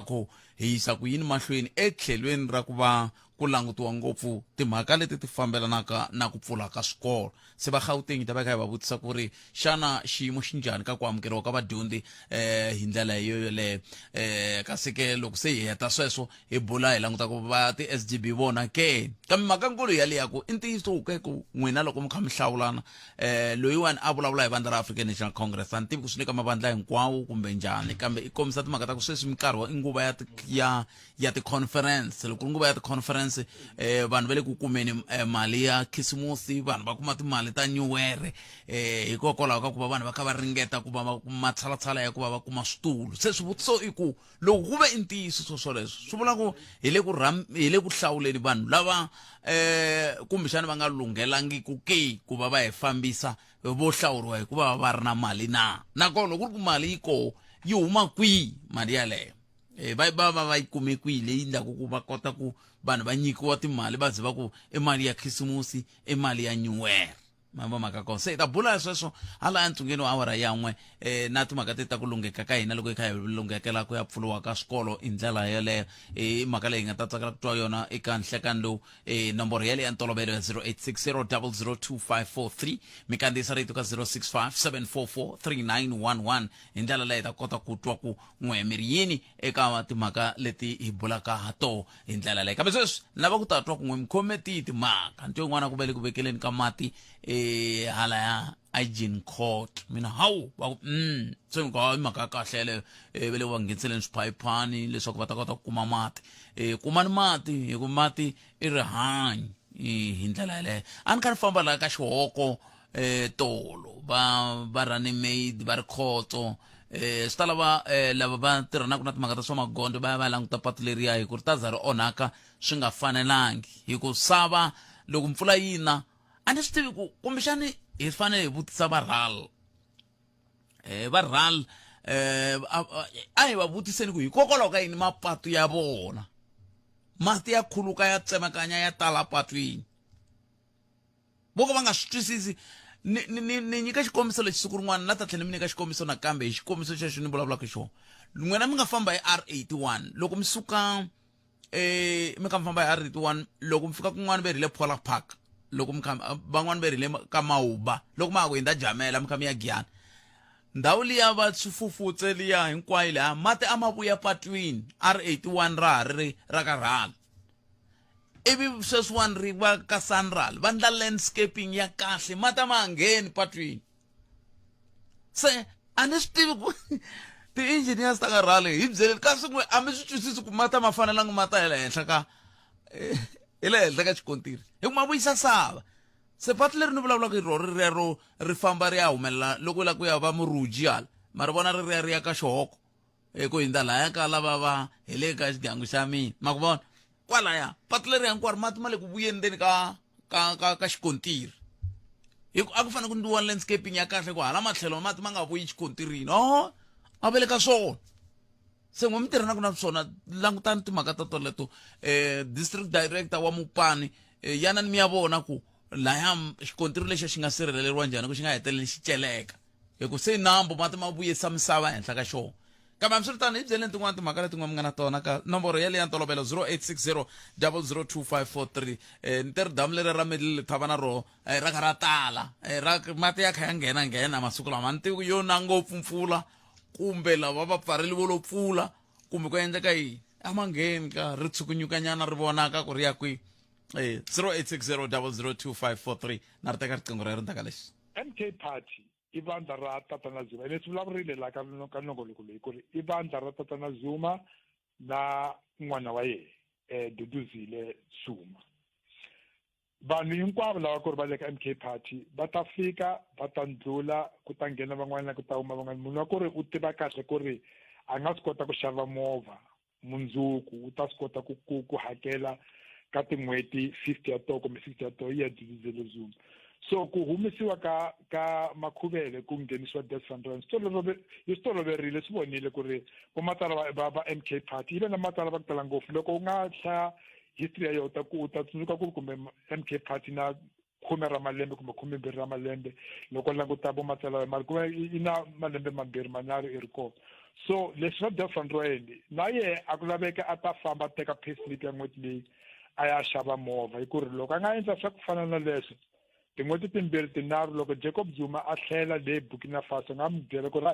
languta ku hi yisa ku yini mahlweni etlhelweni ra ku va ku langutiwa ngopfu timhaka leti ti fambelanaka na ku pfula ka swikolo. Se va Gauteng hi ta va hi kha hi va vutisa ku ri xana xiyimo xi njhani ka ku amukeriwa ka vadyondzi um hi ndlela yo yoleyo. Um kasi ke loko se hi heta sweswo hi bula hi languta ku va ti-S_G_B vona ke, kambe mhakankulu yaliya ku i ntiyiso ke ku n'wina loko mi kha mi hlawulana um loyiwani a vulavula hi vandla ra African National Congress, a ni tivi ku swi le ka mavandla hinkwawo kumbe njhani, kambe i kombisa timhaka ta ku sweswi minkarhi wa i nguva ya ya ya ti-conference. Loko ku ri nguva ya ti-conference vanhu va le ku kumeni mali ya khisimusi, vanhu va kuma timali ta new year hikokwalaho ka ku va vanhu va kha va ringeta ku va va kuma matshalatshala ya ku va va kuma switulu. Se swivutiso i ku loko ku ve i ntiyiso swo swoleswo swi vula ku hi le ku hi le ku hlawuleni vanhu lava kumbexana va nga lunghelangiku ke ku va va hi fambisa, vo hlawuriwa hikuva va ri na mali na? Nakona loko ku ri ku mali yi koho, yi huma kwihi mali yaleyo? Va va va va yi kume kwihi leyi endlaku ku va kota ku vanhu va nyikiwa timali va ze va ku i mali ya khisimusi, i mali ya new year? Ma va mhaka kona. Se hi ta bula sweswo hala entsungeni wa awara ya n'we na timhaka te ta ku lungheka ka hina loko hi kha hi lunghekela ku ya pfuriwa ka swikolo hi ndlela yeleyo. I mhaka leyi hi nga ta tsakela ku twa yona eka nhlekani lowu. Nomboro yaleyo ya ntolovelo ya 0860 002543, mi kandziyisa rito ka 065 744 3911. Hi ndlela leyi hi ta kota ku twa ku n'we mi ri yini eka timhaka leti hi bulaka ha toho hi ndlela leyi. Kambe sweswi ni lava ku ta twa ku n'we mi khome tihi timhaka. Ni twe yin'wana ku ve le ku vekeleni ka mati halaya Agincourt, mina hawu va ku se ni ku i mhaka ya kahle yeleyo. Va le ku va ngheniseleni swiphayiphani leswaku va ta kota ku kuma mati. Kumani mati hi ku mati i rihanyo hi ndlela yeleyo. A ni kha ni famba laha ka xihoko tolo va va running mate va ri khotso swi ta lava lava va tirhanaka na timhaka ta swa magondzo va ya va languta patu leriya hi ku ri ta za ri onhaka swi nga fanelangi hi ku sava loko mpfula yi na. A ni swi tivi ku kumbexani hi fanele hi vutisa va RAL, va RAL a hi va vutiseni ku hikokwalaho ka yini mapatu ya vona mati ya khuluka ya tsemakanya ya tala patwini, vo ka va nga swi twisisi. Ni ni ni ni nyika xikombiso lexi siku rin'wana na ta tlhela mi nyika xikombiso nakambe hi xikombiso xexo ni vulavulaka hi xona. N'wina mi nga famba hi R81 loko mi suka mi kha mi famba hi R81, loko mi fika kun'wana ve ri le Polar Park, loko mi kha van'wana ve ri le ka Mawuba, loko ma ha ku hindza Jamela mi kha mi ya Giyani, ndhawu liya va swifufutse liya hinkwayo liya mati a ma vuya patwini, R81 ra ha ri ra ka rhala, ivi sweswiwani ri va ka Sanral va ndla landscaping ya kahle, mati a ma ha ngheni patwini. Se a ni swi tivi ku ti-engineers ta ka rhali hi byeleni ka swin'we a mi swi twisisi ku mati a ma fanelanga ma ta hi le henhla ka hi le henhla ka xikontiri hi ku ma vuyisa sava. Se patu leri ni vulavulaka hi rona ri rero ri famba ri ya humelela loko u lava ku ya va muruji hala ma ri vona ri ri ya ri ya ka xihoko ku hindza lahaya ka lava va hi le ka xigangu xa mina, ma ku vona kwalaya patu leri hinkwaro mati ma le ku vuyeni ndzeni ka ka ka ka xikontiri hi ku a ku fanele ku ndliwa landscaping ya kahle ku hala matlhelo mati ma nga vuyi xikontirini o a vele ka swona. Se n'we mi tirhanaka na swona, langutani timhaka ta toleto. District director wa Mupani, yanani mi ya vona ku laya xikontiri lexi xi nga sirheleriwa njhani ku xi nga heteleli xi celeka hi ku se nambu mati ma vuyisa misava ehenhla ka xona. Kambe hambiswiritano hi byeleni tin'wana timhaka leti n'we mi nga na tona ka nomboro yaleyo ya ntolovelo 0860 002543. Ni te ri damu leri ra Middle Thava na roho ra kha ra tala, ra mati ya kha ya nghena nghena masiku lama. A ni tivi ku yo na ngopfu mpfula kumbe lava va pfareli vo lo pfula kumbe ku endleka yini, a ma ngheni ka ri tshukunyukanyana ri vonaka ku ri ya kwihi. 0860 002543 na ri teka riqingho rero ndzhaku ka lexi. MK Party i vandla ra Tatana Zuma, ene swi vulavurile la ka ka nongoloko leyi ku ri i vandla ra Tatana Zuma na n'wana wa yena Duduzile Zuma. Vanhu hinkwavo lava ku ri va le ka MK Party va ta fika va ta ndlula, ku ta nghena van'wana ku ta huma van'wana. Munhu wa ku ri u tiva kahle ku ri a nga swi kota ku xava movha mundzuku, u ta swi kota ku ku ku hakela ka tin'hweti 50 ya toho kumbe 60 ya toho, yi ya Duduzile Zuma. So ku humesiwa ka ka Makhuvele ku nghenisiwa Des van Rooyen yi swi toloverile, swi vonile ku ri vo matsala va va va MK Party yi ve na matsala va ku tala ngopfu. Loko u nga hlaya history ya yona u ta ku u ta tsundzuka ku kumbe MK Party na khume ra malembe kumbe khumembirhi ra malembe, loko languta vo matsala mali ku va yi na malembe mambirhi manharhu i ri kona. So leswi swa Dirk van Rooyen, na yehe a ku laveka a ta famba a teka payslip ya n'hweti leyi a ya xava movha, hi ku ri loko a nga endla swa ku fana na leswo tin'hweti timbirhi tinharhu, loko Jacob Zuma a tlhela le Burkina Faso, nga n'wi byela ku ri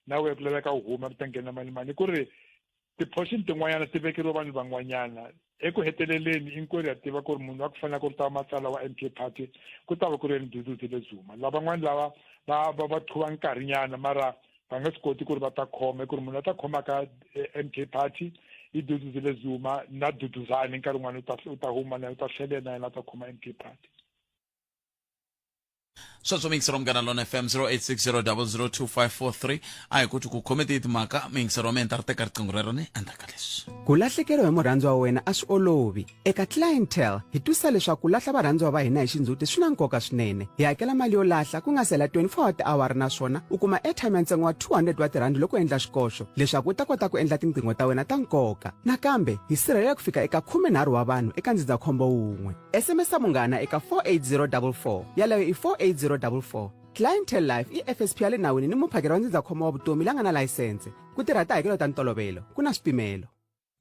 na wehe ku laveka u huma ku ta nghena mali mani, hi ku ri ti-portion tin'wanyana ti vekeriwa vanhu van'wanyana. Eku heteleleni hinkwerhu ya tiva ku ri munhu wa ku fanela ku ri ta va matsala wa MK Party ku ta va ku ri yena Duduzile Zuma. Lavan'wana lava va qhuva nkarhinyana, mara va nga swi koti ku ri va ta khoma, hi ku ri munhu a ta khomaka MK Party i Duduzile Zuma, na Duduzane nkarhi wun'wana u ta huma na u ta tlhelela na yena a ta khoma MK Party. Sweswo miyingisero Munghana Lona FM, 0860002543. A hi kuti ku khome tihi timhaka miyingisero wa mina, ta ri teka riqingho rero ni endzhaku ka leswi. Ku lahlekeriwa hi murhandziwa wa wena a swi olovi. Eka Clientele, hi twisisa leswaku ku lahla varhandziwa va hina hi xindzhuti swi na nkoka swinene. Hi hakela mali yo lahla ku nga si hela 24 wa tiawara naswona u kuma airtime ya ntsengo wa 200 wa tirhandi loko u endla xikoxo leswaku u ta kota ku endla tinqingho ta wena ta nkoka. Nakambe, hi sirhelela ku fika eka 13 wa vanhu eka ndzindzakhombo wun'we. SMS munghana eka 48044. Yaleyo i 48044. Clientele Life i FSP ya le nawini ni muphakeri wa ndzindzakhombo wa vutomi la nga na layisense. Ku tirha tihakelo ta ntolovelo, ku na swipimelo.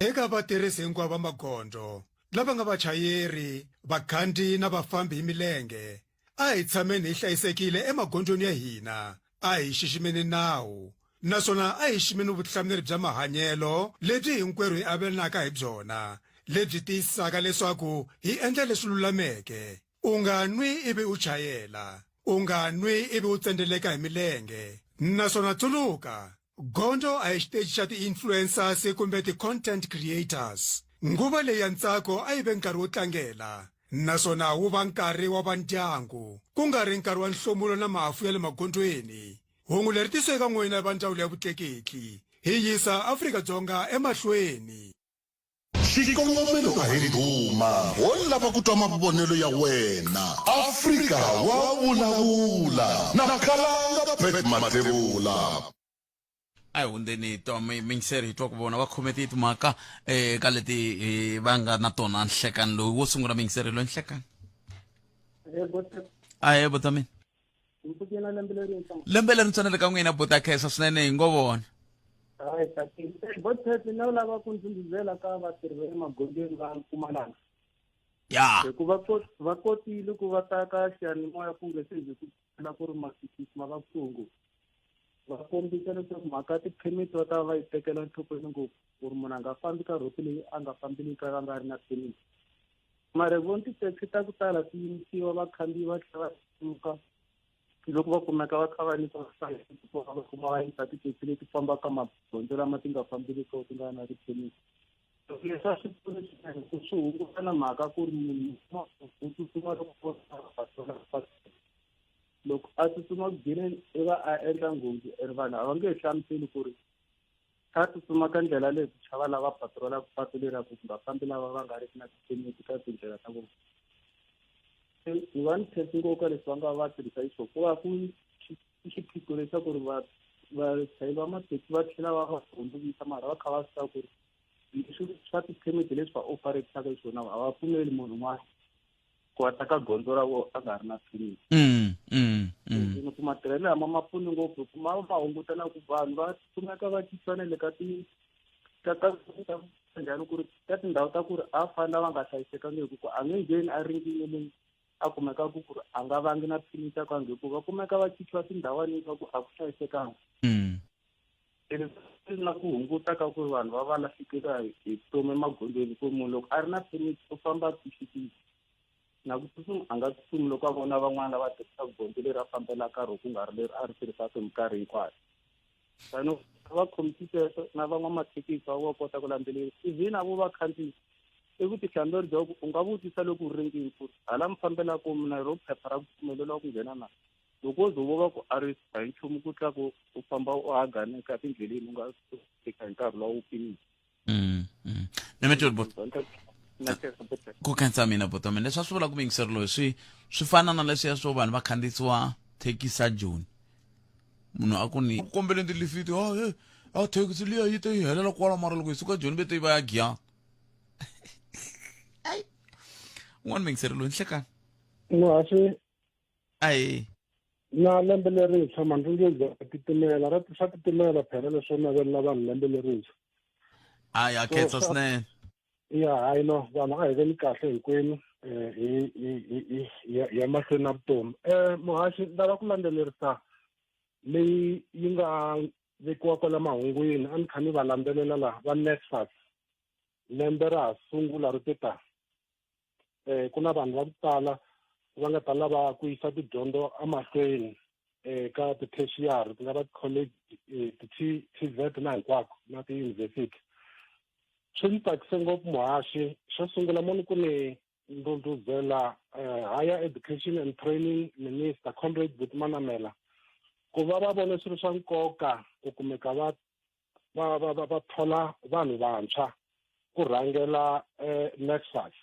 Eka vatirhisi hinkwavo va magondzo, lava nga vachayeri, vakhandziyi na vafambi hi milenge, a hi tshameni hi hlayisekile emagondzweni ya hina, a hi xiximeni nawu naswona a hi xiximeni vutihlamuleri bya mahanyelo lebyi hinkwerhu hi avelanaka hi byona, lebyi tiyisisaka leswaku hi endla leswi lulameke. U nga nwi ivi u chayela, u nga nwi ivi u tsendzeleka hi milenge. Naswona tsundzuka, gondzo a hi xiteji xa ti-influencers kumbe ti-content creators. Nguva leyi ya ntsako a yi ve nkarhi wo tlangela, naswona wu va nkarhi wa va ndyangu, ku nga ri nkarhi wa nhlomulo na mafu ya le magondzweni. Hungu leri tisiwe eka n'wina va Ndzawulo ya Vutleketli. Hi yisa Afrika-Dzonga emahlweni. Xikongomelo a hi ndhuma, ho lava ku twa mavonelo ya wena. Afrika wa vulavula na Khalanga Pat Mathebula. A hi hundzeni hi twa miyingiseri, hi twa ku vona va khome tihi timhaka eka leti va nga na tona nhlekani lowu wo sungula. Miyingiseri loyi, nhlekani. Ahe bota mina, lembe leri ntswanele ka n'wina bota, khensa swinene hi ngo vona. Hayi, botet na u lava ku ndhundhuzela ka vatirhi va le magondzweni va Mpumalanga. Hikuva va kotile ku va ta ka xiyanimoya ku nge se ze ku la ku ri masikisi ma va kusuhi ngopfu, va kombisa leswaku mhaka ya ti-permit va ta va yi tekela enhlokweni ngopfu, ku ri munhu a nga fambi ka rhoti leyi a nga fambeli ka a nga ri na permit. Mara hi vona ti-taxi ta ku tala ti yimisiwa, vakhandziyi va tlhela va suka loko va kumeka va kha va nyika va kuma va yimisa ti-taxi leti fambaka magondzo lama ti nga fambeli ko ti nga na ti-permit. Leswi a swi pfuni swinene ku swi hunguta na mhaka ku ri munhu u tsutsuma loko loko a tsutsuma ku gcineni i va a endla nghozi, and vanhu a va nge he hlamuseli ku ri kha tsutsuma ka ndlela leyi ku chava lava patrolaka patu leriya ku nga fambi lava va nga riki na ti-permit ka tindlela ta vona. Ni va ni khensi ngopfu ka leswi va nga va tirhisa xiswona, ku va ku xiphiqo leswaku ri va vachayeri va mathekisi va tlhela va va hundzukisa, mara va kha va swi tiva ku ri leswi swa ti-permit leswi va operataka xiswona a va pfumeli munhu un'wana ku va ta ka gondzo ra vona a nga ri na permit. Ku matirhelo lama ma pfuni ngopfu, ku ma va hunguta na ku vanhu va kumeka va cincana le ka ti ka ka njhani ku ri ka tindhawu ta ku ri a fanele va nga hlayisekangiki, ku a nge ngheni a ringile leyi a kumekaka ku ri a nga vangi na permit ya ku a nge ku va kumeka va cinciwa tindhawani ka ku a ku hlayisekanga. Na ku hunguta ka ku vanhu va va lahlekeriwa hi vutomi emagondzweni, ku munhu loko a ri na permit u famba a tshunxekile, na ku tsutsuma a nga tsutsumi loko a vona van'wana lava tirhisaka gondzo leri a fambelaka ro ku nga ri leri a ri tirhisaka hi minkarhi hinkwayo. Tani va khomisi sweswo na van'wamathekisi va va kota ku landzelerisa, even na vo vakhandziyi i vutihlamuleri bya ku u nga vutisa loko u ringini ku hala mi fambelaka mina ro phepha ra ku pfumeleriwa ku nghena na loko wo ze u va ku a ri a hi nchumu ku tla ku u famba u hagana eka tindleleni u nga fika hi nkarhi lowu wu pimiwa. Nemetoli bot ku khensa mina bota mina, leswi a swi vula ku miyingiseri loyi swi fana na leswiya swo vanhu va khandziyisiwa thekisi a Joni, munhu a ku ni kombeleni tilifiti, a a thekisi liya yi te yi helela kwala, mara loko hi suka Joni ve te yi va ya Giyani. Ai, un'wana miyingiseri loyi, nhlekani. Muhaxi. Ayi. Na lembe lerintshwa mani ri nge za titimela ra swa titimela phela leswo navelela vanhu lembe lerintshwa. A ya khensa swinene. Ya hayi no vanhu a hi veni kahle hinkwenu eh, hi hi hi hi ya mahlweni na vutomi. Eh muhaxi lava ku landzelerisa leyi yi nga vekiwa kwala mahungwini a ni kha ni va landzelela laha va NSFAS lembe ra ha sungula ri te ta eh ku na vanhu va ku tala va nga ta lava ku yisa tidyondzo emahlweni eh ka ti-tertiary ti nga va ti-college eh, ti-TVET na hinkwako na tiyunivhesiti swi ndzi tsakise ngopfu muhaxi xo sungula moni ku ni ndhundhuzela eh, higher education and training minister comrade Buti Manamela ku va va vone swi ri swa nkoka ku kumeka va va va va va thola vanhu vantshwa ku rhangela eh, NSFAS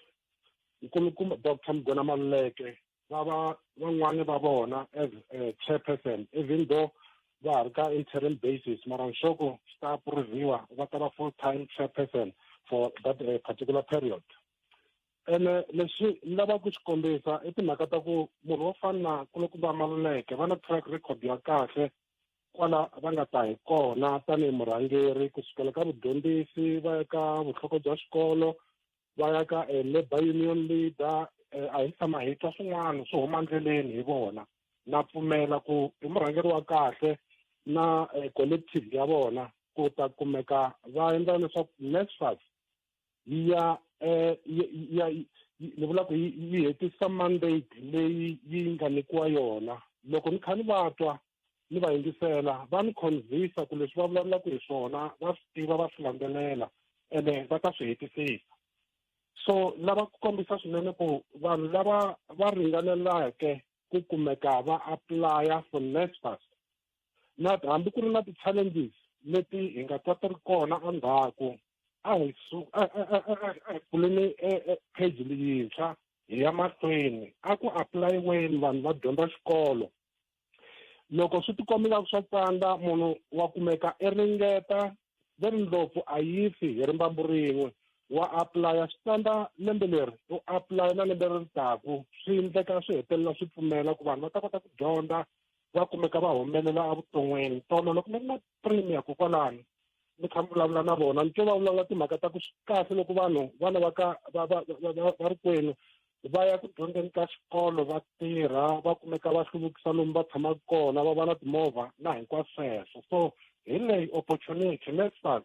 nkulukumba Dr Mgona Maluleke va va van'wani va vona as eh, chairperson even though va ha ri ka interim basis mara nxoko swi ta approviwa va ta va full time chairperson for that eh, particular period ene leswi ni lavaka ku swi kombisa i timhaka ta ku munhu wo fana na kulukumba Maluleke va na track record ya kahle kwala va nga ta hi kona tanihi murhangeri ku sukela ka vudyondzisi va ya ka vunhloko bya xikolo va ya ka eh, labor union leader eh, a hi tshama hi twa swin'wana swo huma ndleleni hi vona na pfumela ku i murhangeri wa kahle na eh, collective ya vona ku ta kumeka va endla leswaku NSFAS yi ya eh, ya ni vula ku yi hetisa mandate leyi yi nga nyikiwa yona loko ni kha ni va twa ni va yingisela va ni convince ku leswi va vulavulaka hi swona va swi tiva va swi landzelela ene va ta swi hetisisa so lava ku kombisa swinene ku vanhu lava va ringaneleke ku kumeka va apply for NSFAS na hambi ku ri na ti-challenges leti hi nga twa ti ri kona endzhaku a hi a hi pfuleni e, e, page leyintshwa hi ya mahlweni a ku apulayiweni vanhu va dyondza xikolo loko swi tikomba ingaku swa tsandza munhu wa kumeka i ringeta ve ri ndlopfu a yi fi hi rimbambu rin'we wa apulaya swi tsandza lembe leri u apulaya na lembe leri taku swi endleka swi hetelela swi pfumela ku vanhu va ta kota ku dyondza va kumeka va humelela evuton'wini tolo loko ni ri na premier kokwalano ni kha ni vulavula na vona ni twe va vulavula timhaka ta ku swi kahle loko vanhu vana va ka va va va ri kwenu va ya ku dyondzeni ka xikolo va tirha va kumeka va hluvukisa lomu va tshamaka kona va va na timovha na hinkwaswo sweswo so hi leyi opportunity NSFAS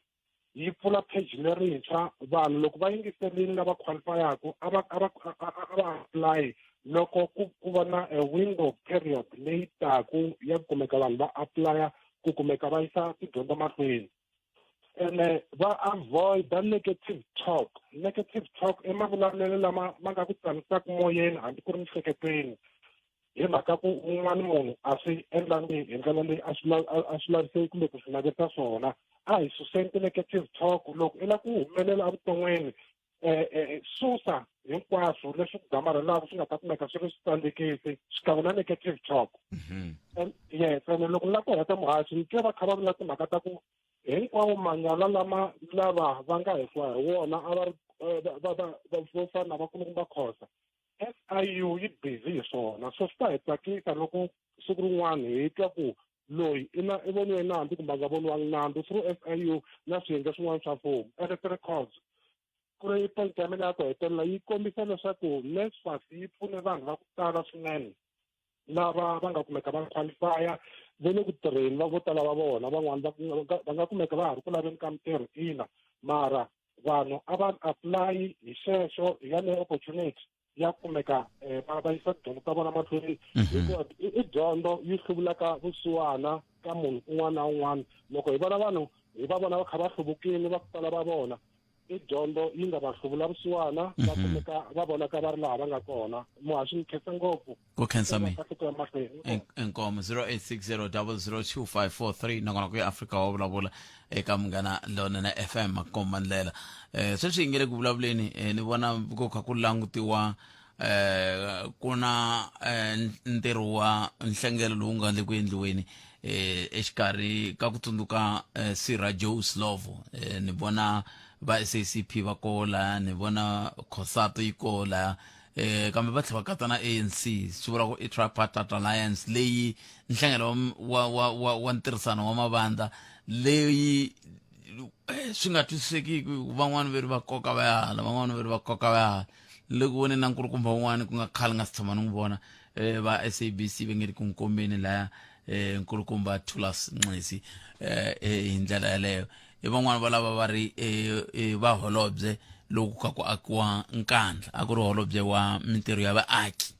yi pfula page lerintshwa vanhu loko va yingiserile lava qualifyaka a va a va a va apply loko ku ku va na a window period leyi taku ya ku kumeka vanhu va applya ku kumeka va yisa tidyondzo mahlweni ene va avoid negative talk negative talk i mavulavulelo lama ma nga ku tsanisaka moyeni hambi ku ri miehleketweni hi mhaka ku un'wana munhu a swi endlangi hi ndlela leyi a swi a swi laviseki kumbe ku swi navetisa swona a hi suseni ti-negative talk loko i lava ku humelela evuton'wini um susa hinkwaswo leswi ku gamarhelaka swi nga ta kumeka swi ri switsandzekisi xikan'we na negative talk mhm. yes ene loko ni lava ku heta muhaxi ni twe va kha va vula timhaka ta ku hinkwawo manyala lama lava va nga hehliwa hi wona a va ri eh, vo fana na vakulukumba Khosa SIU yi busy hi swona so swi ta hi tsakisa loko siku rin'wana hi twa ku loyi i na i voniwe nandzu kumbe a nga voniwangi nandzu through SIU na swiyenge swin'wana swa mfumo ene ti-records ku ri point ya mina ya ku hetelela yi kombisa leswaku NSFAS yi pfune vanhu va ku tala swinene lava va nga kumeka va qualifya va le ku tirheni va vo tala va vona van'wana va nga kumeka va ha ri ku laveni ka mintirho ina mara vanhu a va apply hi xexo hi yaleyo opportunity ya kumeka eh, va va yisa tidyondzo ta vona mahlweni mhm. hikuva i dyondzo yi hluvulaka vusiwana ka munhu un'wana na un'wana loko hi vona vanhu hi va vona va kha va hluvukile va ku tala va vona i dyondzo yi nga va hluvula vusiwana va mhm. kumeka va vonaka va ri laha va nga kona muhaxi ni khensa ngopfu ku khensa mina inkomo 0860002543 nakona ku ya afrika wa vulavula eka munghana lonene fm makomba ndlela um sweswi hi nge le ku vulavuleni eh, ni vona ku kha ku langutiwa eh ku na eh, ntirho wa nhlengelo lowu nga le ku endliweni eh exikarhi ka ku tsundzuka eh, sirha Joe Slovo eh, ni vona va SACP va kola ni vona Khosato yi kola eh kambe va tlhela va katsa na ANC swi vula ku i tripartite alliance leyi nhlangano wa wa wa wa ntirhisano wa mavandla leyi eh, swi nga twisisekiki van'wani ve ri va koka va ya hala van'wani ve ri va koka va ya hala le ku voneni na nkulukumba un'wana ku nga khale nga si tshama ni n'wi vona eh, va SABC va nge ri ku n'wi kombeni laya eh, nkulukumba Thulas Nxesi eh, eh, hi ndlela yaleyo i van'wana va lava va ri eh, eh, va holobye loku ka ku akiwa nkandla a ku ri holobye wa mintirho ya vaaki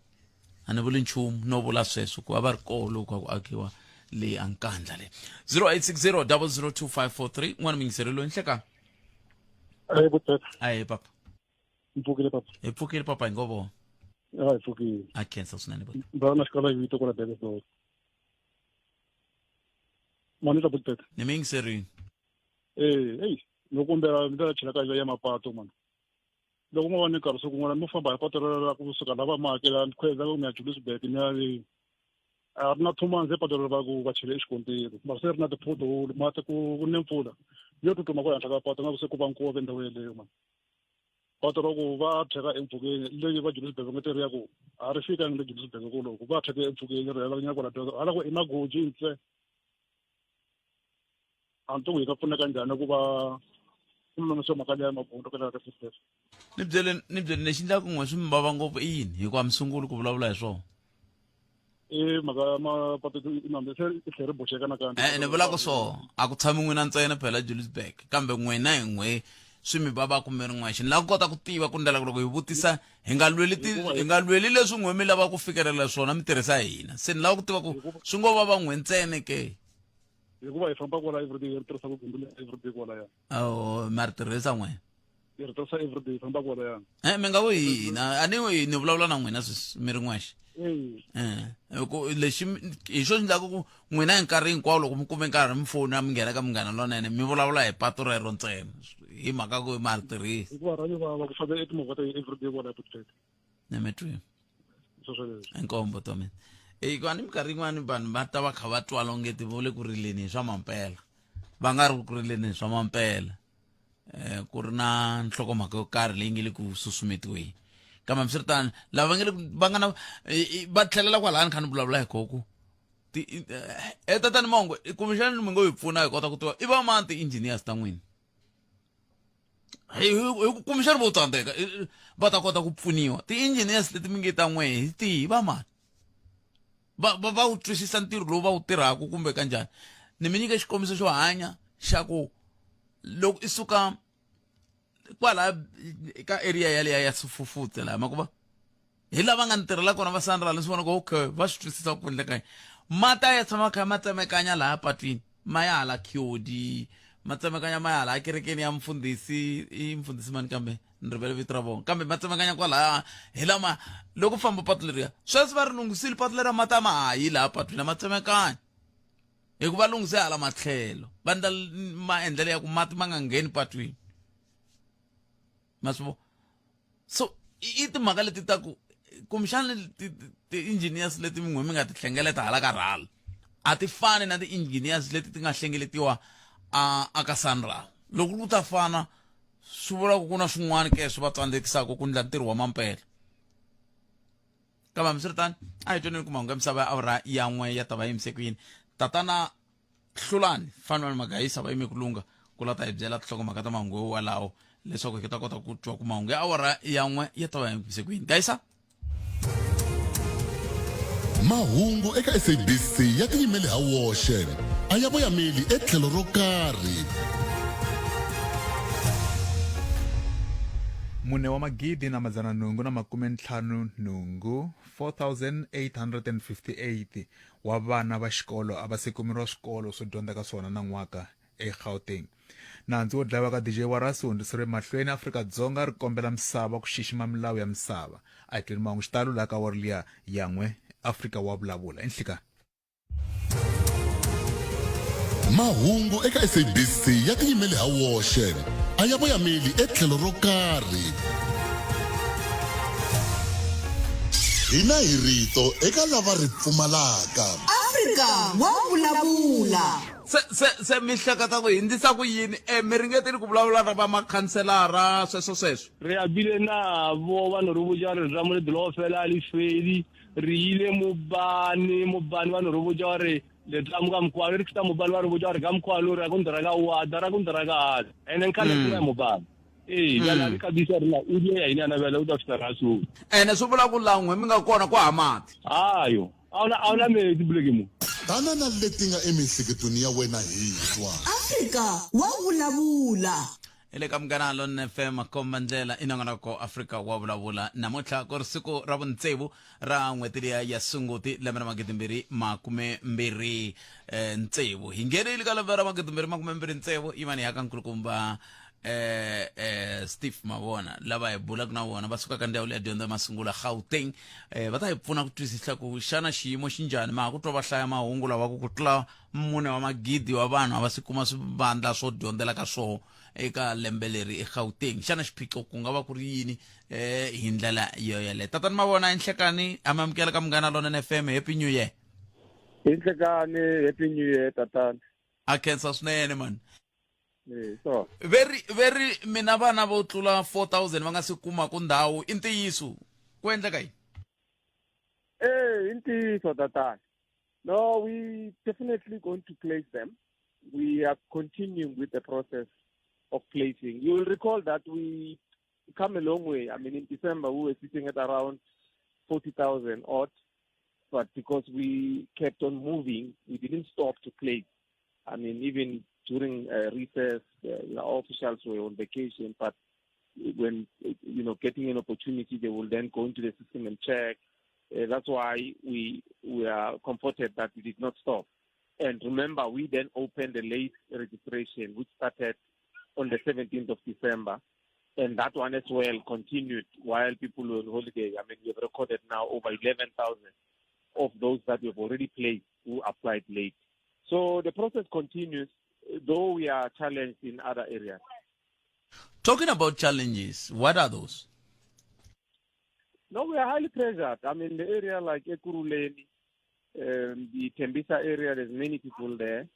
a ni vuli nchumu no vula sweswo ku va va ri koho loku ka ku akiwa leyi a nkandla leyi 0860 002543 n'wana mingiseri loyi nhlekani Ayi butata, ahe papa mpfukile papa. hi pfukile papa hi ngo vona A hi pfukile. a khensa swinene buti Va na xikolo hi vito kwala Durban. Mani ta butata. ni mingiserini Eh, hey, no kombela mi ta chela ka ya mapato man. Loko mo va ni nkarhi siku n'wana mi famba hi pato rero ra kusuka la va mahakelani khweza ku mi ya Johannesburg mi ya le a ri na 2 months e pato rero va ku va chele exikontiri mara se ri na ti-pothole mati ku ku ne mpfula yo tsutsuma ku henhla ka pato nga ku se ku va nkova endhawu yeleyo man. Pato ra ku va thyaka empfhukeni leyi va Johannesburg nga leri ya ku a ri fikangi le Johannesburg koloko va thyake empfhukeni ri hela nyana kwala hala ku i magoji ntsena a ni tivi ku hi nga pfuneka njhani ku va ku lulamisiwa mhaka leya magondzo ka laha ka sister ni byele ni byele lexi endlaka n'we swi mi vava ngopfu i yini hikuva mi sunguli ku vulavula hi swona i mhaka ya mapato inambe se i tlhe ri boxeka nakambe Eh, ni vula ku so a ku tshami n'wina ntsena phela Johannesburg kambe n'wina hi n'we swi mi vavaka mi ri n'wexe ni lava ku kota ku tiva ku ndlela ku loko hi vutisa hi nga lweli ti hi nga lweli leswi n'we mi lava ku fikelela swona mi tirhisa hina se ni lava ku tiva ku swi ngo vava n'we ntsena ke hikuva hi famba kwala everyday hi ri tirhisa vugundu everyday kwalaya oh ma ri tirhisa n'we hi ri tirhisa everyday hi famba kwalaya eh mi nga vo hina a ni ni vulavula na n'wina sweswi mi ri n'wexe eh ku lexi hi xo xi endlaka ku n'wina hi nkarhi hinkwawo loko mi kume nkarhi mi fona mi nghena ka munghana lonene mi vulavula hi patu rero ntsena hi mhaka ku ma ri tirhisa hikuva rhanyi va va ku famba etimovha ta everyday kwalaya Port ni mi twini sweswoleswo inkombo to mina hikuva ni minkarhi yin'wani vanhu va ta va kha va twala ongeti vo le ku rileni hi swa mampela va nga ri ku rileni hi swa mampela eh ku ri na nhlokomhaka yo karhi leyi nge le ku susumetiweni kambe hambiswiritano lava va nge le va nga na va tlhelela kwalani ni kha ni vulavula hi koku ti eh tatani mongo kumbexana mi ngo hi pfuna hi kota ku tiva i va mani ti-engineers ta n'wina hi hi kumbexana vo tsandzeka va ta kota ku pfuniwa ti-engineers leti mi nge ta n'we hi tihi va mani va va va wu twisisa ntirho lowu va wu tirhaka kumbe kanjhani ni mi nyike xikombiso xo hanya xa ku loko i suka kwala ka area yaleya ya sifufutse laha ma ku va hi lava nga ni tirhela kona va sanral ni swi vona ku okay va swi twisisa ku endleka yini mati a ya tshama kha ma tsemekanya laha patwini ma ya hala khiodi ma tsemekanya ma ya hala kerekeni ya mfundhisi i mfundhisi mani kambe ni rivele vito ra vona kambe ma tsemekanya kwalaya hi lama loko famba patu leriya sweswi va ri lunghisile patu leriya mati a ma ha yi laha patwini a ma tsemekanya hikuva lunghise hala matlhelo va endla maendlelo ya ku mati ma nga ngheni patwini ma swi vona so i timhaka leti ta ku kumbexana ti-engineers leti min'we mi nga ti hlengeleta hala ka rhala a ti fani na ti-engineers leti ti nga hlengeletiwa a a ka sanral loko ku ta fana swi vula ku ku na swin'wana ke swi va tsandzekisaka ku ndla ntirho wa mampela kambe hambiswiritano a hi twaneni ku mahungu ya misava ya awara ya n'we ya ta va yimise ku yini tatana hlulani fanwani magayisa va yime ku lungha ku la ta hi byela tinhlokomhaka ta mahungu walawo leswaku hi ta kota ku twa ku mahungu ya awara ya n'we ya ta va yimise ku yini gayisa mahungu eka sabc ya tiyimele ha woxe a ya voyameli etlhelo ro karhi mune wa magidi na madzana nhungu na makume ntlhanu nhungu 4858 wa vana va xikolo a va se kumeriwa swikolo swo dyondza ka swona nan'waka eGauteng. Nandzu wo dlayiwa ka DJ Warras wu hundziseriwe mahlweni Afrika-Dzonga ri kombela misava ku xixima milawu ya misava. A hi tweni mahungu xitalo laha ka awara liya ya n'we Afrika wa vulavula. Enhlikani. Mahungu eka SABC ya tiyimele ha woxe a ya voyameli etlhelo ro karhi. Hina hi rito eka lava ri pfumalaka. Afrika wa vulavula. Se se se mi hleketa ku hindzisa ku yini? E mi ringetile ku vulavula na va makhanselara sweswo sweswo? Re a bile navo va no ri vutša gore letamo le dula go fela a le feli. Re ile mobane, mobane ba no re botša gore letamo ka mokgwa re fihla mobane ba re botša gore ka mokgwa lo ra ku ndra ka wata ra ku ndra ka hata ene nkhale mm. ya mobane ee bjale a le kabisa rena o die ya ine ana bjale o tla fihla ra so ene swi vula ku la n'we mi nga kona ku ha mati ayo a wuna a wuna metsi buleke mo Tana na leti nga emiehleketweni ya wena hi twa. Afrika wa vulavula. Hi le ka Munghana Lonene FM komba ndlela i nongonoko Afrika wa vulavula. Namuntlha ku ri siku ra vuntsevu ra n'hweti liya ya Sunguti lembe ra magidimbirhi makume mbirhi eh, ntsevu. Hi nghenile ka lembe ra magidimbirhi makume mbirhi ntsevu yimani ya ka nkulukumba eh eh Steve Mavona lava hi bulaka na vona va suka ka ndzawulo ya dyondzo ya masungulo Gauteng eh va ta hi pfuna ku twisisa ku xana xiyimo xi njhani ma ha ku twa va hlaya mahungu lawa ku ku tlula mune wa magidi wa vanhu a va si kuma swivandla swo dyondzela ka swoho eka lembe leri eGauteng xana xiphiqo ku nga va ku ri yini eh hi ndlela yoyeleyo tatani mavona enhlekani a mi amukela ka munghana lonene FM happy new year hi nhlekani happy new year tatana a khensa swinene mani Eh, so veri veri mina vana vo tlula 4000 va nga si kuma ku ndhawu i ntiyiso ku endleka yini eh i ntiyiso tatana no we definitely going to place them we are continuing with the process of placing you will recall that we come a long way i mean in december we were sitting at around 40000 odd but because we kept on moving we didn't stop to place I mean, even during uh, recess, uh, our officials were on vacation, but when, you know, getting an opportunity, they will then go into the system and check. Uh, that's why we, we are comforted that we did not stop. And remember, we then opened the late registration, which started on the 17th of December. And that one as well continued while people were on holiday. I mean, we have recorded now over 11,000 of those that we have already placed who applied late. So the process continues, though we are challenged in other areas. Talking about challenges, what are those? No, we are highly pressured. I mean, the area like Ekurhuleni, um, the Tembisa area, there's many people there.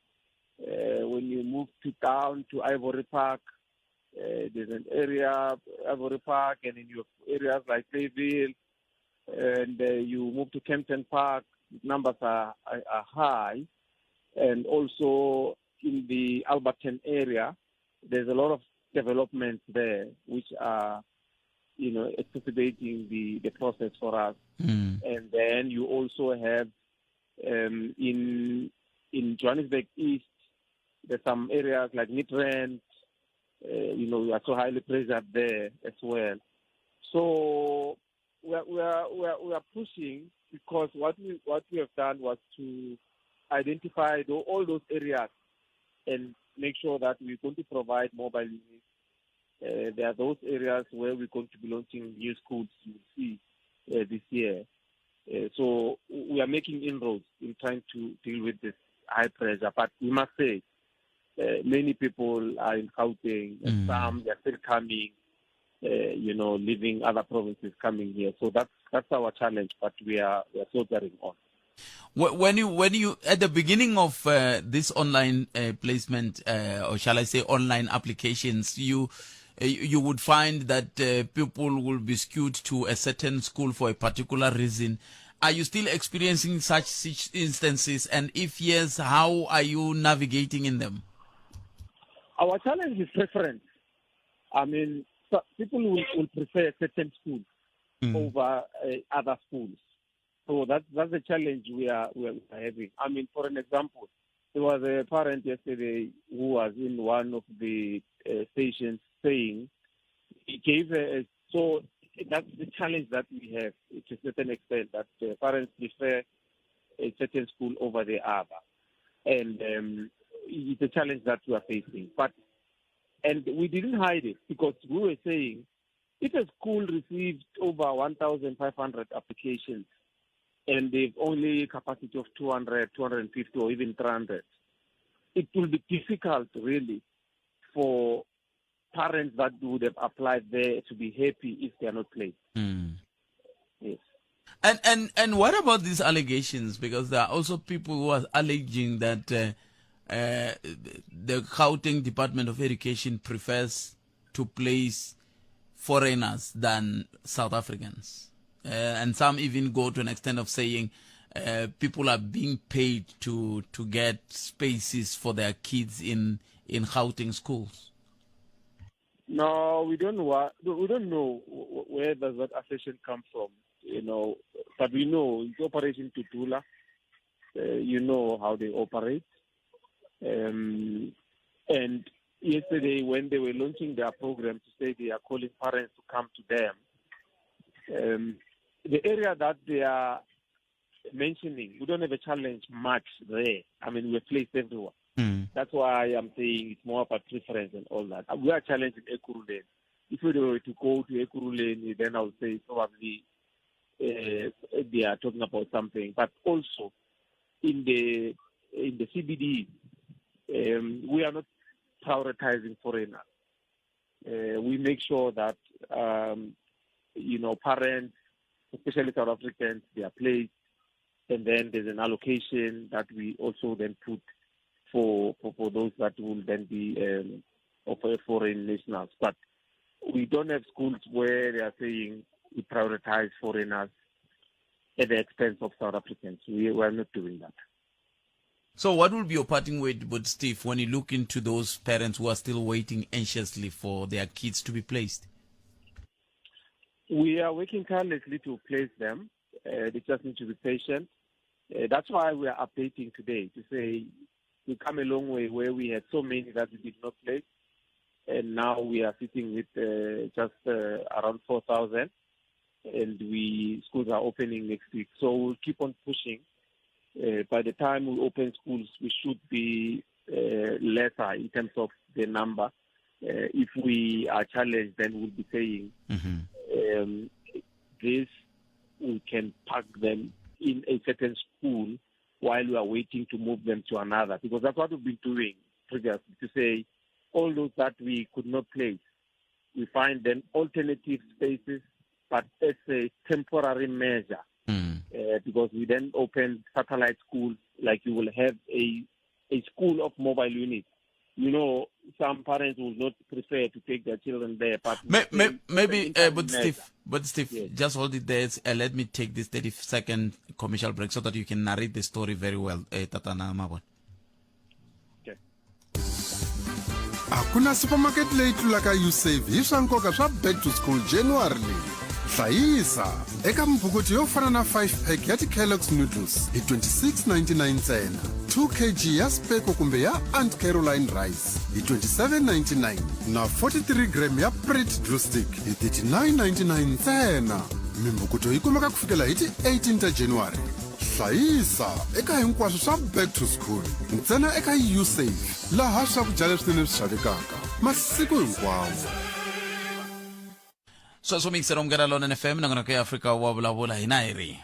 Uh, when you move to town to Ivory Park, uh, there's an area, Ivory Park, and in your areas like Clayville, and uh, you move to Kempton Park, numbers are, are, are high. And also in the Alberton area, there's a lot of developments there which are, you know, exacerbating the, the process for us. Mm. And then you also have um, in in Johannesburg East, there's some areas like Midrand, uh, you know, we are so highly pressured there as well. So we are, we are, we are, we are pushing because what we, what we have done was to identify the, all those areas and make sure that we're going to provide mobile units. Uh, there are those areas where we're going to be launching new schools, you will see, uh, this year. Uh, so we are making inroads in trying to deal with this high pressure. But we must say, uh, many people are in Gauteng, mm. some they are still coming, uh, you know, leaving other provinces coming here. So that's that's our challenge, but we are we are soldiering on. When you when you at the beginning of uh, this online uh, placement, uh, or shall I say online applications, you uh, you would find that uh, people will be skewed to a certain school for a particular reason. Are you still experiencing such, such instances? And if yes, how are you navigating in them? Our challenge is preference. I mean, so people will, will prefer certain schools mm. over uh, other schools. So that's that's the challenge we are we are having. I mean, for an example, there was a parent yesterday who was in one of the uh, stations saying he gave a, so that's the challenge that we have to a certain extent that uh, parents prefer a certain school over the other, and um, it's a challenge that we are facing. But and we didn't hide it because we were saying if a school received over 1,500 applications and they've only capacity of 200, 250, or even 300, it will be difficult really for parents that would have applied there to be happy if they are not placed. Mm. Yes. And and and what about these allegations? Because there are also people who are alleging that uh, the Gauteng Department of Education prefers to place foreigners than South Africans. And some even go to an extent of saying people are being paid to, to get spaces for their kids in, in Gauteng schools. No, we don't we don't know where does that assertion come from, you know. But we know it's Operation Dudula. You know how they operate. And yesterday when they were launching their program to say they are calling parents to come to them, the area that they are mentioning, we don't have a challenge much there. I mean, we're placed everywhere. That's why I'm saying it's more about preference and all that. We are challenged in Ekurhuleni. If we were to go to Ekurhuleni, then I would say probably they are talking about something. But also in the CBD, we are not prioritizing foreigners. We make sure that parents, especially South Africans, they are placed, and then there's an allocation that we also then put for those that will then be of foreign nationals. But we don't have schools where they are saying we prioritize foreigners at the expense of South Africans. We are not doing that. So what will be your parting word, but Steve, when you look into those parents who are still waiting anxiously for their kids to be placed? We are working tirelessly to place them. They just need to be patient. That's why we are updating today to say we come a long way where we had so many that we did not place. And now we are sitting with just around 4,000, and schools are opening next week. So we'll keep on pushing. By the time we open schools, we should be lesser in terms of the number. If we are challenged, then we'll be saying this, we can park them in a certain school while we are waiting to move them to another, because that's what we've been doing previously, to say all those that we could not place, we find them alternative spaces, but as a temporary measure, because we then open satellite schools, like you will have a school of mobile units. You know, some parents will not prefer to take their children there. But maybe, but Steve, yes. Just hold it there. Let me take this 30-second commercial break so that you can narrate the story very well, Tatana Mabon. Okay. Hakuna supermarket leyi tlulaka Usave hi swa nkoka swa back to school January leyi. Hlayisa eka mbukuti yo fana na 5 pack ya ti-Kellogg's noodles hi 26.99 ntsena, 2 kg ya Speko kumbe ya Aunt Caroline rice hi 27.99 na 43 gram ya Pret glue stick hi 39.99 ntsena. Mimbukuto yi kumeka ku fikela hi ti-18 ta January. Hlayisa eka hinkwaswo swa back to school ntsena eka Usave, laha swakudya leswinene swi xavekaka masiku hinkwawo. Sweswo mixero Munghana Lonene FM nongonoko ya Afrika wa vulavula hina hi ri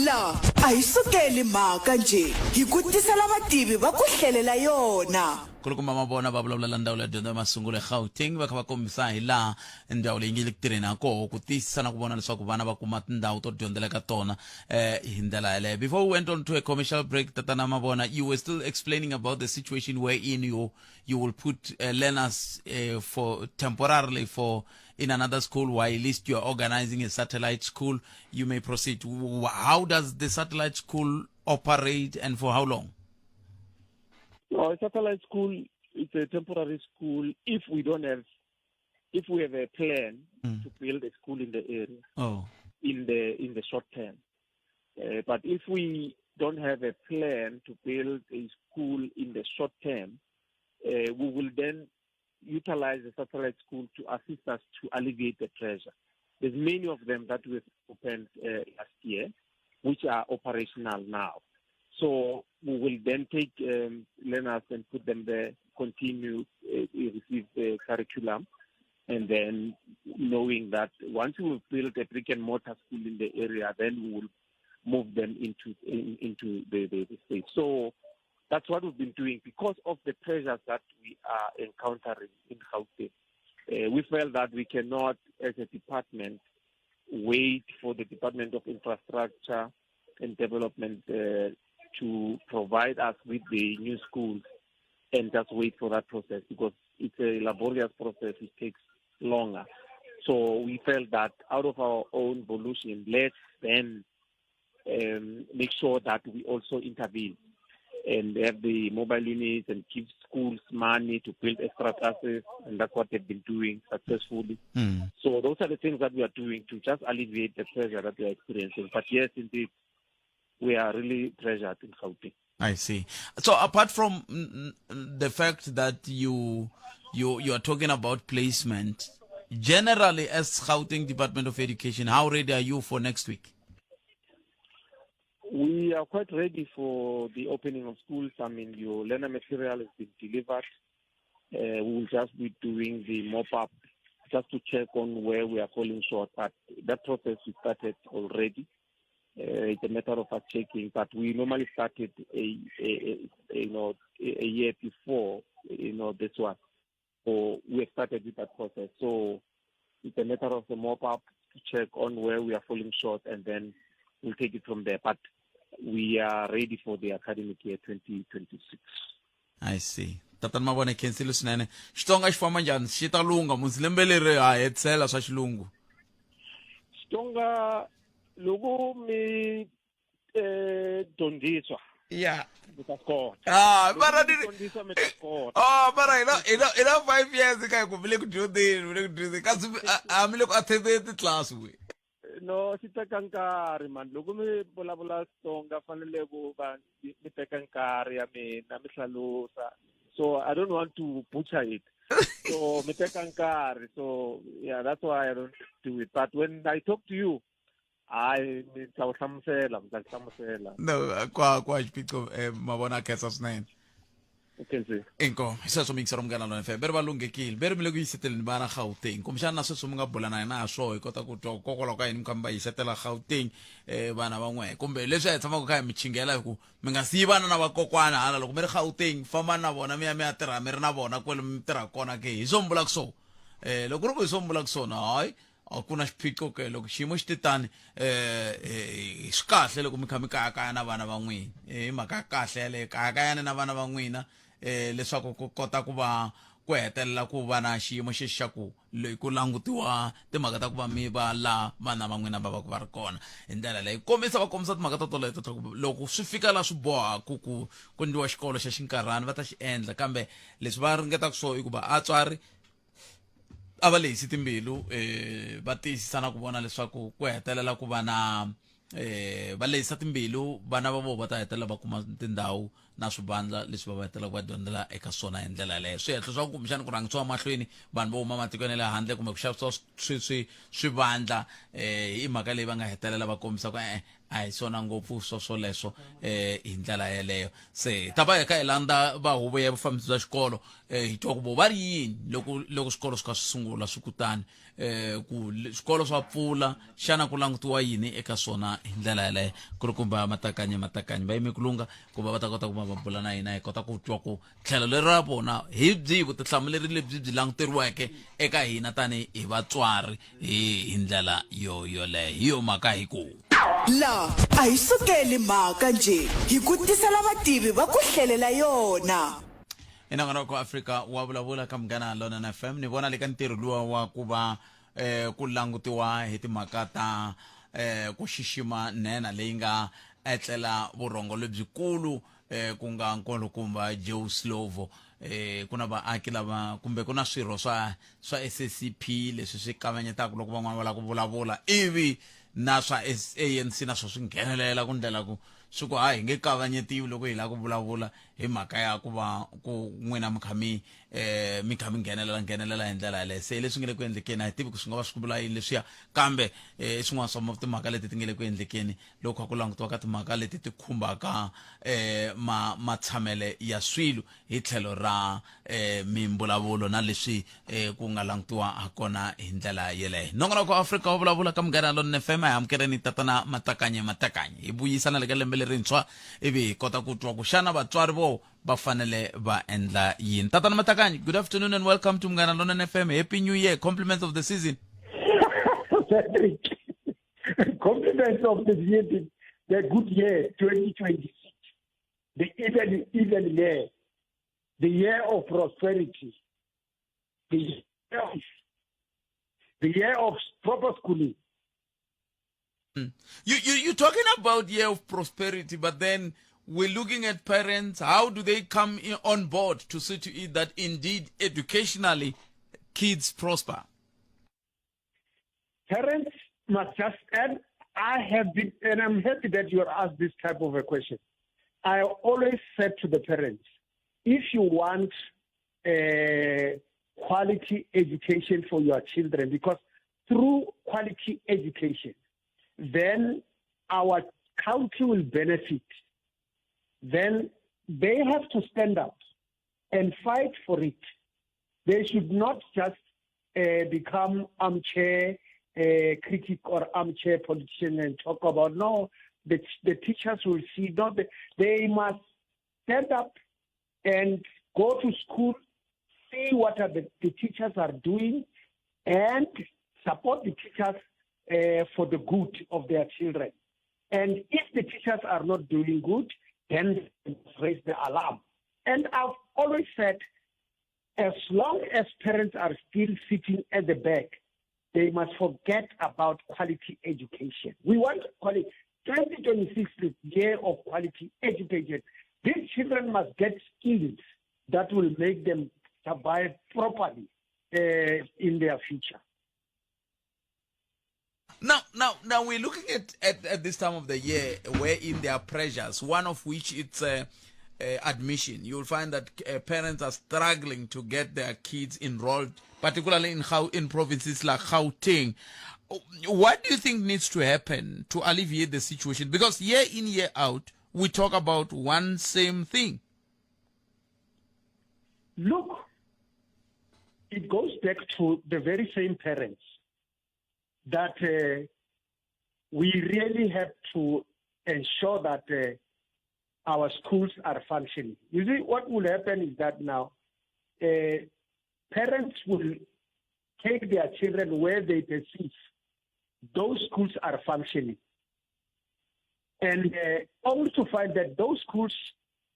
La a hi sukeli mhaka njhe hi ku tisela vativi va ku hlelela yona. Kulukumba Mabona va vulavula la ndzawulo ya dyondzo ya masungulo eGauteng va kha va kombisa hi laha ndzawulo yi nge le ku tirheni ha koho ku tiyisisa na ku vona leswaku vana va kuma tindhawu to dyondzela eka tona hi ndlela yaleyo. Before we went on to a commercial break, Tatana Mabona, you were still explaining about the situation wherein you will put learners for temporarily for in another school while at least you are organizing a satellite school. You may proceed. How does the satellite school operate and for how long? No, a satellite school is a temporary school if we don't have, if we have a plan to build a school in the area. In the short term. But if we don't have a plan to build a school in the short term, we will then utilize the satellite school to assist us to alleviate the pressure. There's many of them that we've opened last year, which are operational now. So we will then take learners and put them there, continue receive the curriculum, and then knowing that once we will build a brick and mortar school in the area, then we will move them into the state. So that's what we've been doing because of the pressures that we are encountering in Gauteng. We felt that we cannot, as a department, wait for the Department of Infrastructure and Development to provide us with the new schools and just wait for that process because it's a laborious process. It takes longer. So we felt that out of our own volition, let's then um, make sure that we also intervene and have the mobile units and give schools money to build extra classes, and that's what they've been doing successfully. Mm. So those are the things that we are doing to just alleviate the pressure that we are experiencing. But yes, indeed, we are really pressured in Gauteng. I see. So apart from the fact that you you you are talking about placement, generally as Gauteng Department of Education, how ready are you for next week? We are quite ready for the opening of schools. I mean, your learner material has been delivered. Uh, we will just be doing the mop up just to check on where we are falling short. But that process we started already. Uh, it's a matter of us checking, but we normally started a, a, a you know a year before you know this one. So we have started with that process. So it's a matter of the mop up to check on where we are falling short, and then we'll take it from there. But we are ready for the academic year 2026. I see. Tatana Mavona khensile swinene. Xitsonga xi famba njhani? Xi ta lungha musi lembe leri ha hetisela swa xilungu. Xitsonga loko mi eh dyondziswa ya mi ta kota ah mara ni dyondziswa mi ta kota ah mara hi na hi na hi na 5 years ka hi ku mi le ku dyondzeni mi le ku dyondzeni kasi a mi le ku attendeni titlilasi we no swi teka nkarhi mani loko mi vulavula Xitsonga fanele ku va mi teka nkarhi ya mina mi hlalusa so i don't want to butcher it so mi teka nkarhi so yeah that's why i don't do it but when i talk to you hayi mi ta ku hlamusela mi ta ku hlamusela no kwa kwa xiphiqo eh, mavona a khensa swinene okay inkomu hi sweswo miyingisero munghana lona fm ve ri va lunghekile ve ri mi le ku yiseteleni vana gauteng kumbexana na sweswo mi nga bula na yena ha swoho hi kota ku twa kokwalaho ka yini mi kha mi va yisetela gauteng um vana van'we kumbe leswi a hi tshamaka kha hi mi chingela hi ku mi nga siyi vana na vakokwana hala loko mi ri gauteng fambani na vona mi ya mi ya tirha mi ri na vona kwele mi tirha kona ke hi swo mi vulaka swona um loko ku ri ku hi swo mi vulaka swona hayi a ku na xiphiqo ke loko xiyimo xi te tani um swi kahle loko mi kha mi kayakaya na vana va n'wina hi mhaka ya kahle yaleyo kayakayani na vana va n'wina um leswaku ku kota ku va ku hetelela ku va na xiyimo xexi xa ku loyi ku langutiwa timhaka ta ku va mi va la vana va n'wina va va ku va ri kona hi ndlela leyi kombisa va kombisa timhaka to toleto ta ku loko swi fika la swi bohaku ku ku endliwa xikolo xa xinkarhana va ta xi endla kambe leswi va ringetaka swo i ku va atswari a va lehisi timbilu eh va tiyisisa na ku vona leswaku ku hetelela ku va na eh va lehisa timbilu vana va vona va ta hetelela va kuma tindhawu na swivandla leswi va va hetelelaka va dyondzela eka swona hi ndlela yaleyo swihehlo swa ku kumbexana ku rhangisiwa mahlweni vanhu vo huma matikweni ya le handle kumbe ku xavisiwa swi swi swivandla eh i mhaka leyi va nga hetelela va kombisa ku e-e a hi swona ngopfu swo swoleswo eh hi ndlela yeleyo se hi ta va hi kha hi landza va huvo ya vufambisi bya xikolo eh hi twa ku vo va ri yini loko loko swikolo swi kha swi sungula swi kutani eh ku swikolo swa pfula xana ku langutiwa yini eka swona hi ndlela yeleyo ku ri kumba matakanye matakanye va yime ku lungha ku va va ta kota ku va va bula na hina hi kota ku twa ku tlhelo leri ra vona hi byihi vutihlamuleri lebyi byi languteriweke eka hina tanihi hi vatswari hi hi ndlela yo yoleyo hi yo mhaka hi ku La a hi sukeli mhaka njhe hi ku tisela vativi va ku hlelela yona. I nongonoko Afrika wa vulavula ka Munghana Lonene FM ni vona le ka ntirho luwa wa ku va eh ku langutiwa hi timhaka ta eh ku xixima nhenha leyi nga etlela vurhongo lebyikulu eh ku nga nkulukumba Joe Slovo eh ku na vaaki lava kumbe ku na swirho swa swa SACP leswi swi kavanyetaka loko van'wana va lava ku vulavula ivi na swa ANC na swo swi nghenelela ku ndlela ku swi ku hayi hi nge kavanyetiwi loko hi lava ku vulavula hi mhaka ya ku va ku n'wina mi kha mi eh mi kha mi nghenelela nghenelela hi ndlela yaleyo se leswi nge le ku endlekeni a hi tivi ku swi nga va swi vula yini leswiya kambe eh swin'wana swa timhaka leti ti nge le ku endlekeni loko kha ku langutiwa ka timhaka leti ti khumbaka eh ma matshamele ya swilo hi tlhelo ra eh mimbulavulo na leswi eh ku nga langutiwa ha kona hi ndlela yeleyo nongonoko wa Afrika wa vulavula ka Munghana Lonene FM a hi amukeleni tatana Matakanye Matakanye hi vuyisana le ka lembe lerintshwa ivi hi kota ku twa ku xana vatswari vo va fanele va endla yini tatana Matakanye good afternoon and welcome to Munghana Lonene FM happy new year compliments of the season Cedric compliments of the year, the, the good year 2026, the even, even year. The year of prosperity. The year of, the year of proper schooling. You, you, you're talking about year of prosperity, but then we're looking at parents. How do they come in, on board to see to it that indeed educationally kids prosper? Parents must just, and I have been, and I'm happy that you are asked this type of a question. I always said to the parents, if you want a quality education for your children, because through quality education, then our country will benefit. Then they have to stand up and fight for it. They should not just become armchair critic or armchair politician and talk about, no, the teachers will see. No, they must stand up and go to school, see what are the teachers are doing, and support the teachers for the good of their children. And if the teachers are not doing good, then raise the alarm. And I've always said, as long as parents are still sitting at the back, they must forget about quality education. We want quality. 2026 is the year of quality education. These children must get skills that will make them survive properly in their future. Now, now, now we're looking at, at, at this time of the year wherein there are pressures, one of which it's admission. You'll find that parents are struggling to get their kids enrolled, particularly in how in provinces like Gauteng. What do you think needs to happen to alleviate the situation? Because year in, year out, we talk about one same thing. Look, it goes back to the very same parents that we really have to ensure that our schools are functioning. You see, what will happen is that now parents will take their children where they perceive those schools are functioning. And only to find that those schools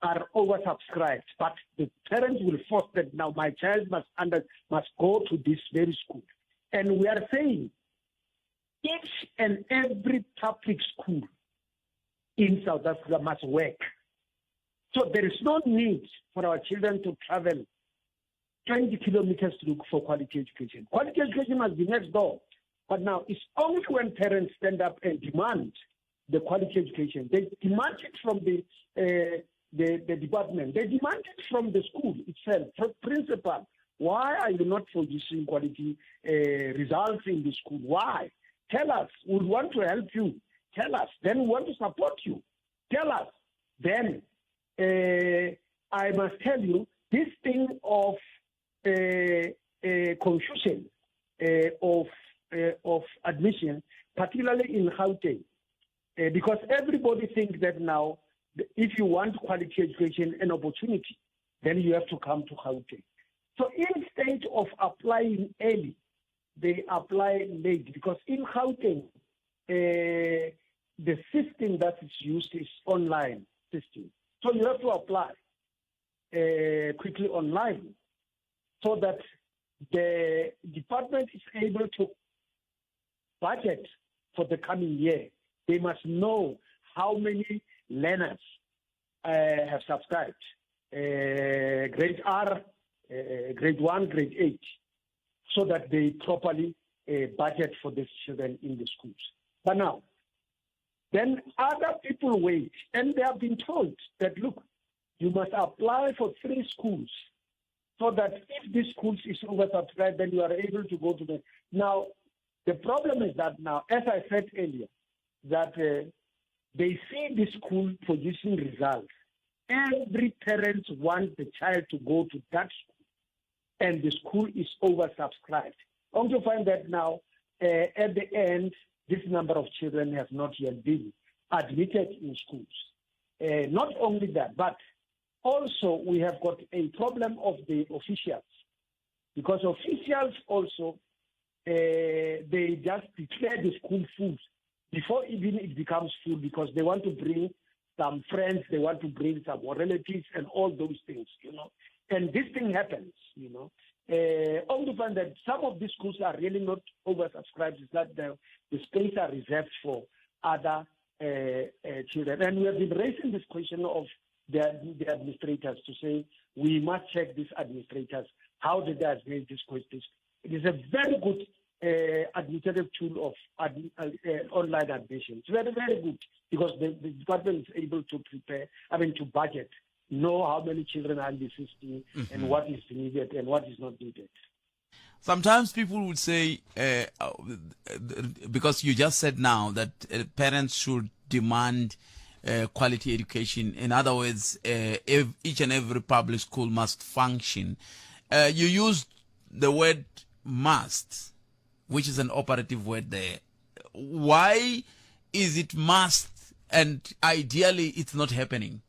are oversubscribed, but the parents will force that now my child must go to this very school. And we are saying each and every public school in South Africa must work. So there is no need for our children to travel 20 kilometers to look for quality education. Quality education must be next door. But now it's only when parents stand up and demand the quality education. They demand it from the department. They demand it from the school itself, from principal. Why are you not producing quality results in the school? Why? Tell us. We want to help you. Tell us. Then we want to support you. Tell us. Then I must tell you, this thing of confusion of admission, particularly in Gauteng, because everybody thinks that now, if you want quality education and opportunity, then you have to come to Gauteng. So instead of applying early, they apply late, because in Gauteng, the system that is used is online system. So you have to apply quickly online so that the department is able to budget for the coming year. They must know how many learners have subscribed, grade R, grade 1, grade 8, so that they properly budget for these children in the schools. But now, then other people wait, and they have been told that, look, you must apply for 3 schools so that if this school is oversubscribed, then you are able to go to the... Now, the problem is that now, as I said earlier, that they see this school producing results. Every parent wants the child to go to that school, and the school is oversubscribed. Only to find that now, at the end, this number of children have not yet been admitted in schools. Not only that, but also we have got a problem of the officials, because officials also, they just declare the school full before even it becomes full, because they want to bring some friends, they want to bring some relatives and all those things, you know. And this thing happens, you know. Only to find that some of these schools are really not oversubscribed. It's that the, the space are reserved for other children. And we have been raising this question of the, the administrators to say we must check these administrators. How did they administer this question? It is a very good administrative tool of ad, online admission. It's very, very good because the, the department is able to prepare, I mean, to budget, know how many children are in the system mm-hmm. and what is needed and what is not needed. Sometimes people would say, because you just said now that parents should demand quality education. In other words, if each and every public school must function. You used the word must, which is an operative word there. Why is it must and ideally it's not happening?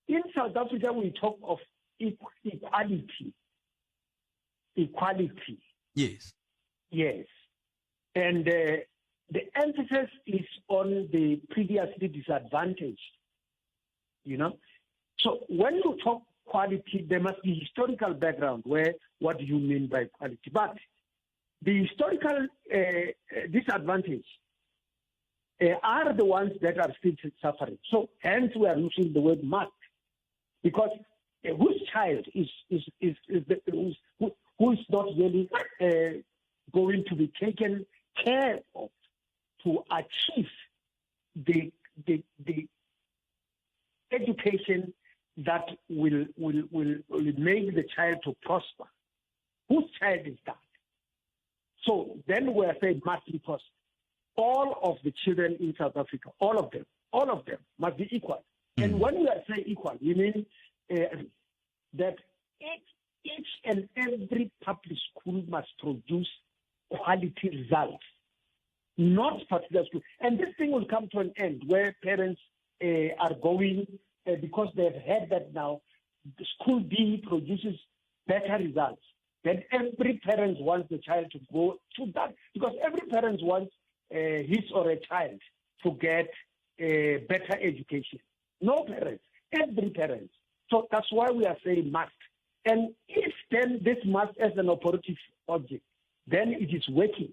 In South Africa, we talk of equality. Equality. Yes. Yes. And the emphasis is on the previously disadvantaged, you know. So when you talk quality, there must be historical background where what do you mean by quality? But the historical disadvantage are the ones that are still suffering. So hence we are using the word must, because whose child is, is, is, is the, who's, who, who is not really going to be taken care of to achieve the, the, the education that will, will, will, will make the child to prosper. Whose child is that? So then we are saying must be possible. All of the children in South Africa, all of them, all of them must be equal. Mm. And when we are saying equal, we mean that each, each and every public school must produce quality results, not particular school. And this thing will come to an end where parents are going because they have heard that now school B produces better results. Then every parent wants the child to go to that because every parent wants his or her child to get a better education. No parents, every parent. So that's why we are saying must. And if then this must as an operative object, then it is working.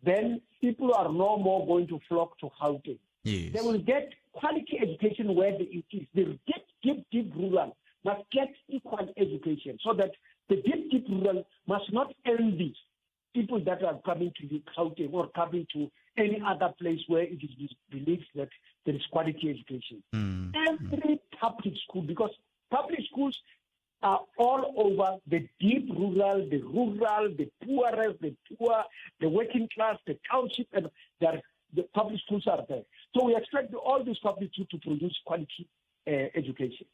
Then people are no more going to flock to Gauteng. Yes. They will get quality education where it is. The deep, deep, deep rural must get equal education so that the deep, deep rural must not envy people that are coming to the Gauteng or coming to any other place where it is believed that there is quality education. Mm. Every public school, because public schools are all over the deep rural, the rural, the poorest, the poor, the working class, the township, and there, the public schools are there. So we expect all these public schools to produce quality education.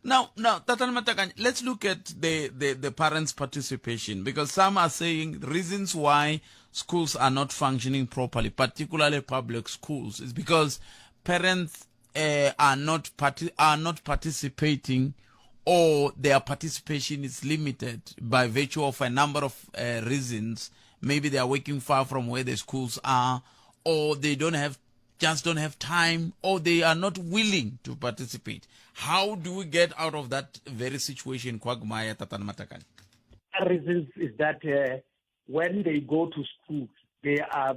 Now, now, Tatan Matakanye, let's look at the, the, the parents' participation because some are saying reasons why schools are not functioning properly, particularly public schools, is because parents are not are not participating or their participation is limited by virtue of a number of reasons. Maybe they are working far from where the schools are, or they don't have just don't have time or they are not willing to participate. How do we get out of that very situation, Quagmire Tatan Matakane? Reasons is that when they go to school, they are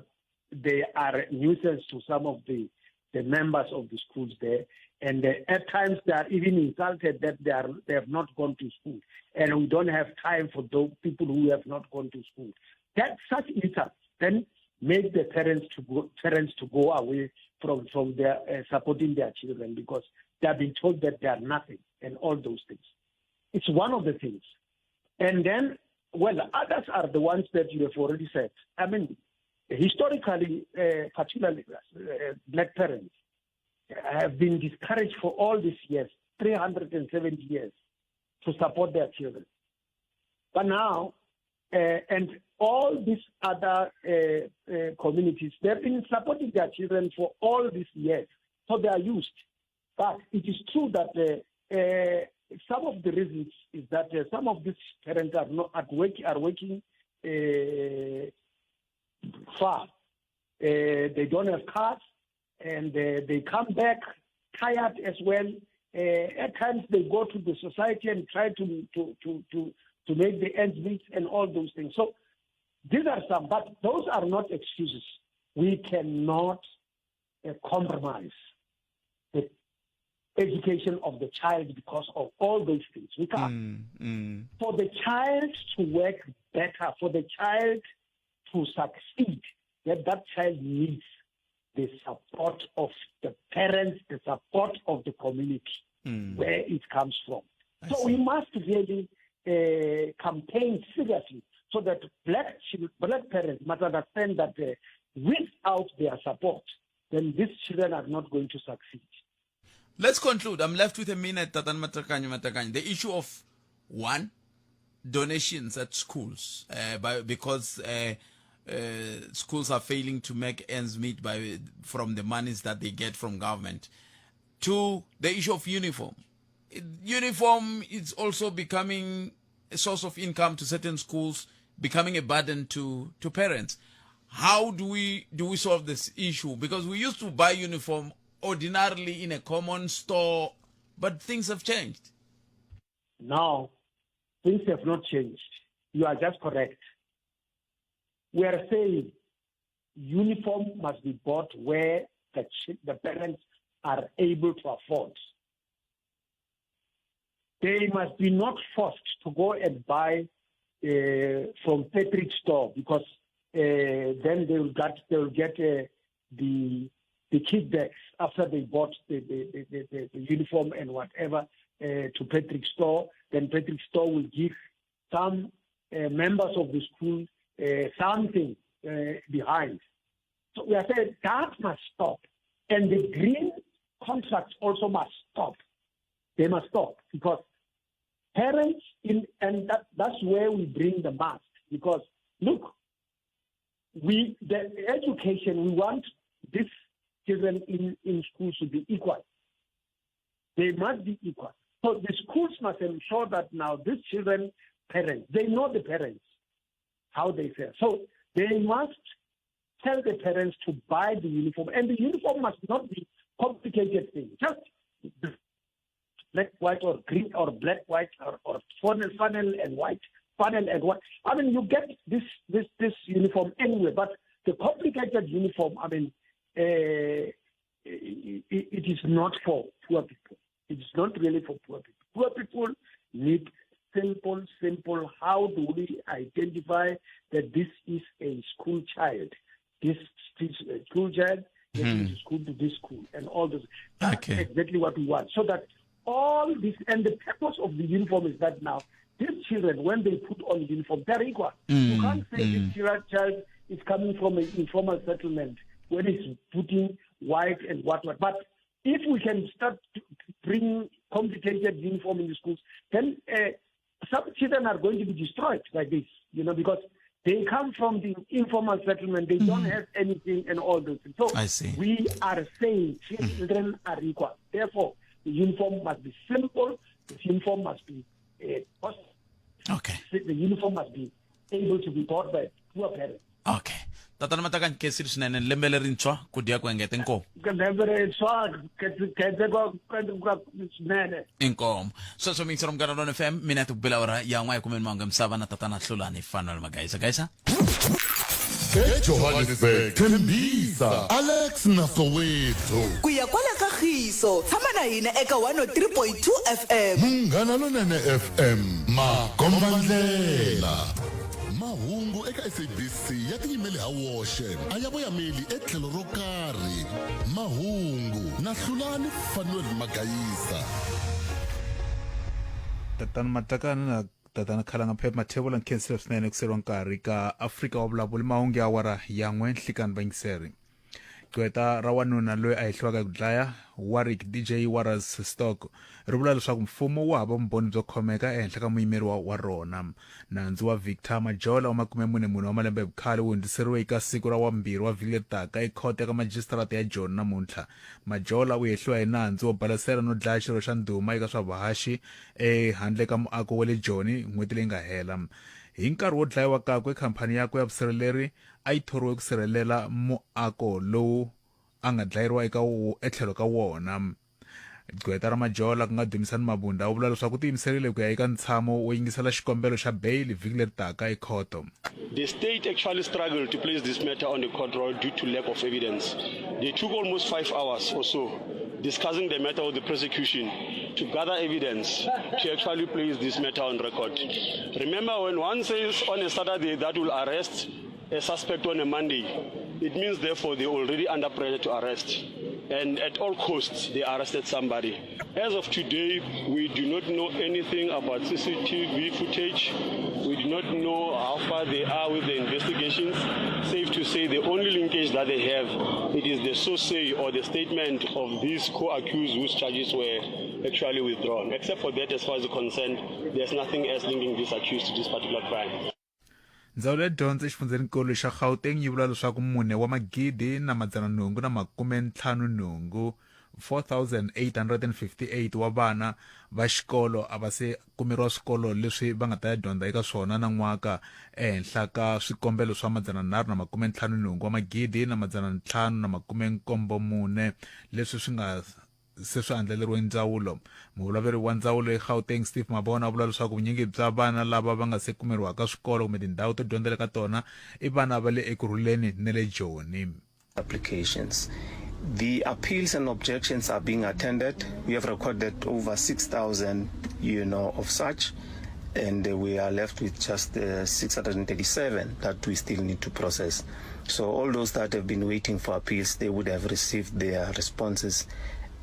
they are nuisance to some of the the members of the schools there, and at times they are even insulted that they are they have not gone to school, and we don't have time for those people who have not gone to school. That such insults then make the parents to go parents to go away from from their supporting their children because they have been told that they are nothing and all those things. It's one of the things. And then, well, others are the ones that you have already said. I mean, historically, particularly black parents have been discouraged for all these years, 370 years, to support their children. But now, and all these other communities, they've been supporting their children for all these years, so they are used. But it is true that some of the reasons is that some of these parents are not at work, are working far. They don't have cars, and they come back tired as well. Uh, at times they go to the society and try to, to, to, to, to make the ends meet and all those things. So these are some, but those are not excuses. We cannot uh, compromise the education of the child because of all those things. We can't. Mm, mm. For the child to work better, for the child to succeed, that that child needs the support of the parents, the support of the community mm. where it comes from. I so see. we must really uh, campaign seriously so that black, black parents must understand that uh, without their support, then these children are not going to succeed. Let's conclude. I'm left with a minute, Tatan Matakanya Matakanya. The issue of one, donations at schools, uh, by, because uh, uh, schools are failing to make ends meet by from the monies that they get from government. Two, the issue of uniform. Uniform is also becoming a source of income to certain schools, becoming a burden to, to parents. How do we do we solve this issue? Because we used to buy uniform ordinarily in a common store, but things have changed. No, things have not changed. You are just correct. We are saying uniform must be bought where the, the parents are able to afford. They must be not forced to go and buy uh, from Patrick store because uh, then they will get they will get uh, the the kickbacks after they bought the the, the, the, the uniform and whatever uh, to Patrick store. Then Patrick store will give some uh, members of the school uh, something uh, behind. So we are saying that must stop. And the green contracts also must stop. They must stop because parents in and that, that's where we bring the mask because look, we the education we want these children in, in schools to be equal. They must be equal. So the schools must ensure that now these children, parents, they know the parents, how they feel. So they must tell the parents to buy the uniform. And the uniform must not be complicated thing. Just black, white, or green, or black, white, or, or funnel, funnel and white, funnel and white. I mean, you get this, this, this uniform anyway, but the complicated uniform, I mean, uh, it, it is not for poor people. It is not really for poor people. Poor people need simple, simple, how do we identify that this is a school child? This is a school child, this mm. is school to this school, and all this. That's okay. exactly what we want. So that all this, and the purpose of the uniform is that now, these children, when they put on uniform, they're equal. Mm. You can't say mm. this child is coming from an informal settlement when it's putting white and what, what. But if we can start to bring complicated uniform in the schools, then uh, some children are going to be destroyed by this, you know, because they come from the informal settlement, they mm. don't have anything and all those things. So I see. we are saying children mm. are equal. Therefore, the uniform must be simple, the uniform must be uh, okay. The uniform must be able to be bought by poor parents. Okay. Tatana Matakane khensile swinene lembe lerintshwa ku dya ku engeta inkomu. Lembe lerintshwa swinene. Inkomu. Sweswo mi yingisela Munghana Lona FM mina ti ku bela awara ya n'we kumeni mahungu ya misava na tatana Hlulani Fanuel Magaisa Gaisa. ejohannesburg tembisa alex na soweto Ku ya kwala ka Khiso, tshama na hina eka 103.2 FM. Munghana Lonene FM makombandlela mahungu eka sabc ya tiyimele ha woxe a ya voyameli etlhelo ro karhi mahungu na hlulani fanuel magayisa Tatana Matakana na Tatana Khalanga Phepha Mathebula nkhensile swinene ku seriwa nkarhi ka Afrika wa vulavuli mahungu ya awara ya n'we nhlikani vayingiseri Gqweta ra wanuna loyi a hehliwaka hi ku dlaya Warwick DJ Warras Stock ri vula leswaku mfumo wu hava vumbhoni byo khomeka ehenhla ka muyimeri wa, wa rona. Nandzu wa Victor Majola wa 44 wa malembe hi vukhale wu hundziseriwe eka siku ra wavumbirhi wa vhiki leri taka ekhoto ya ka majisitarata ya Joni namuntlha. Majola u hehliwa hi nandzu wo balasela no dlaya xirho xa ndhuma eka swa vuhaxi ehandle ka muako wa le Joni n'hweti leyi nga hela. Hi nkarhi wo dlayiwa kakwe, khamphani yakwe ya vusirheleri a yi thoriwe ku sirhelela muako lowu a nga dlayeriwa eka etlhelo ka wona. Gqweta ra Majola ku nga Dumisani Mabunda u vula leswaku u tiyimiserile ku ya eka ntshamo wo yingisela xikombelo xa beyili vhiki leri taka ekhoto. The state actually struggled to place this matter on the court roll due to lack of evidence. They took almost five hours or so discussing the matter with the prosecution to gather evidence to actually place this matter on record. Remember, when one says on a Saturday that will arrest a suspect on a Monday, it means therefore they're already under pressure to arrest. And at all costs, they arrested somebody. As of today, we do not know anything about CCTV footage. We do not know how far they are with the investigations. Safe to say the only linkage that they have, it is the so say or the statement of these co-accused whose charges were actually withdrawn. Except for that, as far as concerned, there's nothing else linking this accused to this particular crime. Ndzawulo ya Dyondzo exifundzhenikulu xa Gauteng yi vula leswaku mune wa magidi na madzana nhungu na makume ntlhanu nhungu 4858 wa vana va xikolo a va se kumeriwa swikolo leswi va nga ta ya dyondza eka swona nan'waka ehenhla ka swikombelo swa madzana nharhu na makume ntlhanu nhungu wa magidi na madzana ntlhanu na makume nkombo mune leswi swi nga se swi andlaleriwe ndzawulo. Muvulavuri wa ndzawulo eGauteng Steve Mabona u vula leswaku vunyingi bya vana lava va nga se kumeriwaka swikolo kumbe tindhawu to dyondzela ka tona i vana va le Ekurhuleni na le Joni. Applications. The appeals and objections are being attended. We have recorded over 6,000, you know, of such, and we are left with just uh, 637 that we still need to process. So all those that have been waiting for appeals, they would have received their responses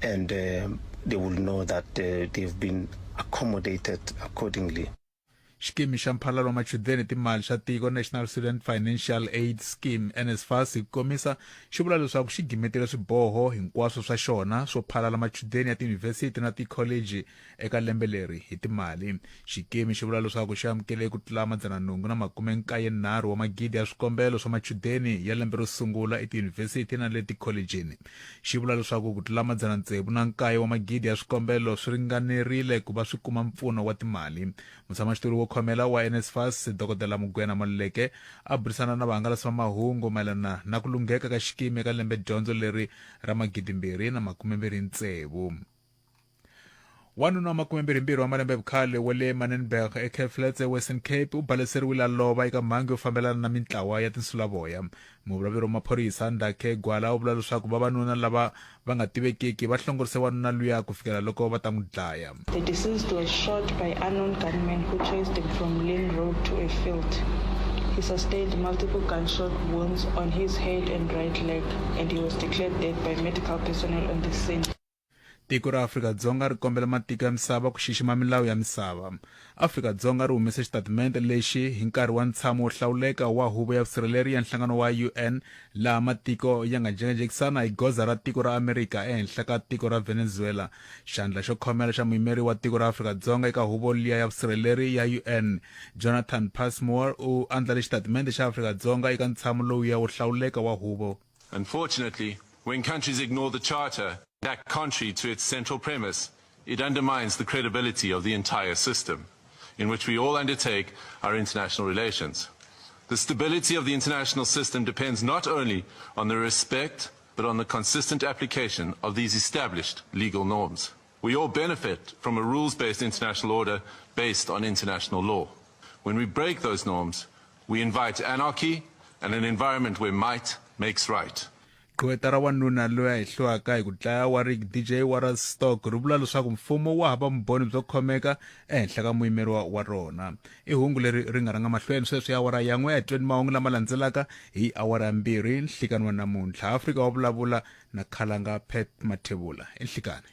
and uh, they will know that uh, they've been accommodated accordingly. Xikimi xa mphalalo wa machudeni timali xa tiko National Student Financial Aid Scheme NSFAS hi ku komisa xi vula leswaku xi gimetile swiboho hinkwaswo swa xona swo phalala machudeni ya tiyunivhesiti na tikholeji eka lembe leri hi timali. Xikimi xi vula leswaku xi amukele ku tlula madzananhungu na makume nkaye nharhu wa magidi ya swikombelo swa machudeni ya lembe ro sungula etiyunivhesiti na le tikholejini. Xi vula leswaku ku tlula madzana tsevu na nkaye wa magidi ya swikombelo swi ringanerile ku va swi kuma mpfuno wa timali. Mutshamaxitulu wo khomela wa NSFAS, Dokodela Mugwena Maluleke, a burisana na vahangalasi va mahungu mayelana na ku lungheka ka xikimi eka lembe dyondzo leri ra 2026. Wanuna wa makumembirhimbirhi wa malembe vukhale wa le Manenberg eCape Flats eWestern Cape u baleseriwile a lova eka mhangu yo fambelana na mintlawa ya tinsulavoya. Muvulavuri wa maphorisa Ndakhe Gwala u vula leswaku vavanuna lava va nga tivekiki va hlongorise wanuna luya ku fikela loko va ta n'wi dlaya. The deceased was shot by unknown gunmen who chased him from Lynn Road to a field. He sustained multiple gunshot wounds on his head and right leg, and he was declared dead by medical personnel on the scene. Tiko ra Afrika-Dzonga ri kombela matiko ya misava ku xixima milawu ya misava. Afrika-Dzonga ri humese xitatimente lexi hi nkarhi wa ntshamo wo hlawuleka wa Huvo ya Vusirheleri ya Nhlangano wa UN laha matiko ya nga jekajekisana hi goza ra tiko ra Amerika ehenhla ka tiko ra Venezuela. Xandla xo khomela xa muyimeri wa tiko ra Afrika-Dzonga eka Huvo liya ya Vusirheleri ya UN, Jonathan Passmore u andlale xitatimente xa Afrika-Dzonga eka ntshamo lowuya wo hlawuleka wa huvo. Unfortunately, when countries ignore the Charter and act contrary to its central premise, it undermines the credibility of the entire system in which we all undertake our international relations. The stability of the international system depends not only on the respect, but on the consistent application of these established legal norms. We all benefit from a rules-based international order based on international law. When we break those norms, we invite anarchy and an environment where might makes right. Gqweta ra wanuna loyi a hehliwaka hi ku dlaya Warwick DJ Warras Stock ri vula leswaku mfumo wu hava vumbhoni byo khomeka ehenhla ka muyimeriwa wa rona. I hungu leri ri nga rhanga mahlweni sweswi hi awara ya n'we. A hi tweni mahungu lama landzelaka hi awara ya mbirhi nhlikani wa namuntlha. Afrika wa vulavula na Khalanga Pat Mathebula enhlikani.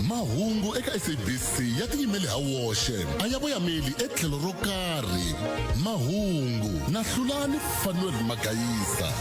Mahungu eka SABC ya tiyimele ha woxe a ya voyameli etlhelo ro karhi. Mahungu na Hlulani Fanuel Magayisa.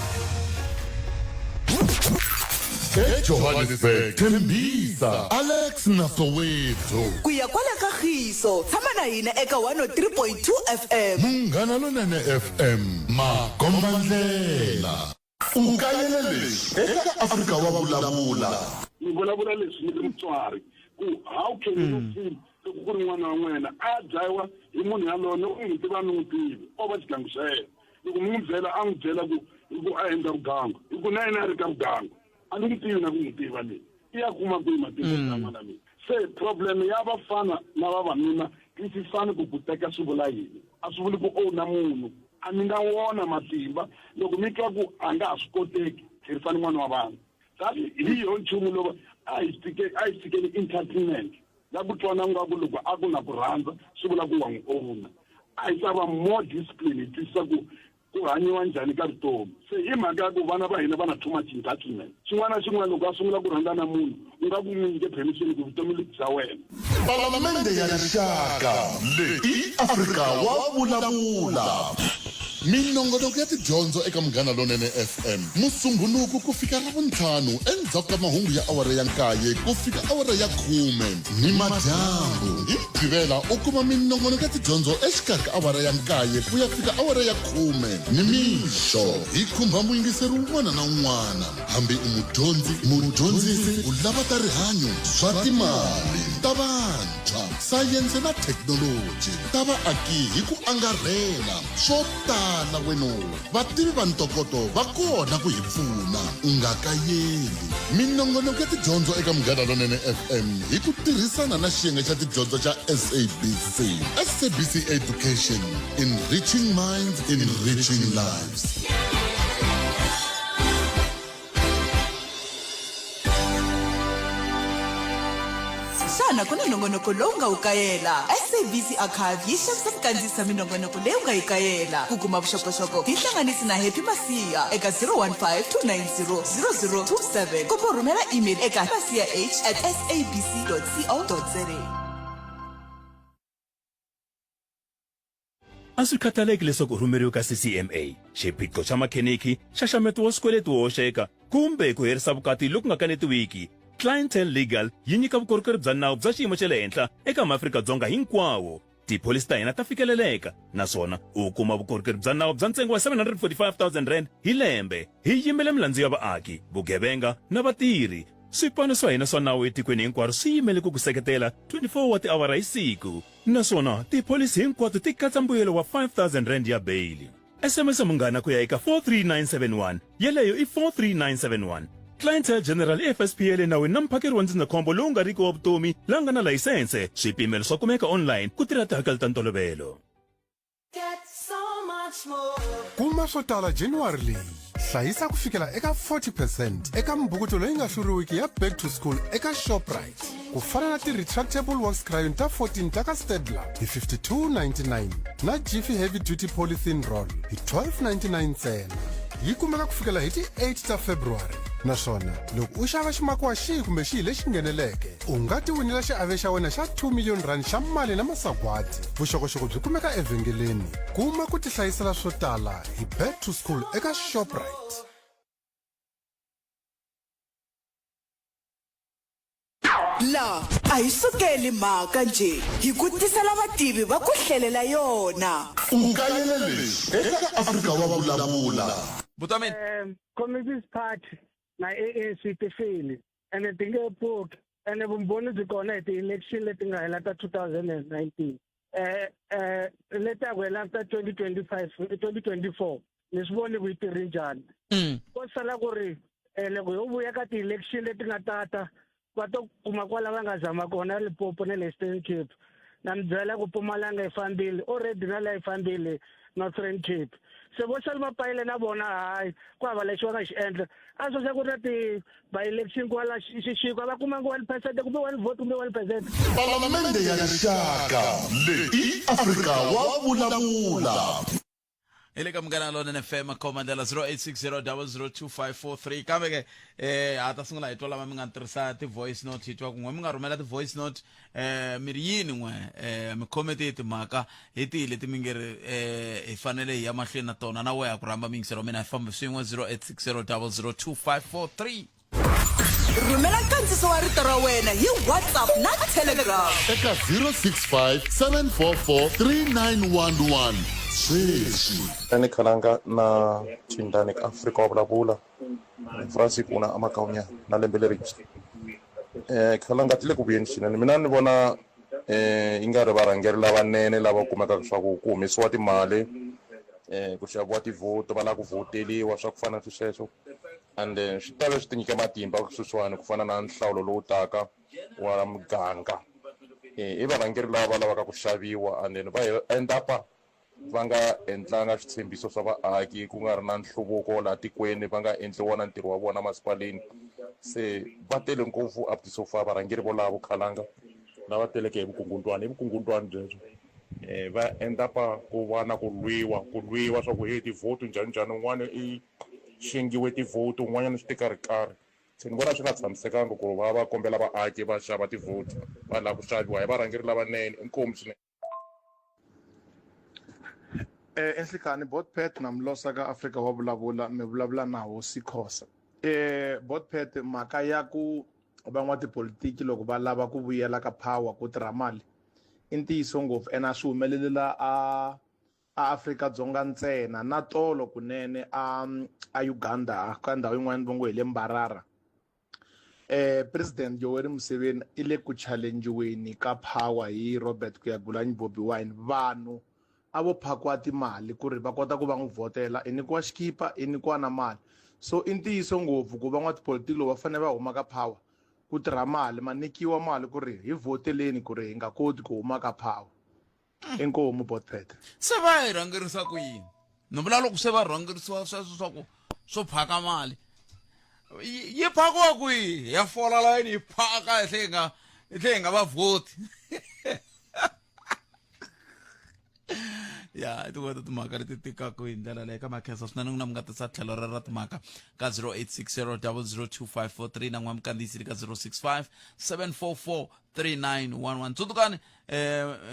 EJohannesburg, Tembisa, Alex na Soweto. Ku ya kwala ka Khiso, tshama na hina eka 103.2 FM. Munghana Lonene FM, makombandlela. U kayele leswi eka Afrika wa Vulavula. Ni vulavula leswi ni ri mutswari ku how can you mm. feel loko ku ri n'wana wa n'wena a dlayiwa hi munhu yaloye ni u n'wi tiva ni n'wi tivi o va xigangu xa yena loko mi n'wi byela a n'wi byela ku hi ku a endla vugangu hi ku na yena a ri ka vugangu a ni n'wi tivi na ku n'wi tiva leyi. I ya kuma kwihi matimba ya n'wana mina? Se problem ya vafana na vavanuna, twisisani ku ku teka swi vula yini. A swi vuli ku owna munhu. A mi na wona matimba. Loko mi twa ku a nga ha swi koteki, tlherisani n'wana wa vanhu. That hi yo nchumu lowu a hi tshike a hi tshikeni entitlement ya ku twana ngaku loko a ku na ku rhandza swi vula ku wa n'wi owna. A hi ta va more discipline hi twisisa ku ku hanyiwa njhani ka vutomi. Se hi mhaka ya ku vana va hina va na too much entitlement. Xin'wana na xin'wana loko a sungula ku rhandza na munhu u nga ku n'wi nyike permission ku vutomi lebyi bya wena. Palamende ya Rixaka leyi i Afrika wa vulavula. Minongonoko ya tidyondzo eka Munghana Lonene FM, Musumbhunuku ku fika Ravuntlhanu endzhaku ka mahungu ya awara ya nkaye ku fika awara ya khume nimadyambu. Hi Mugqivela u kuma minongonoko ya tidyondzo exikarhi ka awara ya nkaye ku ya fika awara ya khume nimixo. Hi khumba muyingiseri un'wana na un'wana, hambi u mudyondzi, mudyondzisi, u lava ta rihanyo, swa timali, ta vantshwa, sayense na thekinoloji, ta vaaki hi ku angarhela, swo tala weno. Vativi va ntokoto va kona ku hi pfuna. U nga kayeli. Minongonoko ya tidyondzo eka Munghana Lonene FM hi ku tirhisana na xiyenge xa tidyondzo xa SABC. SABC Education, enriching minds, enriching lives. Xana ku na nongonoko lowu nga wu kayela? SABC Archive yi xavisa ku kandziyisa minongonoko leyi u nga yi kayela. Ku kuma vuxokoxoko, hi hlanganisi na Happy Masiya eka 015 290 0027 kumbe u rhumela email eka masiya h at sabc co za. A swi khathaleki leswaku u rhumeriwe ka CCMA, xiphiqo xa makheniki, nxaxameto wa swikweleti wo hoxeka, kumbe ku herisa vukati loku nga kanetiwiki, Clientele Legal yi nyika vukorhokeri bya nawu bya xiyimo xa le henhla eka maAfrika-Dzonga hinkwawo. Tipholisi ta hina ta fikeleleka naswona u kuma vukorhokeri bya nawu bya ntsengo wa R745 000 hi lembe. Hi yimela milandzu ya vaaki, vugevenga na vatirhi. Swipano swa hina swa nawu etikweni hinkwaro swi yimele ku ku seketela 24 wa tiawara hi siku. Naswona tipholisi hinkwato ti katsa mbuyelo wa R5000 ya beyili. SMS Munghana ku ya eka 43971, yeleyo i 43971. Clientele General i FSP ya le nawini na muphakeri wa ndzindzakhombo lowu nga riki wa vutomi la nga na layisense. Swipimelo swa kumeka online ku tirha tihakelo ta ntolovelo. Kuma swo tala January leyi. Hlayisa ku fikela eka 40 percent eka mibukuto leyi nga hluriwiki ya Back to School eka Shoprite. Ku fana na ti-retractable wax crayon ta 14 ta ka Staedtler hi 52.99 na Jiffy Heavy Duty Polythene Roll hi 12.99 ntsena. Yi kumeka ku fikela hi ti 8 ta February naswona loko u xava ximakiwa xihi kumbe xihi lexi ngheneleke u nga tiwinela xiave xa wena xa 2 million rand xa mali na masagwadi. Vuxokoxoko byi kumeka evhengeleni. Kuma ku tihlayisela swo tala hi Back to School eka Shoprite. La a hi sukeli mhaka njhe, hi ku tisela vativi va ku hlelela yona. U kayele leswi eka Afrika wa Vulavula. Butameni. Communist Party na ANC ti file ene ti nge pfuki ene vumbhoni byi kona hi ti-election leti nga hela ta 2019 eh eh leti a ku hela ta 2025 2024 ni swi voni ku yi tirhi njhani ko sala ku ri eh, loko yo vuya ka ti-election leti nga tata va to kuma kwala va nga zama kona Limpopo na le Eastern Cape na mi byela ku Mpumalanga yi fambile already na la yi fambile Northern Cape se vo sala va payile na vona hayi ku hava lexi va nga xi endla a swo xa ku ri na ti by election kwala xixiko a va kumanga 1 percent kumbe 1 vote kumbe 1 percent. Palamende ya Rixaka leyi i Afrika wa vulavula. Hi le ka Munghana Lonene FM khoma ndlela 0860002543 kambe ke eh ha ta sungula hi twa lava mi nga tirhisa ti-voice note hi twa ku n'we mi nga rhumela ti-voice note eh mi ri yini n'we eh mi khome tihi timhaka hi tihi leti mi nge ri eh hi fanele hi ya mahlweni na tona na wehe ku rhamba miyingiselo wa mina hi fambe swin'we 0860002543 Rhumela nkandziso wa rito ra wena hi WhatsApp na Telegram. Eka 065 744 3911 sweswi. Ni Khalanga na Thindani ka Afrika wa vulavula Francis kuna amakaunya na lembe lerintshwa eh Khalanga ti le ku vuyeni swinene mina ni vona eh yi nga ri varhangeri lavanene lava kumekaka swa ku ku humesiwa timali eh ku xaviwa tivhoto va lava ku vhoteliwa swa ku fana na sweswo. And then swi tave swi ti nyika matimba sweswiwani ku fana na nhlawulo lowu taka wa muganga. I varhangeri lava va lavaka ku xaviwa and then va end up va nga endlanga switshembiso swa vaaki, ku nga ri na nhluvuko laha tikweni, va nga endli wona ntirho wa vona masipaleni. Se va tele ngopfu up to so far varhangeri volavo khalanga lava teleke hi vukungundzwani, i vukungundzwani byebyo. Va end up ku va na ku lwiwa, ku lwiwa swa ku he tivhoti njhani njhani, un'wana i xengiwe tivhoti, un'wanyana swi te karhi karhi. Se ni vona swi nga tshamisekanga ku va va kombela vaaki va xava tivhoti, va lava ku xaviwa hi varhangeri lavanene. Inkomu swinene. Enhlikani Botpet na Mlosa ka Afrika wa vulavula mi vulavula na Hosi Khosa. Botpet mhaka ya ku van'watipolitiki loko va lava ku vuyela ka power ku tirha mali i ntiyiso ngopfu ene a swi humelelela a a Afrika-Dzonga ntsena na tolo kunene a a Uganda ka ndhawu yin'wana va ngo hi le Mbarara President Yoweri Museveni i le ku challengiweni ka power hi Robert Kyagulanyi Bobi Wine vanhu a vo phakiwa timali ku ri va kota ku va n'wi vhotela i nyikiwa xikipa i nyikiwa na mali so i ntiyiso ngopfu ku van'watipolitiki loko va fanele va huma ka power ku tirha mali ma nyikiwa mali ku ri hi vhoteleni ku ri hi nga koti ku huma ka power inkomu Botpet Se va yi rhangerisa ku yini? Ni vula loko se va rhangerisiwa sweswo swa ku swo phaka mali yi phakiwa kwihi? Ya fola layini yi phaka hi tlhe hi nga hi tlhe hi nga va vhoti. Ya i tin'wana ta timhaka leti tikaka hi ndlela leyi ka makhensa swinene n'wina mi nga tisa tlhelo ra ra timhaka ka 0860 002543 na n'wa mikandziyisi ka 065 744 3911. Tsundzukani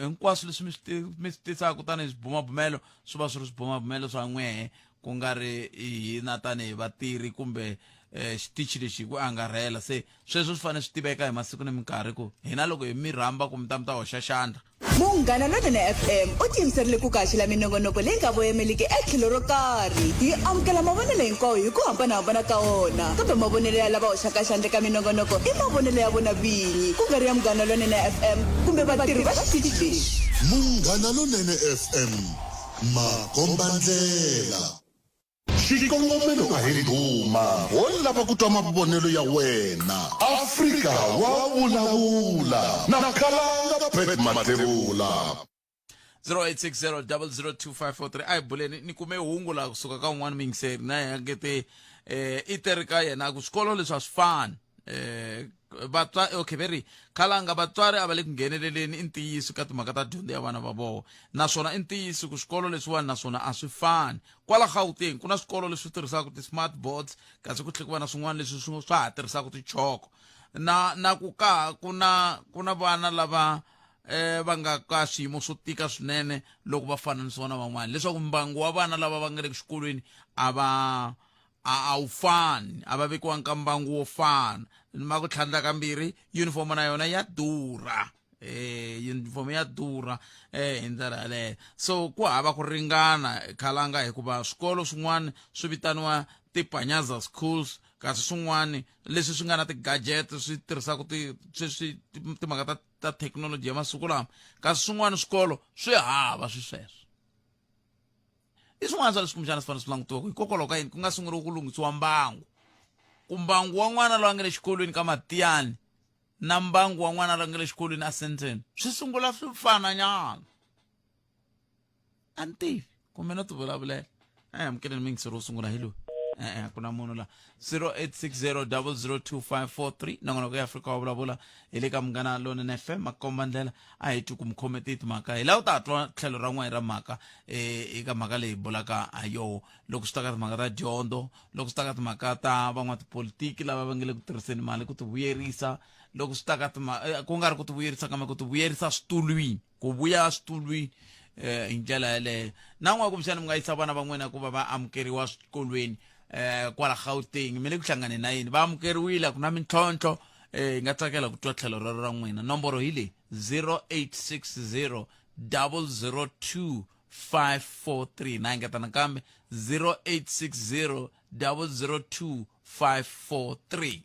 hinkwaswo leswi mi swi mi swi tisaka tanihi swibumabumelo swi va swi ri swibumabumelo swa n'wehe, ku nga ri hina tanihi vatirhi kumbe xitichi lexi hi ku angarhela. Se sweswo swi fanele swi tiveka hi masiku ni minkarhi ku hina loko hi mi rhamba ku mi ta mi ta hoxa xandla. Munghana Lonene FM u tiyimiserile ku ku haxela minongonoko leyi nga voyemeliki etlhelo ro karhi. Hi amukela mavonelo hinkwawo hi ku hambanahambana ka wona, kambe mavonelo ya lava hoxaka xandla eka minongonoko i mavonelo ya vona vinyi, ku nga ri ya Munghana Lonene FM kumbe vatirhi va xitichi lexi. Munghana Lonene FM, makombandlela. Xikongomelo a hi ndhuma, ho lava ku twa mavonelo ya wena. Afrika wa vulavula na Khalanga Pat Mathebula. 0860 002543. A hi buleni. Ni kume hungu laha kusuka ka un'wana muyingiseri na yena ngete i te ri ka yena a ku swikolo leswi a swi fani. Vatswari, okay, ve ri khalanga vatswari a va le ku ngheneleleni i ntiyiso ka timhaka ta dyondzo ya vana va vona, naswona i ntiyiso ku swikolo leswiwani naswona a swi fani. Kwala Gauteng ku na swikolo leswi tirhisaka ti-smart boards, kasi ku tlhela ku va na swin'wana leswi swi swa ha tirhisaka tichoko. Na ku ka ku na vana lava va nga ka swiyimo swo tika swinene loko va fananisiwa na van'wana, leswaku mbangu wa vana lava va nga le xikolweni a va a wu fani, a va vekiwanga ka mbangu wo fana. Ma ku tlhandla kambirhi, uniform na yona ya durha, uniform ya durha hi ndlela yaleyo. So ku hava ku ringana khalanga, hikuva swikolo swin'wana swi vitaniwa tipanyaza schools, kasi swin'wana leswi swi nga na ti-gadget swi tirhisaka ti sweswi timhaka ta thekinoloji ya masiku lama, kasi swin'wana swikolo swi hava swi sweswo. I swin'wana swa leswi kumbexana swi fanele swi langutiwaka, hikokwalaho ka yini ku nga sunguriwi ku lunghisiwa mbangu, ku mbangu wa n'wana loyi a nga le xikolweni ka Matiyani na mbangu wa n'wana loyi a nga le xikolweni a Sandton swi sungula swi fana nyana. A ni tivi kumbe no ti vulavulela. A hi amukeleni muyingiseri wo sungula hi loyi. E-e, a ku na munhu la. 0860 002543, nongonoko ya Afrika wa vulavula hi le ka Munghana Lonene FM. Makomba ndlela a hi twi ku mi khome tihi timhaka, hi laha u ta twa tlhelo ra n'we ra mhaka eka mhaka leyi bulaka ha yoho, loko swi ta ka timhaka ta dyondzo, loko swi ta ka timhaka ta van'watipolitiki lava va nge le ku tirhiseni mali ku tivuyerisa, loko swi ta ka ku nga ri ku tivuyerisa kambe ku tivuyerisa switulwini, ku vuya switulwini hi ndlela yeleyo. Na n'we kumbexana mi nga yisa vana va n'wina ku va va amukeriwa swikolweni kwala Gauteng, mi le ku hlanganeni na yini? Va amukeriwile, ku na mintlhontlho? Hi nga tsakela ku twa tlhelo rero ra n'wina. Nomboro hi leyi, 0860 002 543. Na engeta nakambe, 0860 002 543.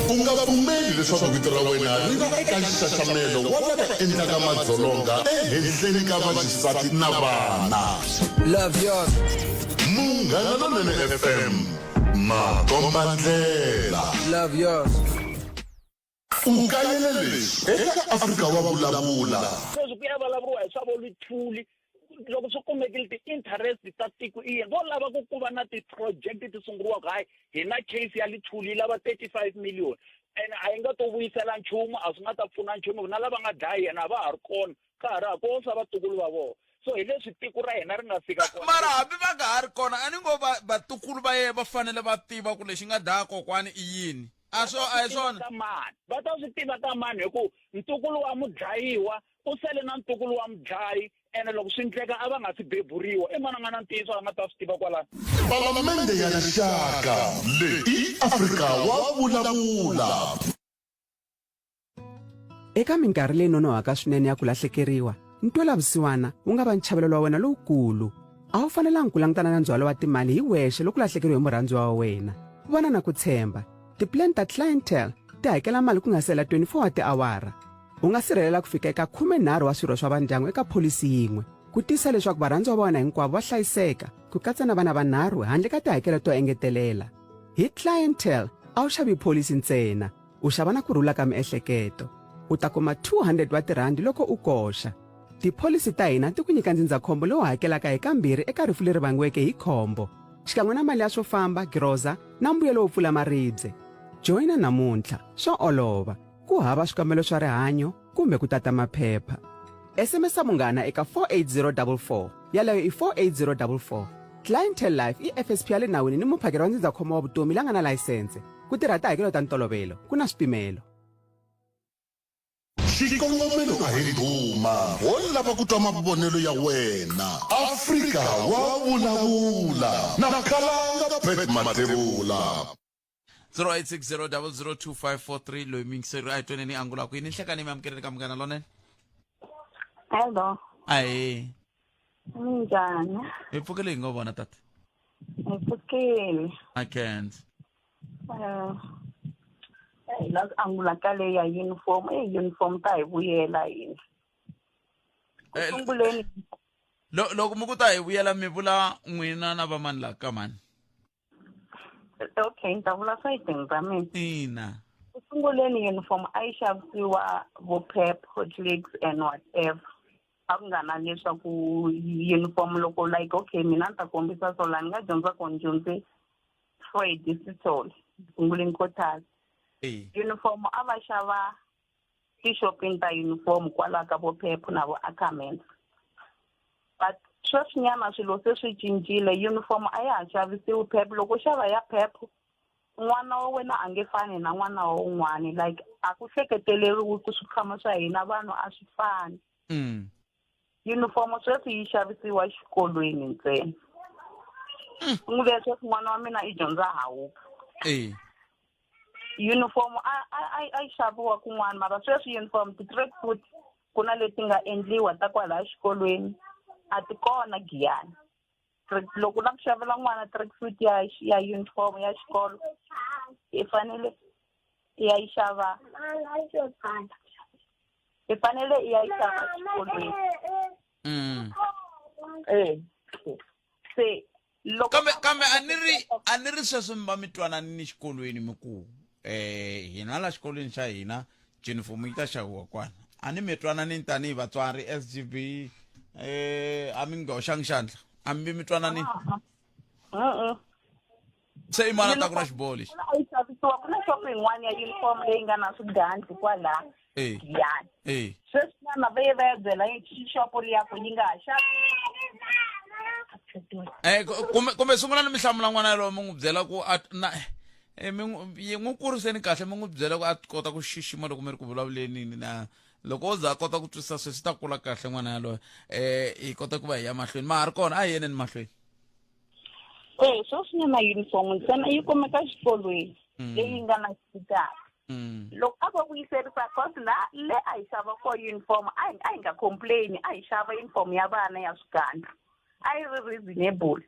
U nga pfumeli leswaku vito ra wena ri va eka nxaxamelo wa lava endlaka madzolonga ehenhleni ka vaxisati na vana. Love yours. Munghana Lonene FM. Makombandlela. Love yours. U kayele leswi eka Afrika wa vulavula. Sweswi ku ya vulavuriwa hi swa vo Luthuli loko swi kumekile ti-interest ta tiko i yini vo lava ku ku va na ti-project ti sunguriwaka hayi hi na case ya Luthuli yi lava 35 million ene a yi nga to vuyisela nchumu a swi nga ta pfuna nchumu na lava nga dlaya yena a va ha ri kona ka ha ri ha ko swa vatukulu va vona so hi leswi tiko ra hina ri nga fika kona mara hambi va nga ha ri kona a ni ngo vatukulu va yena va fanele va tiva ku lexi nga dlaya kokwani i yini a swo a hi swona ka mani va ta swi tiva ka mani hi ku ntukulu wa mudlayiwa u sele na ntukulu wa mudlayi ene loko swi ndleka a va nga si beburiwa i mani a nga na ntiyiso a nga ta swi tiva kwalano Palamende ya Rixaka leyi i Afrika wa vulavula. Eka minkarhi leyi nonohaka swinene ya ku lahlekeriwa, ntwela-vusiwana wu nga va nchavelelo wa wena lowukulu. A wu fanelanga ku langutana na ndzhwalo wa timali hi wexe loko u lahlekeriwe hi murhandziwa wa wena. Vana na ku tshemba. Tipulani ta Clientele ti hakela mali ku nga si hela 24 wa tiawara. U nga sirhelela ku fika eka 13 wa swirho swa vandyangu eka pholisi yin'we, ku tiyisisa leswaku varhandziwa va wena hinkwavo va hlayiseka, ku katsa na vana vanharhu handle ka tihakelo to engetelela. Hi Clientele, a wu xavi pholisi ntsena, u xava na ku rhula ka miehleketo. U ta kuma 200 wa tirhandi loko u koxa. Tipholisi ta hina ti ku nyika ndzindzakhombo lowu hakelaka hi kambirhi eka rifu leri vangiweke hi khombo, xikan'we na mali ya swo famba, giroza na mbuyelo wo pfula maribye. Joyina namuntlha, swa olova, ku hava swikambelo swa rihanyo kumbe ku tata maphepha. SMS munghana eka 48044, yaleyo i 48044. Clientele Life i FSP ya le nawini ni muphakeri wa ndzindzakhombo wa vutomi la nga na layisense. Ku tirha tihakelo ta ntolovelo, ku na swipimelo. Xikongomelo a hi ndhuma, ho lava ku twa mavonelo ya wena. Afrika wa vulavula na Khalanga Pat Mathebula. 0860002543 loyi miyingiseri a hi tweneni angula ku yini nhlekani mi amukeleni ka munghana lonene. Hello. Ahee. Minjhani? Hi pfukile hi ngo vona tata. Hi pfukile. I can't. Hi la ku angula ka leyi ya uniform. E uniform ta hi vuyela hina. Ku sunguleni Loko mi ku ta hi vuyela mi vula n'wina na vamani la ka mani? Okay, ni ta vula sayitini ra mina. Ina. Ku sunguleni uniform a yi xavisiwa vo Pep, Clicks and whatever. A ku nga na leswaku uniform loko like okay mina ni ta kombisa so laha ni nga dyondza kona ni dyondze Floyd Sithole sunguleni Kotaz. Uniform a va xava tixopini ta uniform kwalaho ka vo Pep na vo Ackermans. But sweswinyana swilo se swi cincile uniform a ya ha xavisiwi Pep loko u xava ya Pep n'wana wa wena a nge fani na n'wana wa un'wani like a ku hleketeleriwi ku swikhwama swa hina vanhu a swi fani. Uniform sweswi yi xavisiwa xikolweni ntsena. N'wi sweswi n'wana wa mina i dyondza Hawuka. Uniform a a a yi xaviwa kun'wana mara sweswi uniform ti-track suit ku na leti nga endliwa ta kwalaya xikolweni a ti kona Giyani. Loko u lava ku xavela n'wana track suit ya ya uniform ya xikolo i fanele i ya yi xava i fanele i ya yi xava xikolweni. Se loko Kambe kambe a ni ri a ni ri sweswo mi va mi twanani ni xikolweni mi ku hina la xikolweni xa hina uniform yi ta xaviwa kwana. A ni mi twananini tanihi vatswari SGB a mi nga hoxangi xandla a mi mi twananini. Se i mani a ta ku na xiboho lexi? A yi xavisiwa ku na shop yin'wana ya uniform leyi nga na swigandli kwala Giyani. Sweswinyana va ye va ya byela xopo liya ku yi nga ha xavi. Kumbe sungula ni mi hlamula n'wana yalowo mi n'wi byela ku a na mi n'wi yi n'wi kuriseni kahle mi n'wi byela ku a kota ku xixima loko mi ri ku vulavuleni na loko o za a kota ku twisisa sweswi ta kula kahle n'wana yaloye hi kota ku va hi ya mahlweni ma ha ri kona a hi yeneni mahlweni. Eh sweswinyana uniform ntsena yi kumeka xikolweni leyi nga na xitalo. Loko a va vuyiserisa cause la le a hi xava ko uniform a hi a hi nga complain a hi xava uniform ya vana ya swigandlu a yi ri reasonable.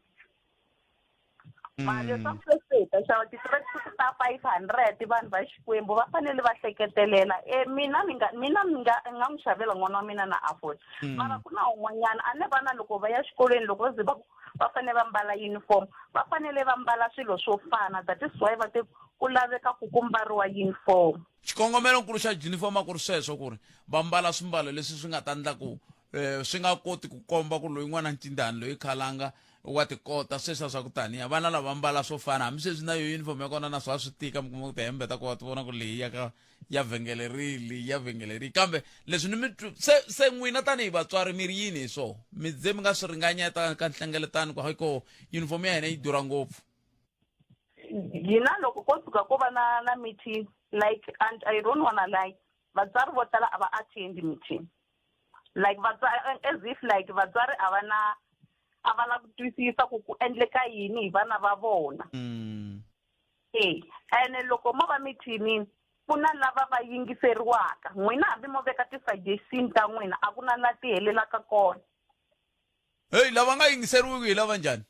Mara leswaku sweswi hi ta xava ti-tracksuit ta 500 vanhu va Xikwembu va fanele va hleketelela. Mina ni nga mina ni nga ni nga n'wi xavela n'wana wa mina na afford. Mara ku na un'wanyana a ne vana loko va ya xikolweni loko va ze va ku va fanele va mbala uniform va fanele va mbala swilo swo fana that is why va te ku laveka ku ku mbariwa uniform xikongomelonkulu xa uniform a ku ri sweswo ku ri va mbala swimbalo leswi swi nga ta ndla ku um swi nga koti ku komba ku loyi n'wana ncindani loyi khalanga wa tikota sweswiya swa ku taniya vana lava mbala swo fana hambi sweswi na yo uniform ya kona na swa swi tika mi kuma ku tihembe ta kona ti vona ku leyi ya ka ya vhengele rili ya vhengele rili kambe leswi ni mi se se n'wina tanihi vatswari mi ri yini hi swona mi ze mi nga swi ringanyeta ka nhlengeletano ku hayi ko uniform ya hina yi durha ngopfu hina loko ko tshuka ko va na na meeting like and i don't wanna lie vatswari vo tala a va attend meeting like vatswari as if like vatswari a va na a va la ku twisisa ku ku endleka yini hi vana va vona mm. e ene loko mo va mithinini ku na lava va yingiseriwaka n'wina hambi mo veka ti-suggestion ta n'wina a ku na la ti helelaka kona heyi lava nga yingiseriwiki hi lava njhani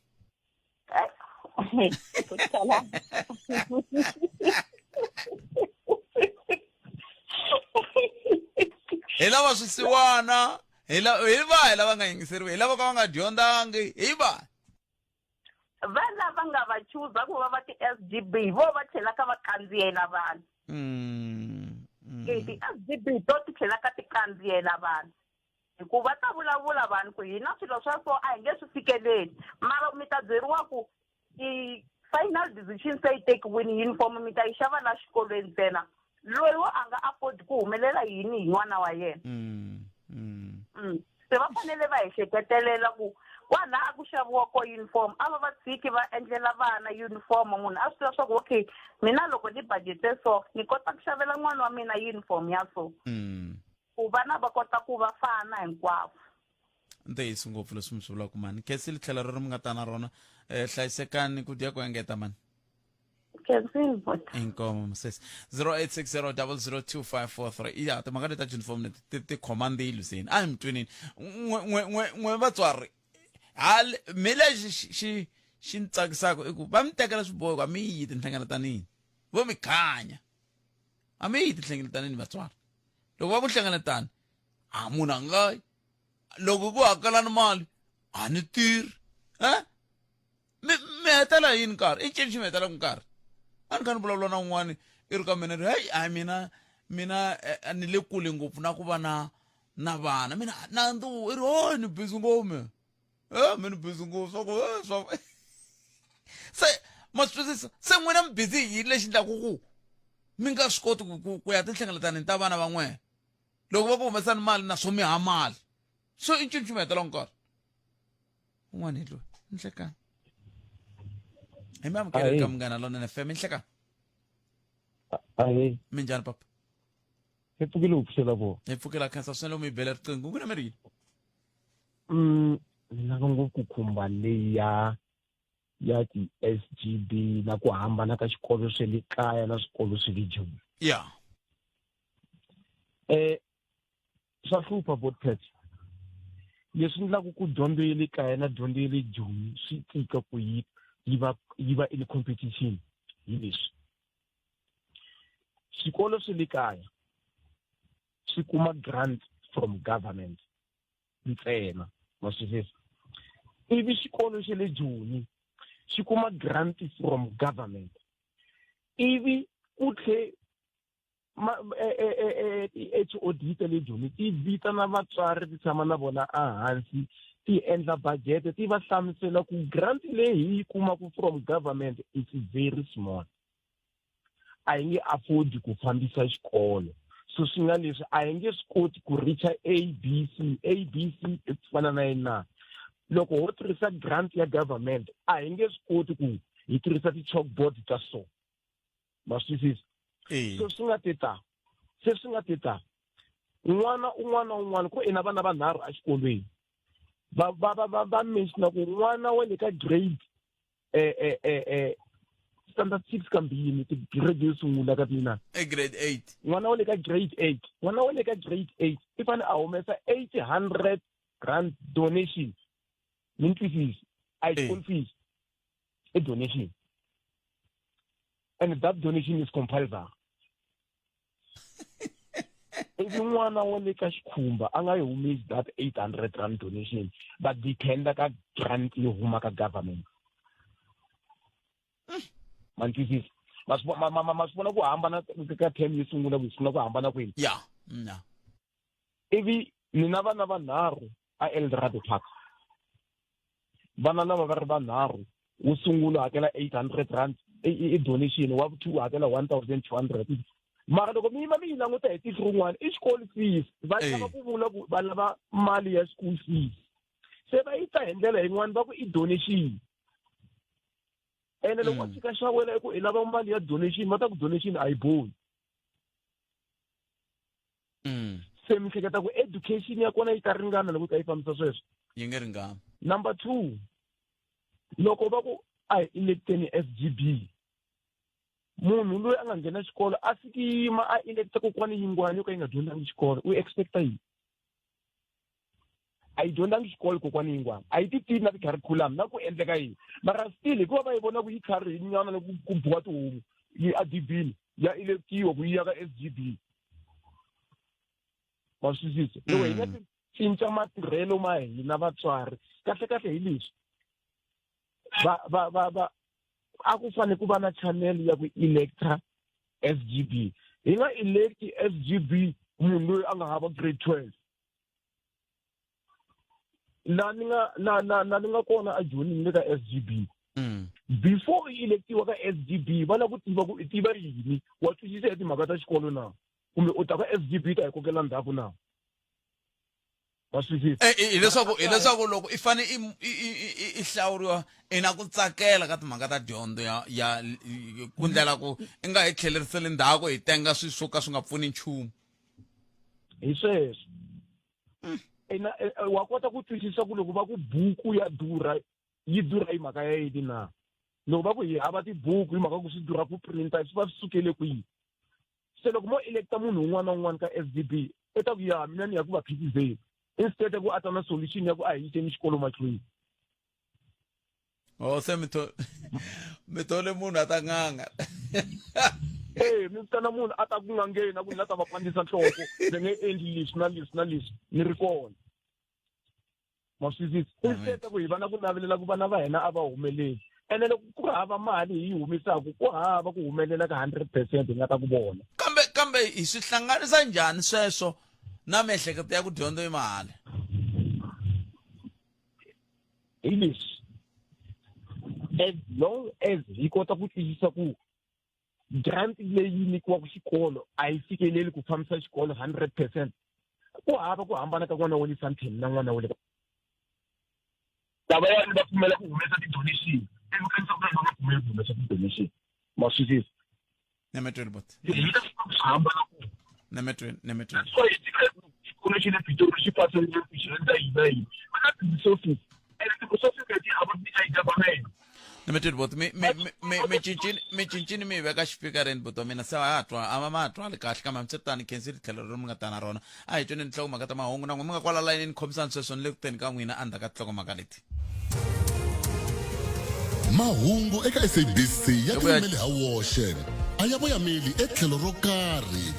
hi lava swisiwana hi hi va hi lava nga yingiseriwi hi lava ka va nga dyondzangi hi va va lava nga va chuza ku va va ti-s g b vo va tlhelaka va kandziyela vanhu mm, mm. e ti-s g b to ti tlhelaka ti kandziyela vanhu hikuva va ta vulavula vanhu ku hina swilo swa so a hi nge swi fikeleli mara mi ta byeriwa ku i final decision se yi tekiwini uniform mi ta yi xava la xikolweni ntsena loyi wo a nga afford ku humelela yini hi n'wana wa yena mm, mm. mm. se va fanele va ehleketelela ku kwala a ku xaviwa ko uniform a va va tshiki va endlela vana uniform munhu a swi tiva swa ku okay mina loko ni budgete so ni kota ku xavela n'wana wa mina uniform ya so mm. ku vana va kota ku va fana hinkwavo ntiyiso ngopfu leswi mi swi vulaka mani khensile tlhela rero mi nga ta na rona um hlayisekani ku dya ku engeta mani inkomo msesi 0860002543 ya timhaka leti ta uniform leti ti ti khoma mbilu seni a hi mi twinini n'we vatswari hali mi lexi xi xi ni tsakisaka i ku va mi tekela swiboho ku a mi yi tinhlengeletani vo mi khanya a mi yi tinhlengeletanini vatswari loko va ku hlengeletani a munhu a nga loko ku hakelani mali a ni tirhi e mi mi hetela yini nkarhi i ncini xi mi hetelaka nkarhi a ni kha ni vulavula na un'wana i ri ka mina ri heyi a mina mina eh, ni le kule ngopfu na ku va na na vana mina nandzu i ri o ni busy ngopfu mina e mi ni busy ngopfu swa ku eh, swa se ma swi twisisa se n'wina mi busy hi yini lexi endlaku ku mi nga swi koti ku ya tinhlengeletanini ta vana va n'wena loko va ku humesani mali naswo mi ha mali so i ncini xi mi hetela nkarhi un'wana hi loyi nhlekani hi mi amukele ka munghana lonene fm nhlekani ahee minjhani papa hi pfukile u pfuxela vo hi pfukela khensa swinene loko mi yi bela riqingho ku na mi ri yini mm ni lava ngopfu ku khumba leyi ya ya ti-SGB na ku hambana ka xikolo swa le kaya na swikolo swa le Joni ya eh swa hlupha botpet leswi endlaka ku dyondzo ya le kaya na dyondzo ya le Joni swi tika ku yi yi va yi va in competition hi leswi swikolo swa le kaya swi kuma grant from government ntsena ma swi twisisa ivi xikolo xa le Joni xi kuma grant from government ivi ku tlhe ma ti-HOD ta le Joni ti vitana vatswari ti tshama na vona ehansi ti endla budget ti va hlamusela ku grant leyi hi yi kumaka from government it's very small a yi nge afford ku fambisa xikolo so swi nga leswi a yi nge swi koti ku reacha a b c a b c i ku fana na yini na loko ho tirhisa grant ya government a hi nge swi koti ku hi tirhisa ti-chalkboard ta so ma swi twisisa so swi nga te ta se swi nga te ta n'wana un'wana na un'wana ku ina vana vanharhu exikolweni va va va va va mention ku n'wana wa le ka grade eh eh eh eh standard 6 kambe yini ti grade yo sungula ka mina e grade 8 n'wana wa le ka grade 8 n'wana wa le ka grade 8 i fanele a humesa 800 rand donation mi ni twisisi a yi school fees i donation and that donation is compulsory ivi n'wana wa le ka xikhumba a nga yi humesi that 800 rand donation Va dependa ka grant yo huma ka government. Ma ni twisisa? Ma swi ma ma ma swi vona ku hambana ka term yo sungula ku yi sungula ku hambana kwini? Ya. Ya. Ivi ni na vana vanharhu a Eldorado Park. Vana lava va ri vanharhu, wo sungula hakela 800 rand i donation, wa vu-two hakela 1200. Mara loko mi yima mi yi languta hi tihlo rin'wana i school fees. Va lava ku vula ku va lava mali ya school fees, se va yi ta hi ndlela yin'wana va ku i donation. Ene loko wa fika xa wena i ku i lava mali ya donation, va ta ku donation a yi bohi. Se mi hleketa ku education ya kona yi ta ringana loko yi ka yi fambisa sweswo? Yi nge ringani. Number 2, loko va ku a hi electeni SGB, munhu loyi a nga nghena xikolo a fiki yima a electa kokwani yingwani yo ka yi nga dyondzangi xikolo, u expecta yini? A yi dyondzangi xikolo kokwani yingwani, a yi ti tivi na ti-curriculum na ku endleka yini, mara still hikuva va yi vona ku yi tlharihi nyana loko ku biwa tihomu yi a dibini ya electiwa ku yi ya ka SGB. Wa swi twisisa? Loko hi nga ti cinca matirhelo ma hina vatswari, kahle kahle hi leswi va va va va a ku fanele ku va na channel ya ku electa SGB. Hi nga elect SGB munhu loyi a nga hava grade 12. La ni nga la la la ni nga kona a Joni ni le ka SGB. Before i electiwa ka SGB va lava ku tiva ku i tiva yini, wa twisisa hi timhaka ta xikolo na, kumbe u ta ka SGB ta hi kokela ndzhaku na. Wa swi twisisa? Hileswaku hileswaku loko i fane i hlawuriwa i na ku tsakela ka timhaka ta dyondzo ya ya ku ndlela ku i nga hi tlheleriseli ndzhaku hi tenga swilo swo ka swi nga pfuni nchumu. Hi sweswo. Ina, wa kota ku twisisa ku loko va ku buku ya durha, yi durha hi mhaka ya yini na? Loko va ku hi hava tibuku hi mhaka ku swi durha ku printa, swi va swi sukele kwihi? Se loko mo electa munhu un'wana na un'wana ka SGB, i ta ku ya mina ni ya ku va phikizeni, instead ya ku a ta na solution ya ku a hi yiseni xikolo mahlweni. Oh, se mi mi thole munhu a ta n'anga. Eh, mi vitana munhu a ta ku n'angeni a ku ni la ta va pandzisa nhloko, ni nge endli leswi na leswi na leswi, ni ri kona. Ma swi twisisa? Instead ya ku hi va na ku navelela ku vana va hina a va humeleli. Ene loko ku hava mali hi yi humesaka, ku hava ku humelela ka 100% hi nga ta ku vona. Kambe kambe hi swi hlanganisa njhani sweswo na miehleketo ya ku dyondzo yi mahala? Hi leswi, as long as hi kota ku twisisa ku grant leyi nyikiwaka xikolo a yi fikeleli ku fambisa xikolo 100%, ku hava ku hambana ka n'wana wa le Sandton na n'wana wa le lavayani va pfumela ku humesa ti-donation, ivi kanisa ku va nga pfumeli ku humesa ti-donation. Ma swi twisisa? Nemetweni bot. Hi ta swi hambana ku Nemetweni, nemetweni. That's why hi tiva ku xikolo xa le Pitori xi pase ngopfu xi endla yini na yini. Va na ti-resources, and ti-resources leti a va ti government. Nemetweni bot, mi mi mi mi cincini mi cincini mi veka xipikareni bot wa mina se a twa a ma twali kahle kambe hambiswiritano khensi tlhelo leri mi nga ta na rona. A hi tweni tinhlokomhaka ta mahungu na n'wina mi nga kwala layinini khomisani sweswo ni le ku teni ka n'wina endzhaku ka tinhlokomhaka leti. Mahungu eka SABC ya tiyimele ha woxe, a ya voyameli etlhelo ro karhi.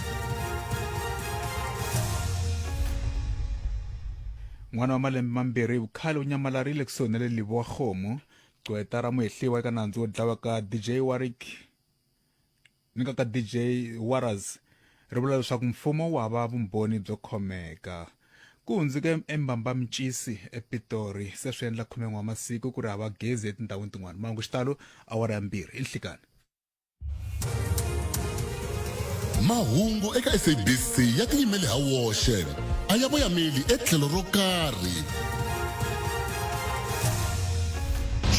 N'wana wa malembe mambirhi hi vukhale u nyamalarile kusuhi na le Lebowakgomo. Gqweta ra muhehliwa eka nandzu wo dlawa ka DJ Warwick ni ka ka DJ Warras ri vula leswaku mfumo wu hava vumbhoni byo khomeka. Ku hundzuke embambamicisi ePitori se swi endla 11 wa masiku ku ri hava gezi etindhawini tin'wana. Mahungu xitalo awara ya 2 i nhlikani. Mahungu eka SABC ya tiyimele ha woxe, a ya voyameli etlhelo ro karhi.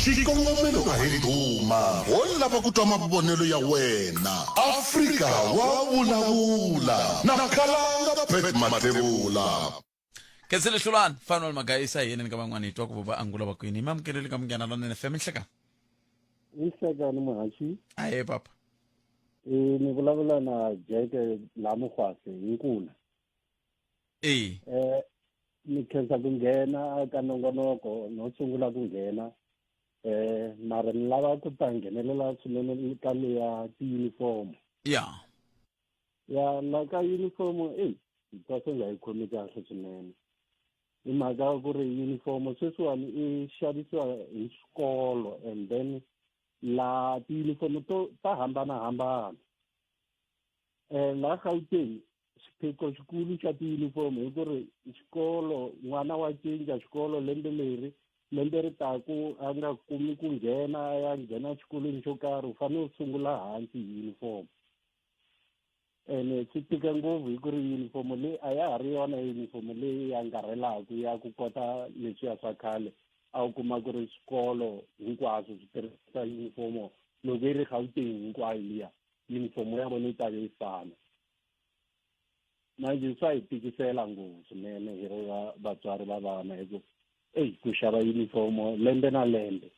Xikongomelo a hi ndhuma, ho lava ku twa mavonelo ya wena. Afrika wa vulavula na Khalanga Pat Mathebula. Khensile Hlulani, Fanuel Magayisa hi yeneni ka van'wana hi twa ku va angula va kwini. Hi mamukeleli ka Munghana Lonene FM nhlekani. Nhlekani muhaxi. Ahe papa. E ni vulavula na Jack la Mugwase hi Nkuna. E. Ni khensa ku nghena ka nongonoko no sungula ku nghena. Mara ni lava ku ta nghenelela swinene ka leya ti-uniform. Ya. Ya la ka uniform, hi twa se nga yi khomi kahle swinene. Hi mhaka ya ku ri uniform sweswiwani i xavisiwa hi swikolo and then laha tiyunifomo to ta hambanahambana. Laha Gauteng xiphiqo xikulu xa tiyunifomo hi ku ri xikolo n'wana wa cinca xikolo lembe leri lembe ri taku a nga kumi ku nghena a ya nghena xikolweni xo karhi u fanele u sungula hansi hi uniform ene swi tika ngopfu hi ku ri uniform leyi a ya ha ri yona uniform leyi angarhelaku ya ku kota leswiya swa khale a wu kuma ku ri swikolo hinkwaswo swi tirhisa uniform loko yi ri Gauteng hinkwayo liya uniform ya vona yi ta ve yi fana manje swa hi tikisela ngopfu swinene hi ri vatswari va vana hi ku eyi ku xava uniform lembe na lembe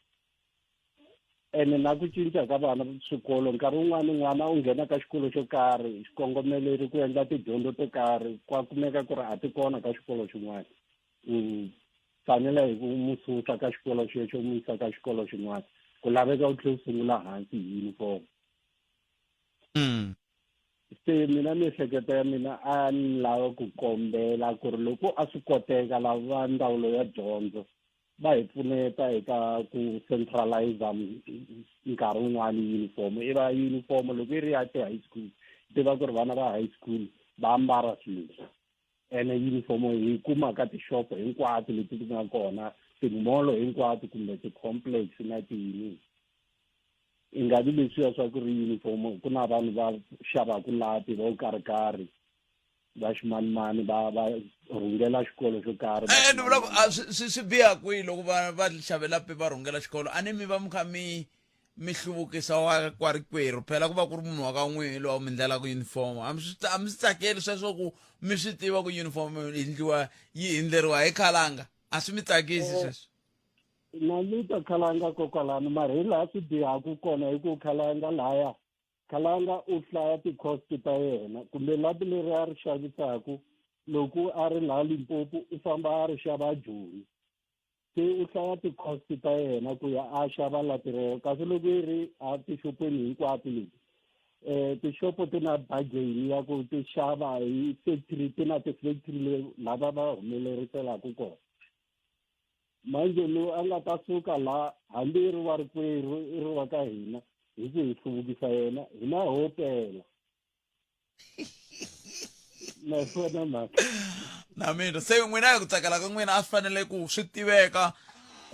ene na ku cinca ka vana swikolo nkarhi wun'wani n'wana u nghena ka xikolo xo karhi xikongomelo ri ku endla tidyondzo to karhi kwa kumeka ku ri a ti kona ka xikolo xin'wana u fanele hi ku mu susa ka xikolo xexo mu yisa ka xikolo xin'wana ku laveka u tlhela u sungula hansi hi uniform Se mina miehleketo ya mina a ni lava ku kombela ku ri loko a swi koteka lava ndzawulo ya dyondzo va hi pfuneta eka ku centralize nkarhi wun'wani uniform i va uniform loko yi ri ya ti-high school tiva ku ri vana va high school va ambala swilo leswi ene uniform hi kuma ka tixopo hinkwato leti ti nga kona timolo hinkwato kumbe ti-complex na tiyini i nga vi leswiya swa ku ri uniform ku na vanhu va xavaku lapi vo karhi karhi va ximanimani va va rhungela xikolo xo karhi Eh, ni vula ku a swi swi swi biha kwihi loko va va xavela pe va rhungela xikolo a ni mi va mi kha mi mi hluvukisa wa kwarikwerhu phela ku va ku ri munhu wa ka n'wini loyi a mi ndlelaka uniform a mi swi a mi swi tsakeli sweswo ku mi swi tiva ku uniform yi endliwa yi endleriwa hi khalanga a swi mi tsakisi Eh, sweswo na ni ta khalanga kokwalano mara hi laha swi bihaku kona hi ku khalanga laya Khalanga u hlaya ti-cost ta yena kumbe lapi leri a ri xavisaku loko a ri laha Limpopo u famba a ri xava Joni se u hlaya ti-cost ta yena ku ya a xava lapi rero kasi loko yi ri a tixopeni hinkwato leti eh tixopo ti na bargain ya ku ti xava hi factory ti na ti-factory lava va humeleriselaka kona manje loyi a nga ta suka la hambi i ri wa rikwerhu i ri wa ka hina hi ku hi hluvukisa yena hina ho pela naswona mhaka na mina se n'wina hi ku tsakela ka n'wina a swi fanele ku swi tiveka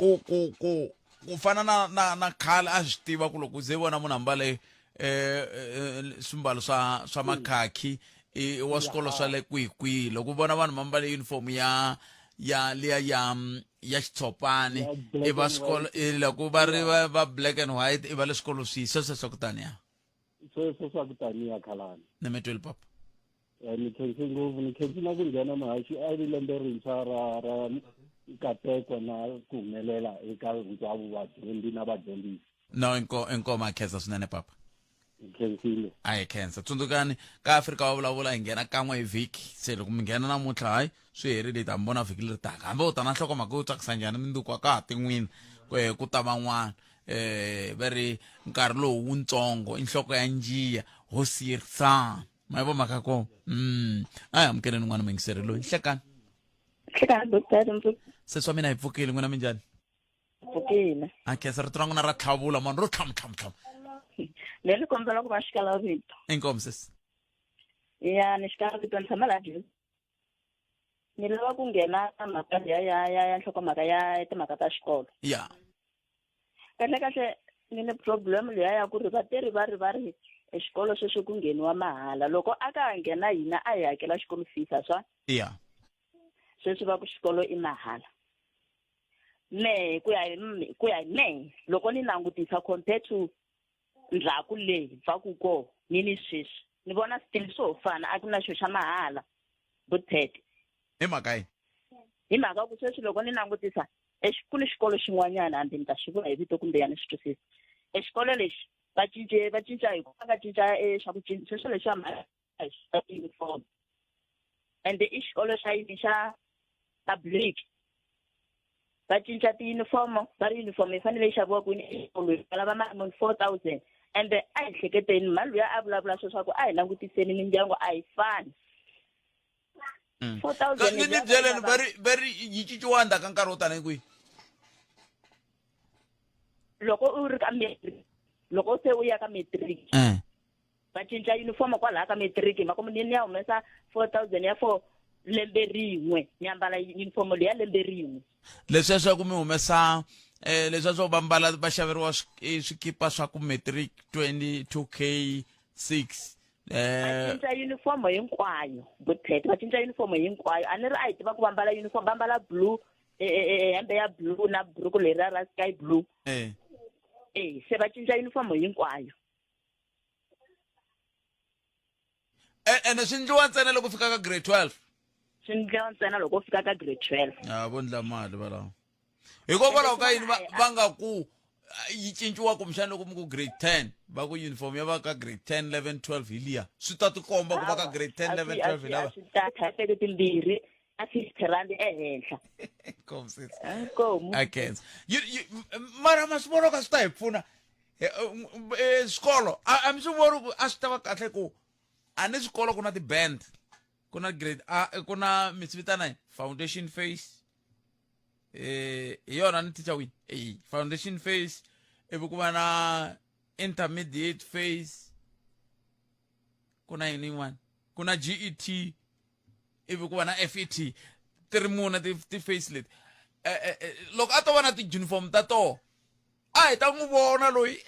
ku ku ku ku fana na na na khale a swi tiva ku loko ze vona munhu ambale eh, eh swimbalo swa swa makhakhi i wa swikolo swa le kwihi kwihi loko u vona vanhu va mbale uniform ya ya liya ya ya xitshopani i va swikolo loko va ri va va black and white i va le swikolo swihi sweswo swa ku taniya sweswo swa ku taniya khalani ni mi tweli papa eh, ni khensi ngopfu ni khensi na ku nghena muhaxi a ri lembe rintshwa ra ra nkateko na ku humelela eka hinkwavo vadyondzi na vadyondzisi no inko inkomo khensa swinene papa khensile a hi khensa tsundzukani ka afrika wa vulavula hi nghena kan'we hi vhiki se loko mi nghena namuntlha hayi swi herile hi ta mi vona vhiki leri taka hambi u ta na nhlokomhaka yo tsakisa njhani mindzuku a ka ha ti n'wini ku ta van'wana eh va ri nkarhi lowu wuntsongo i nhloko ya njiya hosi yirisana ma yi vo mhaka ko a hi amukeleni n'wana muyingiseri loyi hlekani hlekani doctor se swa mina hi pfukile n'wina minjhani pfukile a khensa rito ra n'wina ra tlhavula mani ro tlhamu tlhamu tlhamu leri ni kombela ku va xikala vito inkomu sesi ya ni xikala vito ni tshama laha Joni ni lava ku nghena mhaka liya ya ya ya nhlokomhaka ya timhaka ta xikolo ya kahle kahle ni ni problem liya ya ku ri vatirhi va ri va ri exikolo sweswi ku ngheniwa mahala loko a ka ha nghena hina a hi hakela xikolo fees a swa ya sweswi va ku xikolo i mahala mehe ku ya hi ku ya hi mehe loko ni langutisa compared to ndzhaku leyi pfaku ko ni ni sweswi ni vona still swo fana a ku na xo xa mahala butete hi mhaka yini hi mhaka ku sweswi loko ni langutisa ku ni xikolo xin'wanyana hambi ni ta xi vula hi vito kumbe ya ni swi twisisa exikolo lexi va cince va cinca hi ku va nga cinca swa ku cinca sweswo leswi swa uniform ende i xikolo xa yini xa public va cinca tiyunifomo va ri uniform yi fanele yi xaviwa kwini exikolweni va lava mali muni 4000 ende a hi hleketeni mhani luya a vulavula sweswaku a hi langutiseni mindyangu a yi fani 4,000 Ni ni byeleni va ri va ri yi cinciwa ndzhaku ka nkarhi wo tanihi kwihi? Loko u ri ka matric, loko se u ya ka matric va cinca uniform kwalaha ka matric, hi mhaka ni ya humesa 4000 ya for lembe rin'we, ni ambala uniform leyi ya lembe rin'we. Leswiya swa ku mi humesa leswiya swo va mbala va xaveriwa swikipa swa ku matric 22 k 6 Va cinca uniform hinkwayo, Butpet, va cinca uniform hinkwayo. A ni ri a hi tiva ku va ambala uniform, va ambala blue, hembe ya blue na buruku leriya ra sky blue. Se va cinca uniform hinkwayo. Ene swi ndliwa ntsena loko fika ka grade 12? Swi ndliwa ntsena loko fika ka grade 12. A vo ndla mali valavo. Hikokwalaho ka yini va nga ku yi cinciwa kumbexana loko mi ku grade 10, va ku uniform ya va ka grade 10, 11, 12 hi liya, swi ta tikomba ku va ka grade 10, 11, 12 hi lava. Swi ta thaipeke timbirhi na 50 rand ehenhla. Inkomu sisi. Inkomu. A khensa. Mara ma swi vona ka swi ta hi pfuna swikolo a mi swi voni ku a swi ta va kahle ku a ni swikolo ku na ti-band, ku na grade A, ku na mi swi vitana yini? Foundation phase, hi yona ni teacher wini, foundation phase, ivi ku va na intermediate phase, ku na yini yin'wana, ku na GET, ivi ku va na FET, ti ri mune ti-phase leti. Loko a to va na ti-uniform ta toho, a hi ta n'wi vona loyi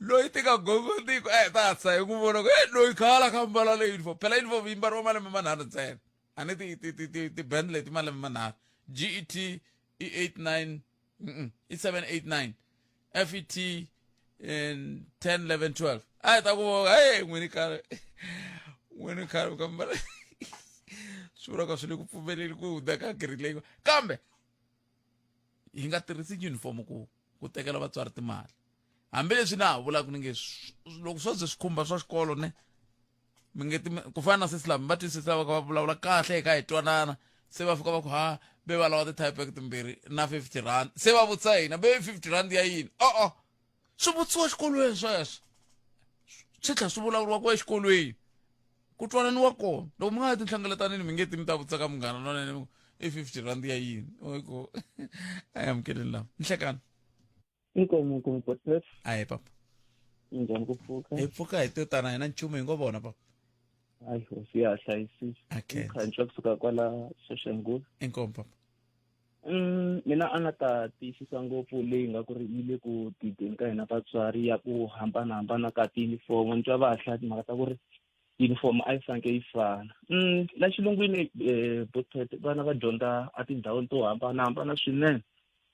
loyi ti nga gongondiki, a hi ta hatlisa hi n'wi vona ku loyi khala kha mbala le uniform. Phela uniform yi mbariwa malembe manharhu ntsena, a ni ti-band leti malembe manharhu, GET i 8 9, i 7 8 9, FET and 10 11 12. A hi ta ku vona, hey, n'wini khale, n'wini khale ka mbala, swi vula ka swi le ku pfumeleli ku hundza ka grade leyi. Kambe hi nga tirhisi uniform ku tekela vatswari timali, hambileswi na ha vulaka ni nge loko swo ze swi khumba swa xikolo ne mi nge ku fana na sesi lava va twisisa va kha va vulavula kahle hi kha hi twanana, se va fika va ku ha ve va lava ti-typek timbirhi na 50 rand, se va vutisa hina ve 50 rand ya yini? O-o, swi vutisiwa exikolweni sweswo, swi tlhela swi vulavuriwa ku exikolweni ku twananiwa kona. Loko mi nga ya tinhlengeletanini, mi nge ti mi ta vutisa ka munghana lonene i 50 rand ya yini. Oko a hi amukeleni lava nhlekani. Inkomu, inkomu, Botpet. Ahe papa. Njhani ku pfuka? Hi pfuka hi to tana hina nchumu hi ngo vona papa. Hayi hosi ya hlayisisa. Okay. Khantswa kusuka kwala Soshanguve. Inkomu papa. Mina a nga ta tiyisisa ngopfu leyi nga ku ri yi le ku dideni ka hina vatswari ya ku hambanahambana ka tiyunifomo. Ni twa va ha hlaya timhaka ta ku ri uniform a yi faneke yi fana. La xilungwini, Botpet, vana va dyondza etindhawini to hambanahambana swinene,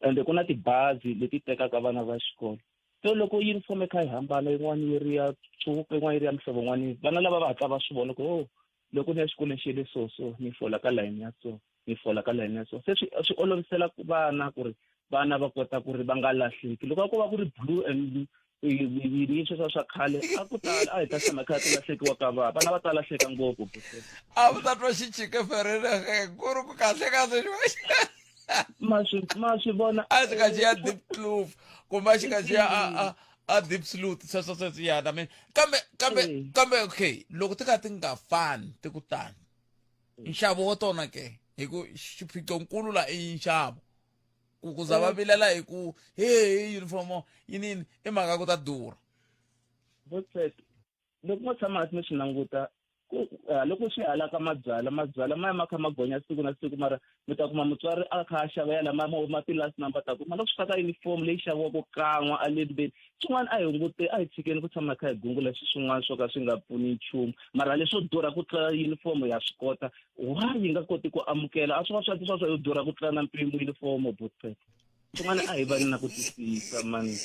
ende ku na tibazi leti tekaka vana va xikolo. So loko uniform yi kha yi hambana, yin'wana yi ri ya tshuka, yin'wana yi ri ya muhlovo wun'wana, vana lava va hatla va swi vona ku oh, loko ni ya xikolweni xe le so so, ni fola ka layini ya so, ni fola ka layini ya so. Se swi olovisela vana ku ri vana va kota ku ri va nga lahleki. Loko a ko va ku ri blue and yini sweswa swa khale, a ku tala a hi ta tshama kha ku lahlekiwa ka vana, vana va ta lahleka ngopfu. A ku ta twa xi chike ferene ku ri ku kahle kahle ma swi vona. A xi ka xi ya Diepkloof kumbe a xi ka xi ya a Diepsloot, sweswo sweswo yana mina. Kambe okay, loko ti ka ti nga fani ti ku tani, nxavo wa tona ke? Hi ku xiphiqonkulu la i nxavo, ku za va vilela hi ku he uniform yinini, i mhaka ku ta durha. Botset, loko mo tshama hansi mi swi languta ku loko swi hala ka mabyala, mabyala ma ya ma kha ma gonya siku na siku, mara mi ta kuma mutswari a kha a xava ya lama ma ti-last number ta kuma. Loko swi faka uniform leyi xaviwaka kan'we a lembeni, swin'wana a hi hungute, a hi tshikeni ku tshama kha hi gungula swilo swin'wana swo ka swi nga pfuni nchumu. Mara leswo durha ku tlula uniform ya swi kota, why yi nga koti ku amukela a swi va swa yo durha ku tlula na mpimo uniform? Botpet, swin'wana a hi vani na ku twisisa mani.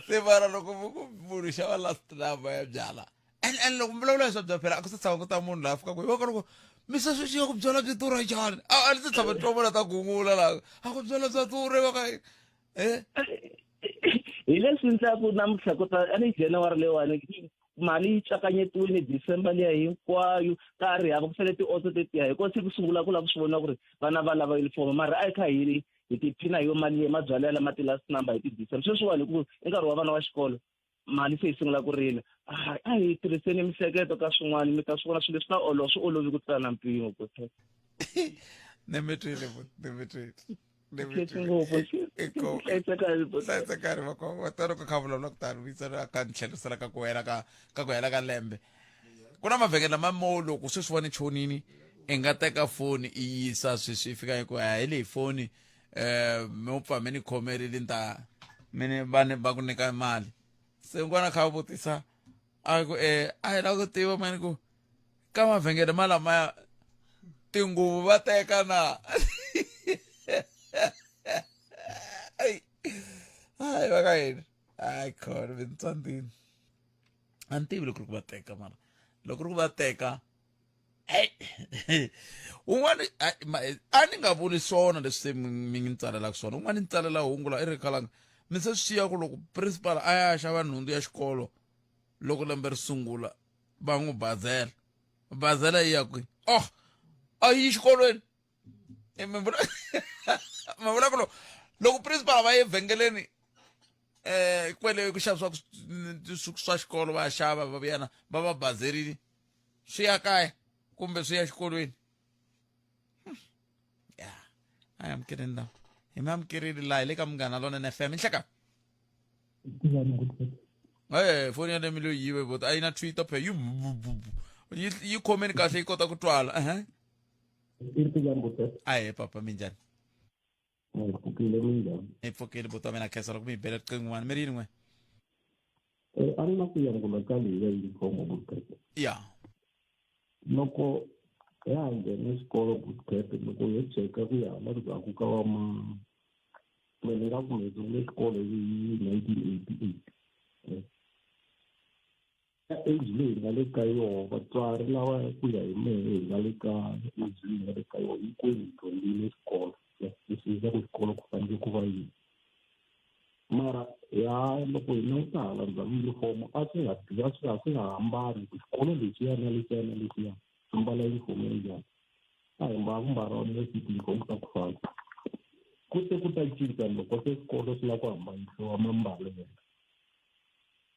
Se mara loko munhu xava last number ya byala, and loko mi vulavula hi swa byala, phela a ku se tshama ku ta munhu laha fikaka hi va ka loko mi se swi xiya ku byala byi durha njhani, a ni se tshama twa vona ta gungula laha a ku byala bya durha va ka Hi leswi ndlaku namuntlha ku ta a ni January leyiwani, mali yi tsakanyetiwile December liya hinkwayo, ka ha ri hava ku sale tiotso tetiya, hikuva se ku sungula ku lava ku swi vona ku ri vana va lava uniform. Mara a hi kha hi tiphina hi yo mali leyi mabyala ya lama ti-last number hi ti-December. Sweswiwani hi ku i nkarhi wa vana wa xikolo, mali se yi sungula ku rila. Hayi, a hi tirhiseni mihleketo ka swin'wana mi ta swi vona swilo leswi ta olova swi olovi ku tlula na mpimo ku Ne mi twile ne mi twile. Khensi ngopfu hlayisekani va loko kha vulavula ku tani vuyisela ka ni tlherisela ka ku hela ka ka ku hela ka lembe ku na mavhengele lama mo loko sweswiwani chonini i nga teka foni i yisa sweswi i fika i ku hi leyi foni um mi pfa mi ni khomerile ni ta mi ni va ni va ku nyika mali se n'wana kha vutisa a ku e a hi lava ku tiva mani ku ka mavhengele ma lamaya tinguvu va teka na hayi va ka yini hayi khona mi ni tsandzini a ni tivi loko ri ku va teka mara loko ri ku va teka un'wana a ni nga vuli swona leswi se mi ni tsalelaka swona un'wana ni tsalela hungu la i ri khalanga mi se swi xiya ku loko principal a ya xava nhundzu ya xikolo loko lembe ri sungula va n'wi bazela bazela yi ya kwihi oh a yi xikolweni mi vula mi vula ku loko principal va ye vhengeleni eh kwele ku xavisiwa swa xikolo va ya xava va vuyana va va bazerile swi ya kaya kumbe swi ya xikolweni ya a hi amukeleni lawa hi mi amukerile laha hi le ka munghana lonene fm nhleka e foni ya lemi leyi yive vota a yi na twitter phe yi yi khomeni kahle yi kota ku twala ehe ahe papa minjhani Hi pfukile minjhani? Hi pfukile buti wa mina khensa loko mi hi bela riqingho n'wana mi ri yini n'we Eh, a ni na ku yangula ka leyi ya yunifomo bootcamp ya loko ya ha nghena xikolo bootcamp loko yo cheka ku ya hala ndzhaku ka va ma me ni nga ku hi sungule xikolo hi 1988 Eh, Ka age leyi hi nga le ka yona vatswari lava ku ya hi mehe hi nga le ka age leyi hi nga le ka yona hinkwenu hi dyondzile xikolo ya twisisa ku xikolo ku fanele ku va yini mara ya loko hi languta hala ndzhaku yunifomo a swi nga a swi a swi nga hambani ku xikolo lexiya na lexiya na lexiya swi mbala yunifomo ya njhani a hi mbala ku mbala most tiyunifomo ta ku fana ku se ku ta cinca loko se swikolo swi lava ku hambanisiwa mambalelo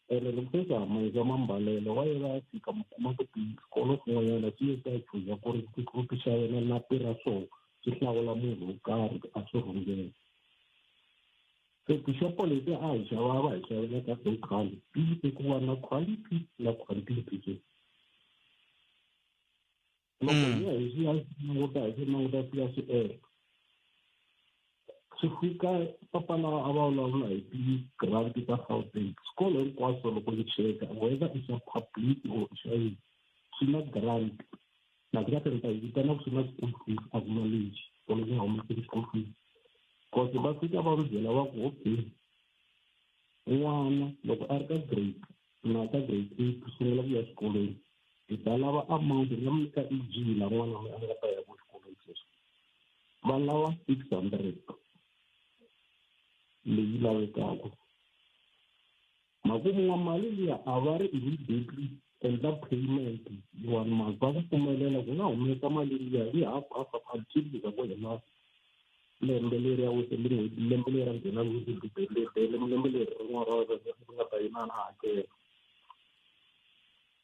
Ene loko se swi hambanisa mambalelo va ye va ya fika mi kuma ku swikolo swin'wanyana swi ye swi ya chuza ku ri ku ti xavela lapi ra swona swi hlawula munhu wo karhi ku a swi rhungela se tixopo leti a hi xava va hi xavela ka to khale ti yise ku va na quality na quantity se loko hi ya hi swi ya languta hi swi languta swi ya swi endla swi fika papa lava a va vulavula hi ti-grant ta Gauteng swikolo hinkwaswo loko yi cheka whether i swa public or i swa yini swi na grant na ku ta yi vitana ku swi na school fees a ku na lexi xikolo xi nga humeseli school fees cause va fika va mi byela va ku okay n'wana loko a ri ka grade na ka grade 8 ku sungula ku ya xikolweni hi ta lava amount hi nga mi nyika E_G la n'wana loyi a nga ta ya ku xikolweni sweswi va lava 600 leyi lavekaka makumu wa mali liya a va ri immediately endla payment one month va ku pfumelela ku nga humesa mali liya hi half half until ku za ku hela lembe leri ya wese lembe leri a nghena lembe leri rin'wana ra ri nga ta yina na hakela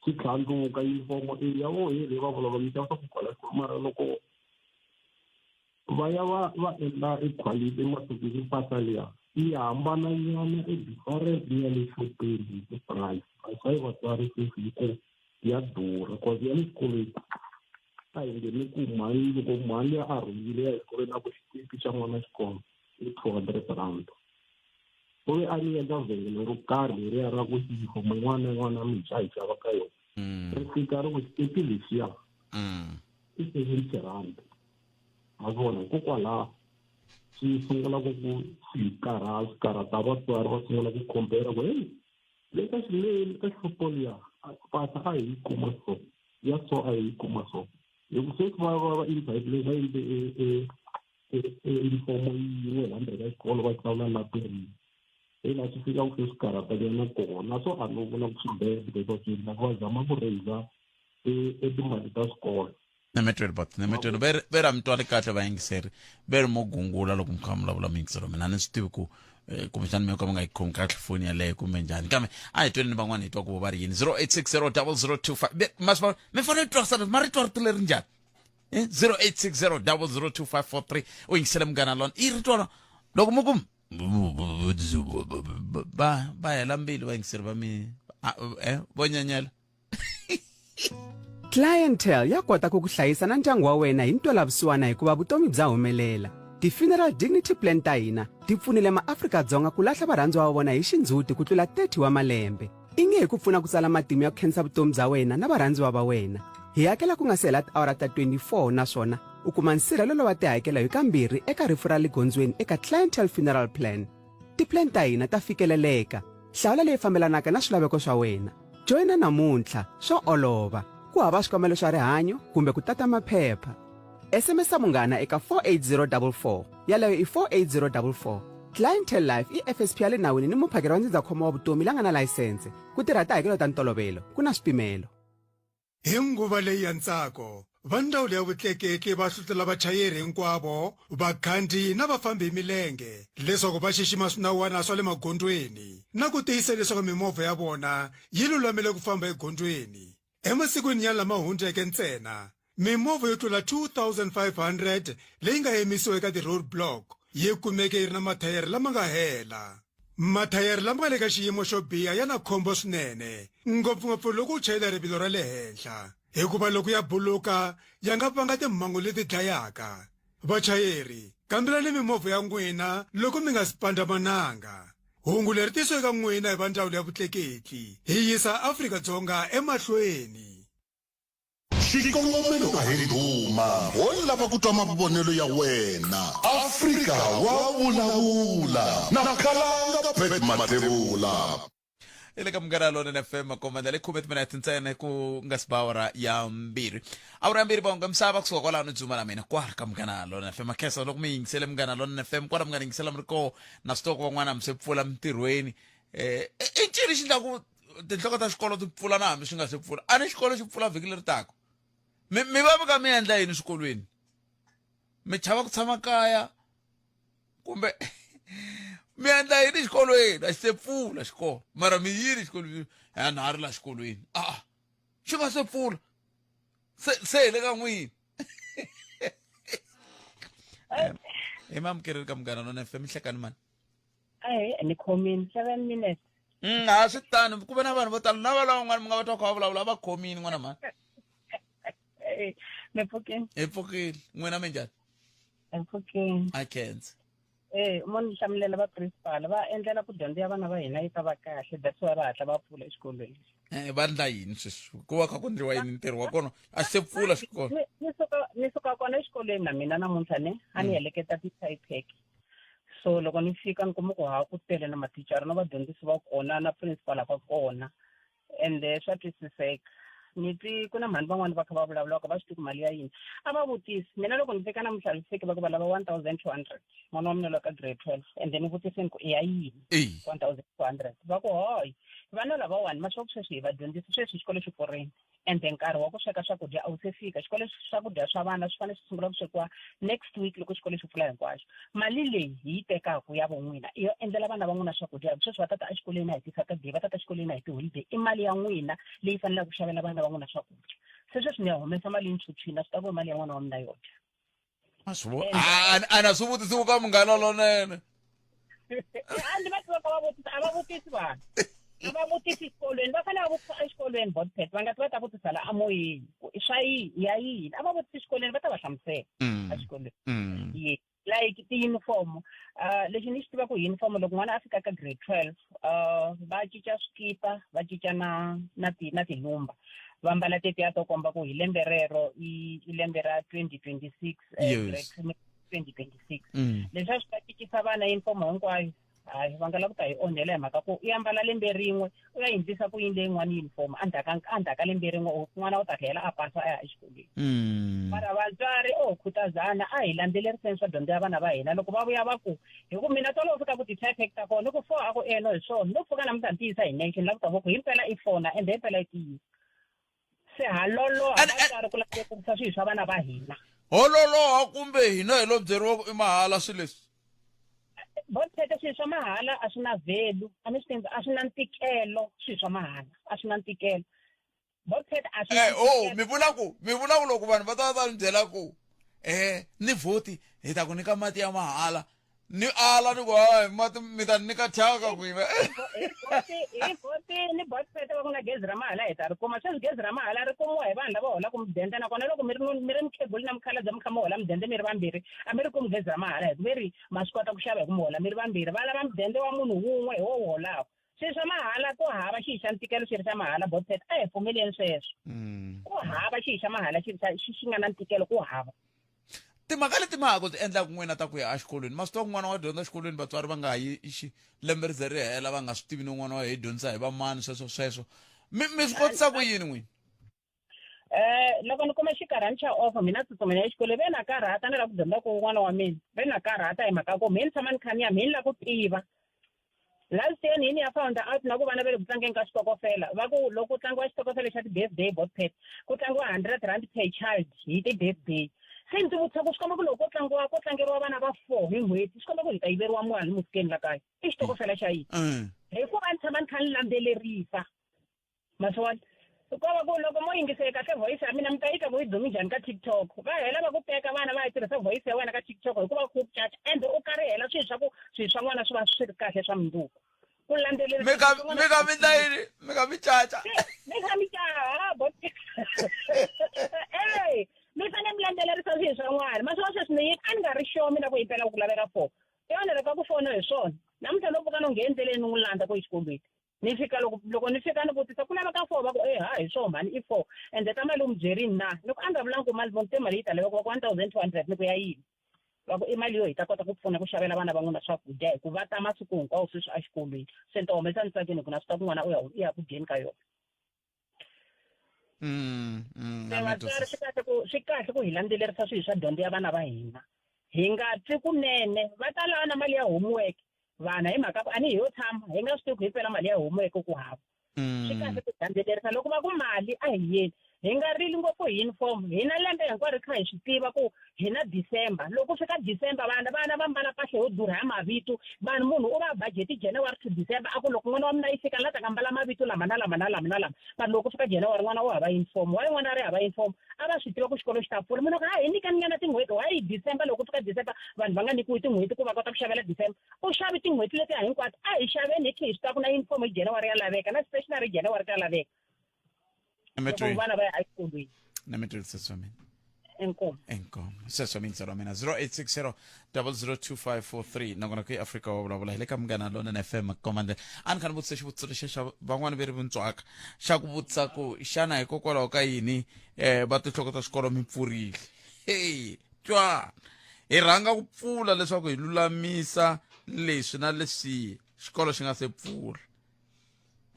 swi tlhandluka yunifomo i ya voho hi leyi va vulavula yi xavisa ku kwala xikolo mara loko va ya va va endla equality emasikwini mpahla liya yi hambana nyana i different ni ya le xopeni hi ti-price that's why vatswari sweswi hi ku ya durha cause ya le xikolweni a hi ngheni ku mhani loko mhani liya a rhungile ya exikolweni a ku xitipi xa n'wana xikolo i 200 rand u ve a ni endla vhengele ro karhi leriya ra ku yunifomo yin'wana na yin'wana mi hi xava ka yona ri fika ri ku xitepi lexiya i 70 rand ma vona hikokwalaho swi sungula ku ku swi karhala swi karhata vatswari va sungula ku compare ku heyi le ka xileni ka xopo liya mpahla a hi yi kuma so ya so a hi yi kuma so hi ku sweswi va va va invite leyi va endle yunifomo yin'we la ndzhaku ka xikolo va hlawula lapi rin'we hi laha swi fika ku swi karhatanyana kona so a no vona ku swi bad because swi endla va zama ku raise e timali ta swikolo nemetweli bot nemetweli ve ri a mi twali kahle vayingiseri ve ri mo gungula loko mi kha mi vulavula muyingiseri wa mina a ni swi tivi ku Eh, kumbexana mi ka mi nga yi khomi kahle foni yaleyo kumbe njhani kambe a hi tweni ni van'wana hi twa ku va ri yini 0860 0025 maswi mi fanele twa sana ma ri twa rito leri njhani 0860 002543 u yingisele munghana lona i rito ra loko mi ku va va hela mbilu vayingiseri va mi vo nyanyela Clientele ya kota ku ku hlayisa na ndyangu wa wena hi ntwelavusiwana hikuva vutomi bya humelela. Ti-funeral dignity plan ta hina ti pfunile maAfrika-Dzonga ku lahla varhandziwa va vona hi xindzhuti ku tlula 30 wa malembe. I nge hi ku pfuna ku tsala matimu ya ku khensa vutomi bya wena na varhandziwa va wena. Hi hakela ku nga si hela tiawara ta 24 naswona u kuma nsirhelelo wa tihakelo hi kambirhi eka rifu ra le gondzweni eka Clientele Funeral Plan. Tiplan ta hina ta fikeleleka. Hlawula leyi fambelanaka na swilaveko swa wena. Joyina namuntlha, swa olova. Ku hava swikambelo swa rihanyo kumbe ku tata maphepha. SMS munghana eka 48044. Yaleyo i 48044. Clientele Life i FSP ya le nawini ni muphakeri wa ndzindzakhombo wa vutomi la nga na layisense. Ku tirha tihakelo ta ntolovelo, ku na swipimelo. Hi nguva leyi ya ntsako, va Ndzawulo ya Vutleketli va hlohlotela vachayeri hinkwavo, vakhandziyi na vafambi hi milenge leswaku va xixima swinawana swa le magondzweni na ku tiyisa leswaku mimovha ya vona yi lulamele ku famba egondzweni. Emasikwini ya lama hundzeke ntsena, mimovha yo tlula 2500 leyi nga yimisiwa eka ti-roadblock yi kumeke yi ri na mathayere lama nga hela. Mathayere lama nga le ka xiyimo xo biha ya na khombo swinene, ngopfungopfu loko u chayela rivilo ra le henhla, hikuva loko ya buluka ya nga vanga timhangu leti dlayaka. Vachayeri, kambelani mimovha ya n'wina loko mi nga si pandza mananga. Hungu leri tisiwe eka n'wina hi va Ndzawulo ya Vutleketli. Hi yisa Afrika-Dzonga emahlweni. Xikongomelo a hi ndhuma, ho lava ku twa mavonelo ya wena. Afrika wa vulavula na Khalanga Pat Mathebula. I le ka Munghana Lonene FM makomanda le khume timinete ntsena ku nga si ba awara ya mbirhi awara ya mbirhi bonga misava kusuka kwalano dzuma na mina kwala ka Munghana Lonene FM makhesa loko mi yingisele Munghana Lonene FM kwala mi nga ni yingisela mi ri koho na swi tiva ku van'wana mi se pfula mintirhweni eh i ncini xi endlaku tinhloko ta xikolo ti pfula na hambi swi nga se pfula a ni xikolo xi pfula vhiki leri taka mi mi va mi ka mi endla yini swikolweni mi chava ku tshama kaya kumbe mi endla yini xikolweni a xi se pfula xikolo mara mi yini xikolweni ya na ha ri la xikolweni a xi nga se pfula se se hi le ka n'wini hi mamukereri ka munghana nona fm hlekani mani Ahee, ni khomini 7 minutes. A swi tano ku ve na vanhu vo tala na va lavan'wana mi nga va twa kha va vulavula a va khomini n'wana mhani. Eh, mi pfukini. Hi pfukile n'wina mi njhani? Hi pfukini. A khensa. Eh, mo ni hlamulela va principal va endlela ku dyondzo ya vana va hina yi ta va kahle that's why va hatla va pfula exikolweni. Eh, va ndla yini sweswi ku va kha ku ndliwa yini ntirho wa kona a xi se pfula xikolo. Ni suka ni suka kona exikolweni na mina namuntlha ne a ni heleketa ti-tie pack so loko ni fika ni kuma ku ha ku tele na mathicara na vadyondzisi va kona na principal va kona ende swa twisiseka ni twi ku na mhani van'wani va kha va vulavulaka va swi tivi ku mali ya yini a va vutisi mina loko ni fika namuntlha ni fike va ku va lava 1200 n'wana wa mina loyi ka grade 12 ende ni vutise ni ku i ya yini 1200 va ku hoyi vana lavawani ma swa ku sweswi hi va dyondzisi sweswi xikolo xi pfurini Ende nkarhi wa ku sweka swakudya a wu se fika. Xikolo swakudya swa vana swi fanele swi sungula ku swekiwa next week loko xikolo xi pfula hinkwaxo. Mali leyi hi yi tekaka ya vo n'wina i yo endlela vana va n'wina swakudya hi ku sweswi va ta ta exikolweni hi ti-Saturday, va ta ta exikolweni hi ti-holiday. I mali ya n'wina leyi faneleke ku xavela vana va n'wina swakudya. Se sweswi ni ya humesa mali yi ni phyuphyile, na swi tiva ku i mali ya n'wana wa mina yo dya. A swi vo- a a na swi vutisiwi ka munghana lonene a ndzi va tiva ka va vutisa a va vutisi vanhu a va vutisi exikolweni va fanele va vutisa exikolweni botpet va nga ti va ta vutisa la amoyeni ku i swa yini ya yini a va vutisi exikolweni va ta va hlamusela exikolweni ye like ti-uniform lexi ni xi tivaka hi uniform loko n'wana a fika ka grade 12 va cinca swikipa va cinca na na ti na tilumba va mbala tetiya to komba ku hi lembe rero i i lembe ra 2026 Yes. grade 2026 Leswi a swi ta cincisa vana uniform hinkwayo hayi va nga lava ku ta hi onhela hi mhaka ku u ya mbala lembe rin'we u ya hindzisa ku yini leyin'wana uniform endzhaku ka endzhaku ka lembe rin'we u n'wana u ta tlhela a pasa a ya exikolweni mara vatswari o khutazana a hi landzeleriseni swa dyondzo ya vana va hina loko va vuya va ku hi ku mina tolo u fika ku ti-perfect ta kona ni ku four a ku eno hi swona no pfuka namuntlha ni tiyisa hi nexe ni lava ku ta va ku himpela i four na ende himpela i tiyisa se ha loloha vatswari ku landzelerisa swilo swa vana va hina Ho loloha kumbe hina hi lo byeriwa ku i mahala swilo leswi? Botpete swilo swa mahala a swi na value, a mi swi tivi, a swi na ntikelo swilo swa mahala, a swi na ntikelo. Botpete a swi na Eh, oh ntikelo. mi vula ku mi vula ku loko vanhu va ta va ta ni byela ku eh ni vhoti hi ta ku nyika mati ya mahala ni ala ni ku hayi mati mi ta ni nyika thyaka kwihi Hi vhotini Botpete va ku na gezi ra mahala hi ta ri kuma. Sweswi gezi ra mahala ri kumiwa hi vanhu lava holaka mudende nakona loko mi ri mi ri mukhegula na mukhalabye mi kha mi hola mudende mi ri vambirhi a mi ri kumi gezi ra mahala hi ku ve ri ma swi kota ku xava hi ku mi hola mi ri vambirhi. Va lava mudende wa munhu wun'we hi wo wu holaka. Swilo swa mahala ku hava xi xa ntikelo xi ri xa mahala Botpete a hi pfumeleni sweswo. Ku hava xi xa mahala xi ri xa xi xi nga na ntikelo ku hava. Timhaka leti ma ha ku ti endlaka n'wina ta ku ya exikolweni ma swi tiva ku n'wana wa dyondza exikolweni vatswari va nga ha yi xi lembe ri ze ri hela va nga swi tivi no n'wana wa hi dyondzisa hi vamani sweswo sweswo mi mi swi kotisa ku yini n'wina? Loko ni kuma xinkarhana xa off mina tsutsumela exikolweni ve na karhata ni lava ku dyondza ku n'wana wa mina ve na karhata hi mhaka ku mhe ni tshama ni kha ni ya mhe ni lava ku tiva. Last year ni ya found out na ku vana va le ku tlangeni ka xitokofela va ku loko ku tlangiwa xitokofela xa ti-birthday Botpet ku tlangiwa R100 per child hi ti-birthday. Se ndzi vutisa ku swi komba ku loko ko tlangiwa ko tlangeriwa vana va 4 hi n'hweti swi komba ku hi ta yiveriwa mali mufikeni la kaya i xitokofela xa yini? Hikuva ni tshama ni kha ni landzelerisa. Ma swi vona? Ko va ku loko mo yingisele kahle voice ya mina mi ta yi twa ku yi dume njhani ka TikTok. Va hela va ku teka vana va ya tirhisa voice ya wena ka TikTok hikuva ku caca and u karihela swilo swa ku swilo swa n'wana swi va swi ri kahle swa mundzuku. Ku landzelerisa Mi ka swilo swa n'wana mi ka mi ndla yini? Mi ka mi caca. Mi kha mi caca bot. Ey, mi fanele mi landzelerisa swilo swa n'wana. Ma swi vona sweswi ni a ni nga ri sure mina ku himpela ku laveka for. Yona loko a ku fona hi swona. Namuntlha no pfuka no nghena endleleni ni n'wi landza ku exikolweni. Ni fika loko loko ni fika ni vutisa ku laveka 4 va ku e ha hi swona mhani i 4 ende ta mali u mi byerini na ni ku a nga vulanga ku mali ni te mali yi ta laveka va ku 1200 ni ku ya yini va ku i mali yo hi ta kota ku pfuna ku xavela vana va n'wina swakudya hi ku va ta masiku hinkwawo sweswi exikolweni se ni ta humesa ni tsakini hi ku na swi ta ku n'wana u ya u ya ku dyeni ka yona. Se vatswari swi kahle ku swi kahle ku hi landzelerisa swilo swa dyondzo ya vana va hina hi nga twi kunene va ta lava na mali ya homework vana hi mhaka ku a ni hi yo tshama hi nga swi tivi ku hi pela mali ya homework ku hava swi kahle ku landzelerisa loko va ku mali a hi yeni hi nga rili ngopfu hi uniform hina lembe hinkwaro hi kha hi swi tiva ku hi na December loko fika December vana vana va mbala mpahla yo durha ya mavito vanhu munhu u va budget January to December a ku loko n'wana wa mina yi fika la ta ka mbala mavito lama na lama na lama na lama but loko fika January n'wana u hava uniform why n'wana a ri hava uniform a va swi tiva ku xikolo xi ta pfula munhu ku ha hi nyikani nyana tin'hweti why December loko fika December vanhu va nga nyikiwi tin'hweti ku va kota ku xavela December u xavi tin'hweti letiya hinkwato a hi xaveni hi khe hi swi tiva ku na uniform hi January ya laveka na stationary hi January ta laveka loko vana va ya exikolweni. Na mi tweli sesi wa mina. Inkomu. Inkomu. Sesi wa mina tsalo wa mina 0860 002543 nakona ku Afrika wa vulavula hi le ka Munghana Lonene FM Komandela. A ni kha ni vutisa xivutiso lexi xa van'wani ve ri vuntswaka xa ku vutisa ku xana hikokwalaho ka yini va tinhloko ta swikolo mi pfurile. Hey, twa hi rhanga ku pfula leswaku hi lulamisa leswi na leswiya xikolo xi nga se pfula.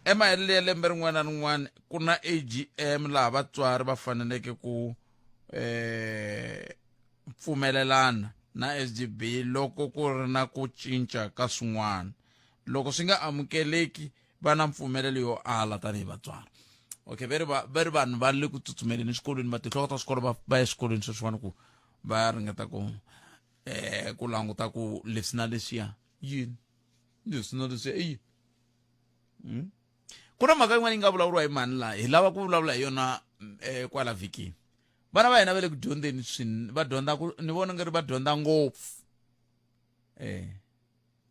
Emaheleni ya lembe rin'wana na rin'wana ku na AGM laha vatswari va faneleke ku pfumelelana na SGB loko ku ri na ku cinca ka swin'wana. Loko swi nga amukeleki va na mpfumelelo yo ala tanihi vatswari. Okay, ve ri va ve ri vanhu va le ku tsutsumeleni eswikolweni va tinhloko ta swikolo va va ya eswikolweni sweswiwani ku va ya ringeta ku ku languta ku leswi na leswiya yini leswi na leswiya i yini. Ku na mhaka yin'wana yi nga vulavuriwa hi mhani laha hi lava ku vulavula hi yona kwala vhikini. Vana va hina va le ku dyondzeni swin va dyondza ku ni vona nga ri va dyondza ngopfu.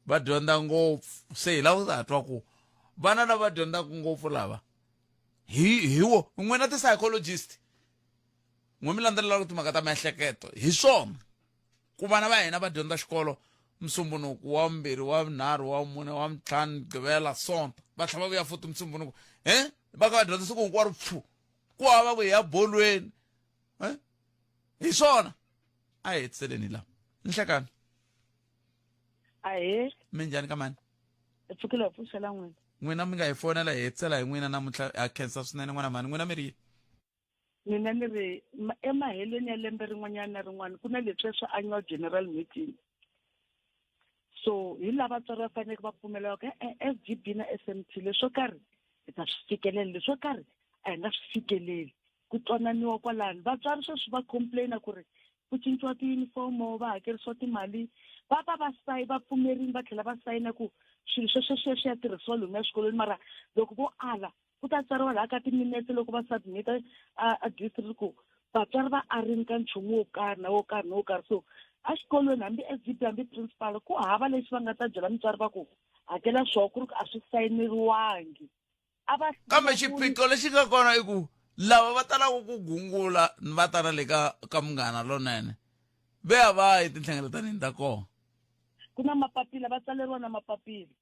Va dyondza ngopfu se hi lava ku ta twa ku vana lava dyondzaka ngopfu lava hi hi wo n'wina ti-psychologist n'we mi landzelelaka timhaka ta miehleketo hi swona ku vana va hina va dyondza xikolo Musumbunuku wa vumbirhi wa vunharhu wa vumune wa vuntlhanu Mugqivela Sonto va tlhela va vuya futhi Musumbunuku va kha va dyondza siku hinkwaro pfu ku hava ku hi ya bolweni hi swona a hi hetiseleni laha nhlekani. Ahee. Minjhani ka mani? Hi pfukile hi pfuxela n'wina. N'wina mi nga hi fonela hi hetisela hi n'wina namuntlha ha khensa swinene n'wana mhani n'wina mi ri yini? Mina ni ri emaheleni ya lembe rin'wanyana na rin'wana ku na leswiya swa annual general meeting. So hi laha vatswari va faneleke va pfumela ku e-e SGB na SMT leswo karhi hi ta swi fikelela leswo karhi a hi nga swi fikeleli. Ku twananiwa kwalano. Vatswari sweswi va complain-a ku ri ku cinciwa tiyunifomo va hakerisiwa timali va va va sayi va pfumerile va tlhela va sayina ku swilo sweswo swi ya swi ya tirhisiwa lomuya swikolweni mara loko vo ala ku ta tsariwa laha ka timinete loko va submita a a district ku vatswari va arini ka nchumu wo karhi na wo karhi na wo karhi so exikolweni hambi S G B hambi principal ku hava lexi va nga ta byela mutswari va ku hakela swona ku ri ku a swi sayineriwangi a va kambe xiphiqo lexi nga kona i ku lava va talaka ku gungula va ta na le ka ka munghana lonene ve a va yi tinhlengeletanini ta kona ku na mapapila va tsaleriwa na mapapila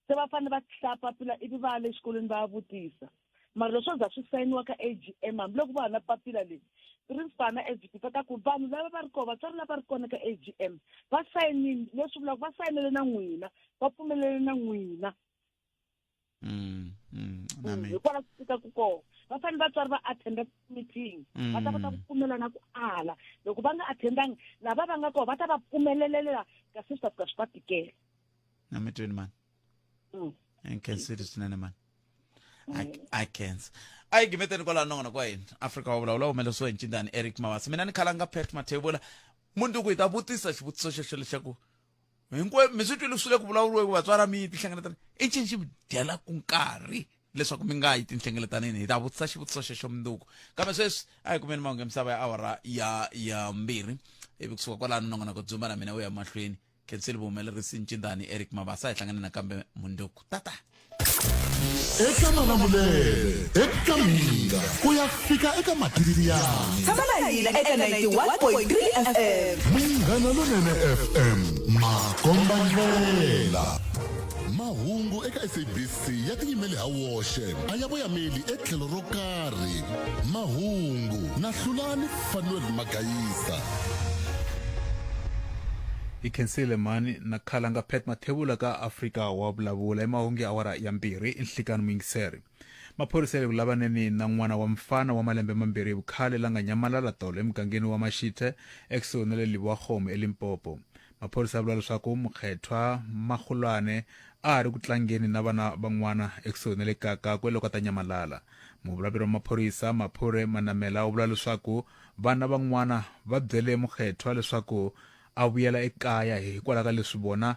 se va fanele va hlaya papila ivi va ya le xikolweni va ya vutisa mara leswo za swi sayiniwa ka A G M hambiloko va ha na papila leyi principal na S G P va ta ku vanhu lava va ri kona vatswari lava ri kona ka A G M va sayinile leswi vulaka va sayinele na n'wina va pfumelele na n'wina hikwalaho swi fikaka kona va fanele vatswari va attenda meeting va ta kota ku pfumela na ku ala loko va nga attendanga lava va nga kona va ta va pfumelelela kasi swi ta fika swi va tikela na mi twini mani mm. nkhensile swinene mani a khensa a yi gimeteni kwalaho nongonoko wa hina afrika wa vulavula humelerisiwa hi ncindani eric mavasa mina ni khalanga pet mathebula mundzuku hi ta vutisa xivutiso xexo lexaku hinkwenu mi swi twile swi le ku vulavuriweni vatswari a mi yi tinhlengeletano i ncini xi mi dyelaku nkarhi leswaku mi nga yi tinhlengeletanini hi ta vutisa xivutiso xexo mundzuku kambe sweswi a hi kumeni mahungu ya misava ya awara ya ya mbirhi ivi kusuka kwalano nongonoko dzumba na mina wu ya mahlweni khensile vuhumelerisi ncindani eric mabasa hi hlangane nakambe mundzuku tata eka malamulele eka mhinga ku ya fika eka matiriyani tshama na hina eka 91.3 fm munghana lonene fm makombandlela mahungu eka sabc ya tiyimele ha woxe a ya voyameli etlhelo ro karhi mahungu na hlulani fanuel magayisa Hi khensile mhani na khalanga Pat Mathebula ka Afrika wa vulavula emahungu ya awara ya mbirhi i nhlikani muyingiseri. Maphorisa ya le ku lavaneni na n'wana wa mfana wa malembe mambirhi hi vukhale la nga nyamalala tolo emugangeni wa Mashithe ekusuhi na le Liboakgomo eLimpopo. Maphorisa ya vula leswaku Mukgethwa Magolwane a ha ri ku tlangeni na vana van'wana ekusuhi na le kaya kakwe loko a ta nyamalala. Muvulavuri wa maphorisa Maphure Manamela u vula leswaku Vana van'wana va byele Mukgethwa leswaku a vuyela ekaya hikwalaho ka leswi vona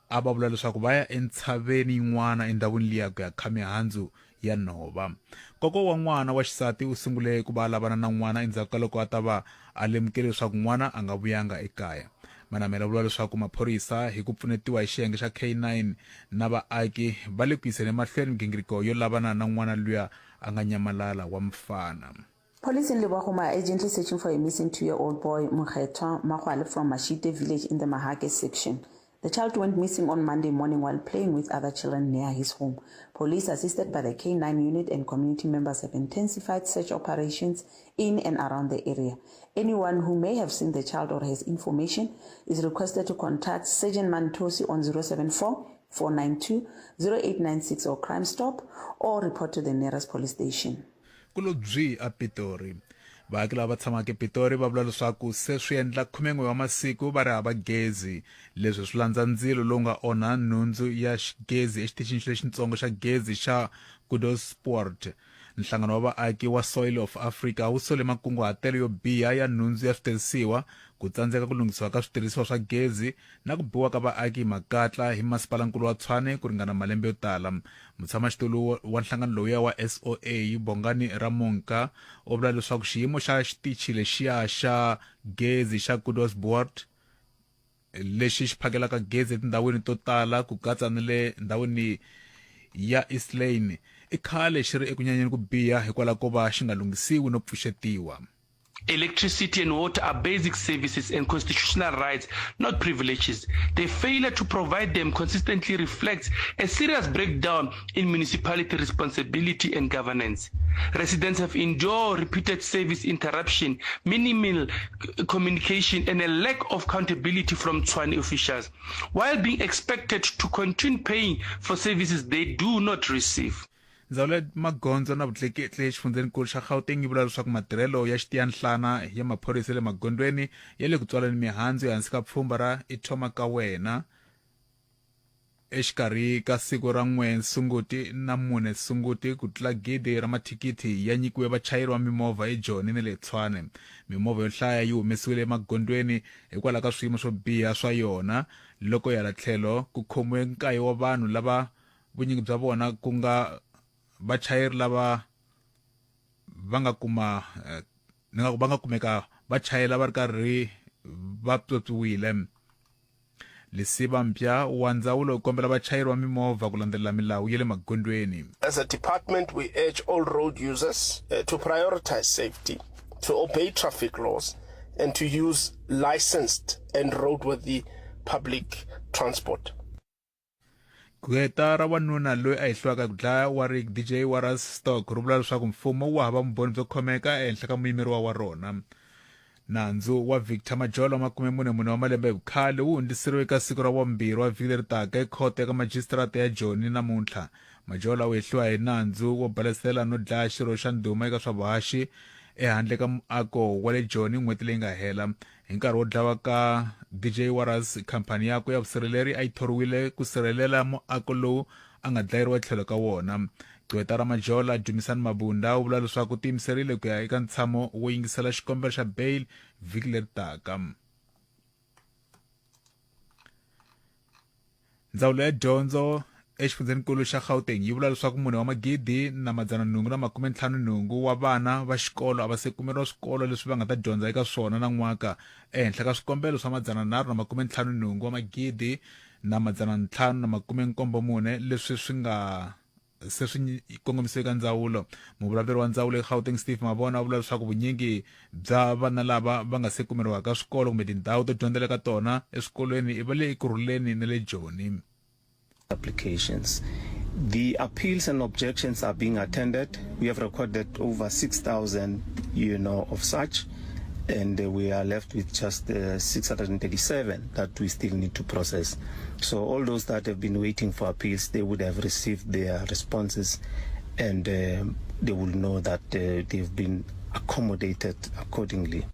a va vula leswaku va ya entshaveni yin'wana endhawini liya ku ya kha mihandzu ya nhova. Kokwa wa n'wana wa xisati u sungule ku va a lavana na n'wana endzhaku ka loko a ta va a lemukile leswaku n'wana a nga vuyanga ekaya. Manamela u vula leswaku maphorisa hi ku pfunetiwa hi xiyenge xa K9 na vaaki va le ku yiseni emahlweni migingiriko yo lavana na n'wana luya a nga nyamalala wa mfana. Police in Lebogoma are urgently searching for a missing two-year-old boy, Mokgethwa Magwale from Mashite village in the Mahake section. The child went missing on Monday morning while playing with other children near his home. Police, assisted by the K9 unit and community members, have intensified search operations in and around the area. Anyone who may have seen the child or has information is requested to contact Sergeant Mantosi on 074 492 0896 or Crime Stop or report to the nearest police station. Ku lo dzwii ePitori. Vaaki lava va tshamaka ePitori va vula leswaku se swi endla khumen'we wa masiku va ri hava gezi. Leswi swi landza ndzilo lowu nga onha nhundzu ya gezi exitichini lexitsongo xa gezi xa Koedoespoort. Nhlangano wa vaaki wa Soil of Africa wu sole makunguhatelo yo biha ya nhundzu ya switirhisiwa, ku tsandzeka ku lunghisiwa ka switirhisiwa swa gezi na ku biwa ka vaaki hi makatla hi masipalankulu wa Tshwane ku ringana malembe yo tala. Mutshamaxitulu wa nhlangano lowuya wa SOA, Bongani Ramonka, u vula leswaku xiyimo xa xitichi lexiya xa gezi xa Koedoespoort lexi xi phakelaka gezi etindhawini to tala ku katsa ni le ndhawini ya East Lane i khale xi ri eku nyanyeni ku biha hikwalaho ko va xi nga lunghisiwi no pfuxetiwa. Electricity and water are basic services and constitutional rights, not privileges. The failure to provide them consistently reflects a serious breakdown in municipality responsibility and governance. Residents have endured repeated service interruption, minimal communication, and a lack of accountability from Tshwane officials, while being expected to continue paying for services they do not receive. Ndzawulo ya Magondzo na Vutleketli exifundzhenikulu xa Gauteng yi vula leswaku matirhelo ya xitiyanhlana ya maphorisa ya le magondzweni ya le ku tswaleni mihandzu ehansi ka pfhumba ra I Thoma Ka Wena Exikarhi ka siku ra 1 Sunguti na 4 Sunguti, ku tlula gidi ra mathikithi ya nyikiwe vachayeri va mimovha eJoni ni le Tshwane. Mimovha yo hlaya yi humesiwile emagondzweni hikwalaho ka swiyimo swo biha swa yona, loko hi hala tlhelo ku khomiwe nkaye wa vanhu lava vunyingi bya vona ku nga vachayeri lava va nga kuma ni nga ku va nga kumeka va chayela va ri karhi va pyopyiwile. Lesiba Mpya wa ndzawulo u kombela vachayeri va mimovha ku landzelela milawu ya le magondzweni. As a department, we urge all road users to prioritize safety, to obey traffic laws, and to use licensed and roadworthy public transport. Gqweta ra wanuna loyi a hehliwaka hi ku dlaya Warwick DJ Warras Stock ri vula leswaku mfumo wu hava vumbhoni byo khomeka ehenhla ka muyimeriwa wa rona. Nandzu wa Victor Majola wa 44 wa malembe hi vukhale wu hundziseriwe eka siku ra vumbirhi wa vhiki leri taka ekhoto ya ka majisitarata ya Joni namuntlha. Majola u hehliwa hi nandzu wo balesela no dlaya xirho xa ndhuma eka swa vuhaxi ehandle ka muako wa le Joni n'hweti leyi nga hela. Hi nkarhi wo dlawa ka DJ Warras, khampani yakwe ya vusirheleri a yi thoriwile ku sirhelela muako lowu a nga dlayeriwa etlhelo ka wona. Gqweta ra Majola, Dumisani Mabunda, u vula leswaku u tiyimiserile ku ya eka ntshamo wo yingisela xikombelo xa bail vhiki leri taka. Ndzawulo ya Dyondzo exifundzheninkulu xa Gauteng yi vula leswaku mune wa magidi na madzana nhungu na makume ntlhanu nhungu wa vana va xikolo a va se kumeriwa swikolo leswi va nga ta dyondza eka swona nan'waka ehenhla ka swikombelo swa madzana nharhu na makume ntlhanu nhungu wa magidi na madzana ntlhanu na makume nkombo mune leswi swi nga se swi kongomisiwe eka ndzawulo. Muvulavuleri wa ndzawulo eGauteng Steve Mabona u vula leswaku vunyingi bya vana lava va nga se kumeriwaka swikolo kumbe tindhawu to dyondzela eka tona eswikolweni i va le Ekurhuleni na le Joni. Applications. The appeals and objections are being attended. We have recorded over 6,000, you know, of such, and we are left with just 637 that we still need to process. So all those that have been waiting for appeals, they would have received their responses, and they will know that they've been accommodated accordingly.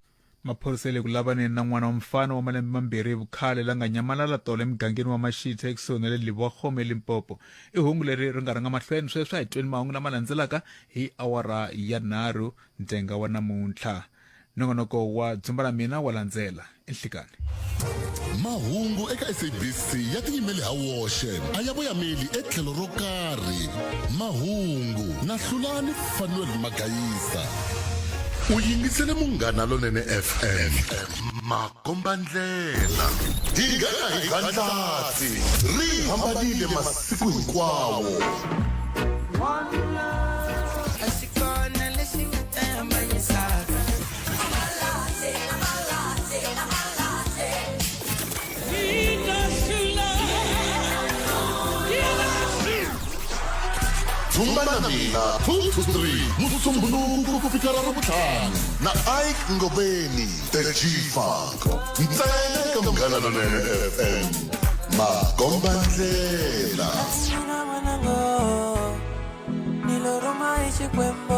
Maphorisa ya le ku lavaneni na n'wana wa mufana wa malembe mambirhi hi vukhale la nga nyamalala tolo emugangeni wa Mashitha ekusuhi na le Lebowakgomo eLimpopo. I hungu leri ri nga rhanga mahlweni sweswi a hi tweni mahungu lama landzelaka hi awara ya nharhu ndzhenga wa namuntlha. Nongonoko wa Dzumba la Mina wa landzela. I nhlikani. Mahungu eka SABC ya tiyimele ha woxe, a ya voyameli etlhelo ro karhi. Mahungu na Hlulani Fanuel Magayisa. U yingisele Munghana Lonene FM. Makombandlela. Hi ganga hi gandlati, ri hambanile masiku hinkwawo. Dzumba na mina 2 to 3 Musumbhunuku ku fika ra Ravutlhanu na Ike Ngobeni The G-Funk ntsena eka Munghana Lonene FM Makomba ndlela. Ni lo rhuma hi Xikwembu.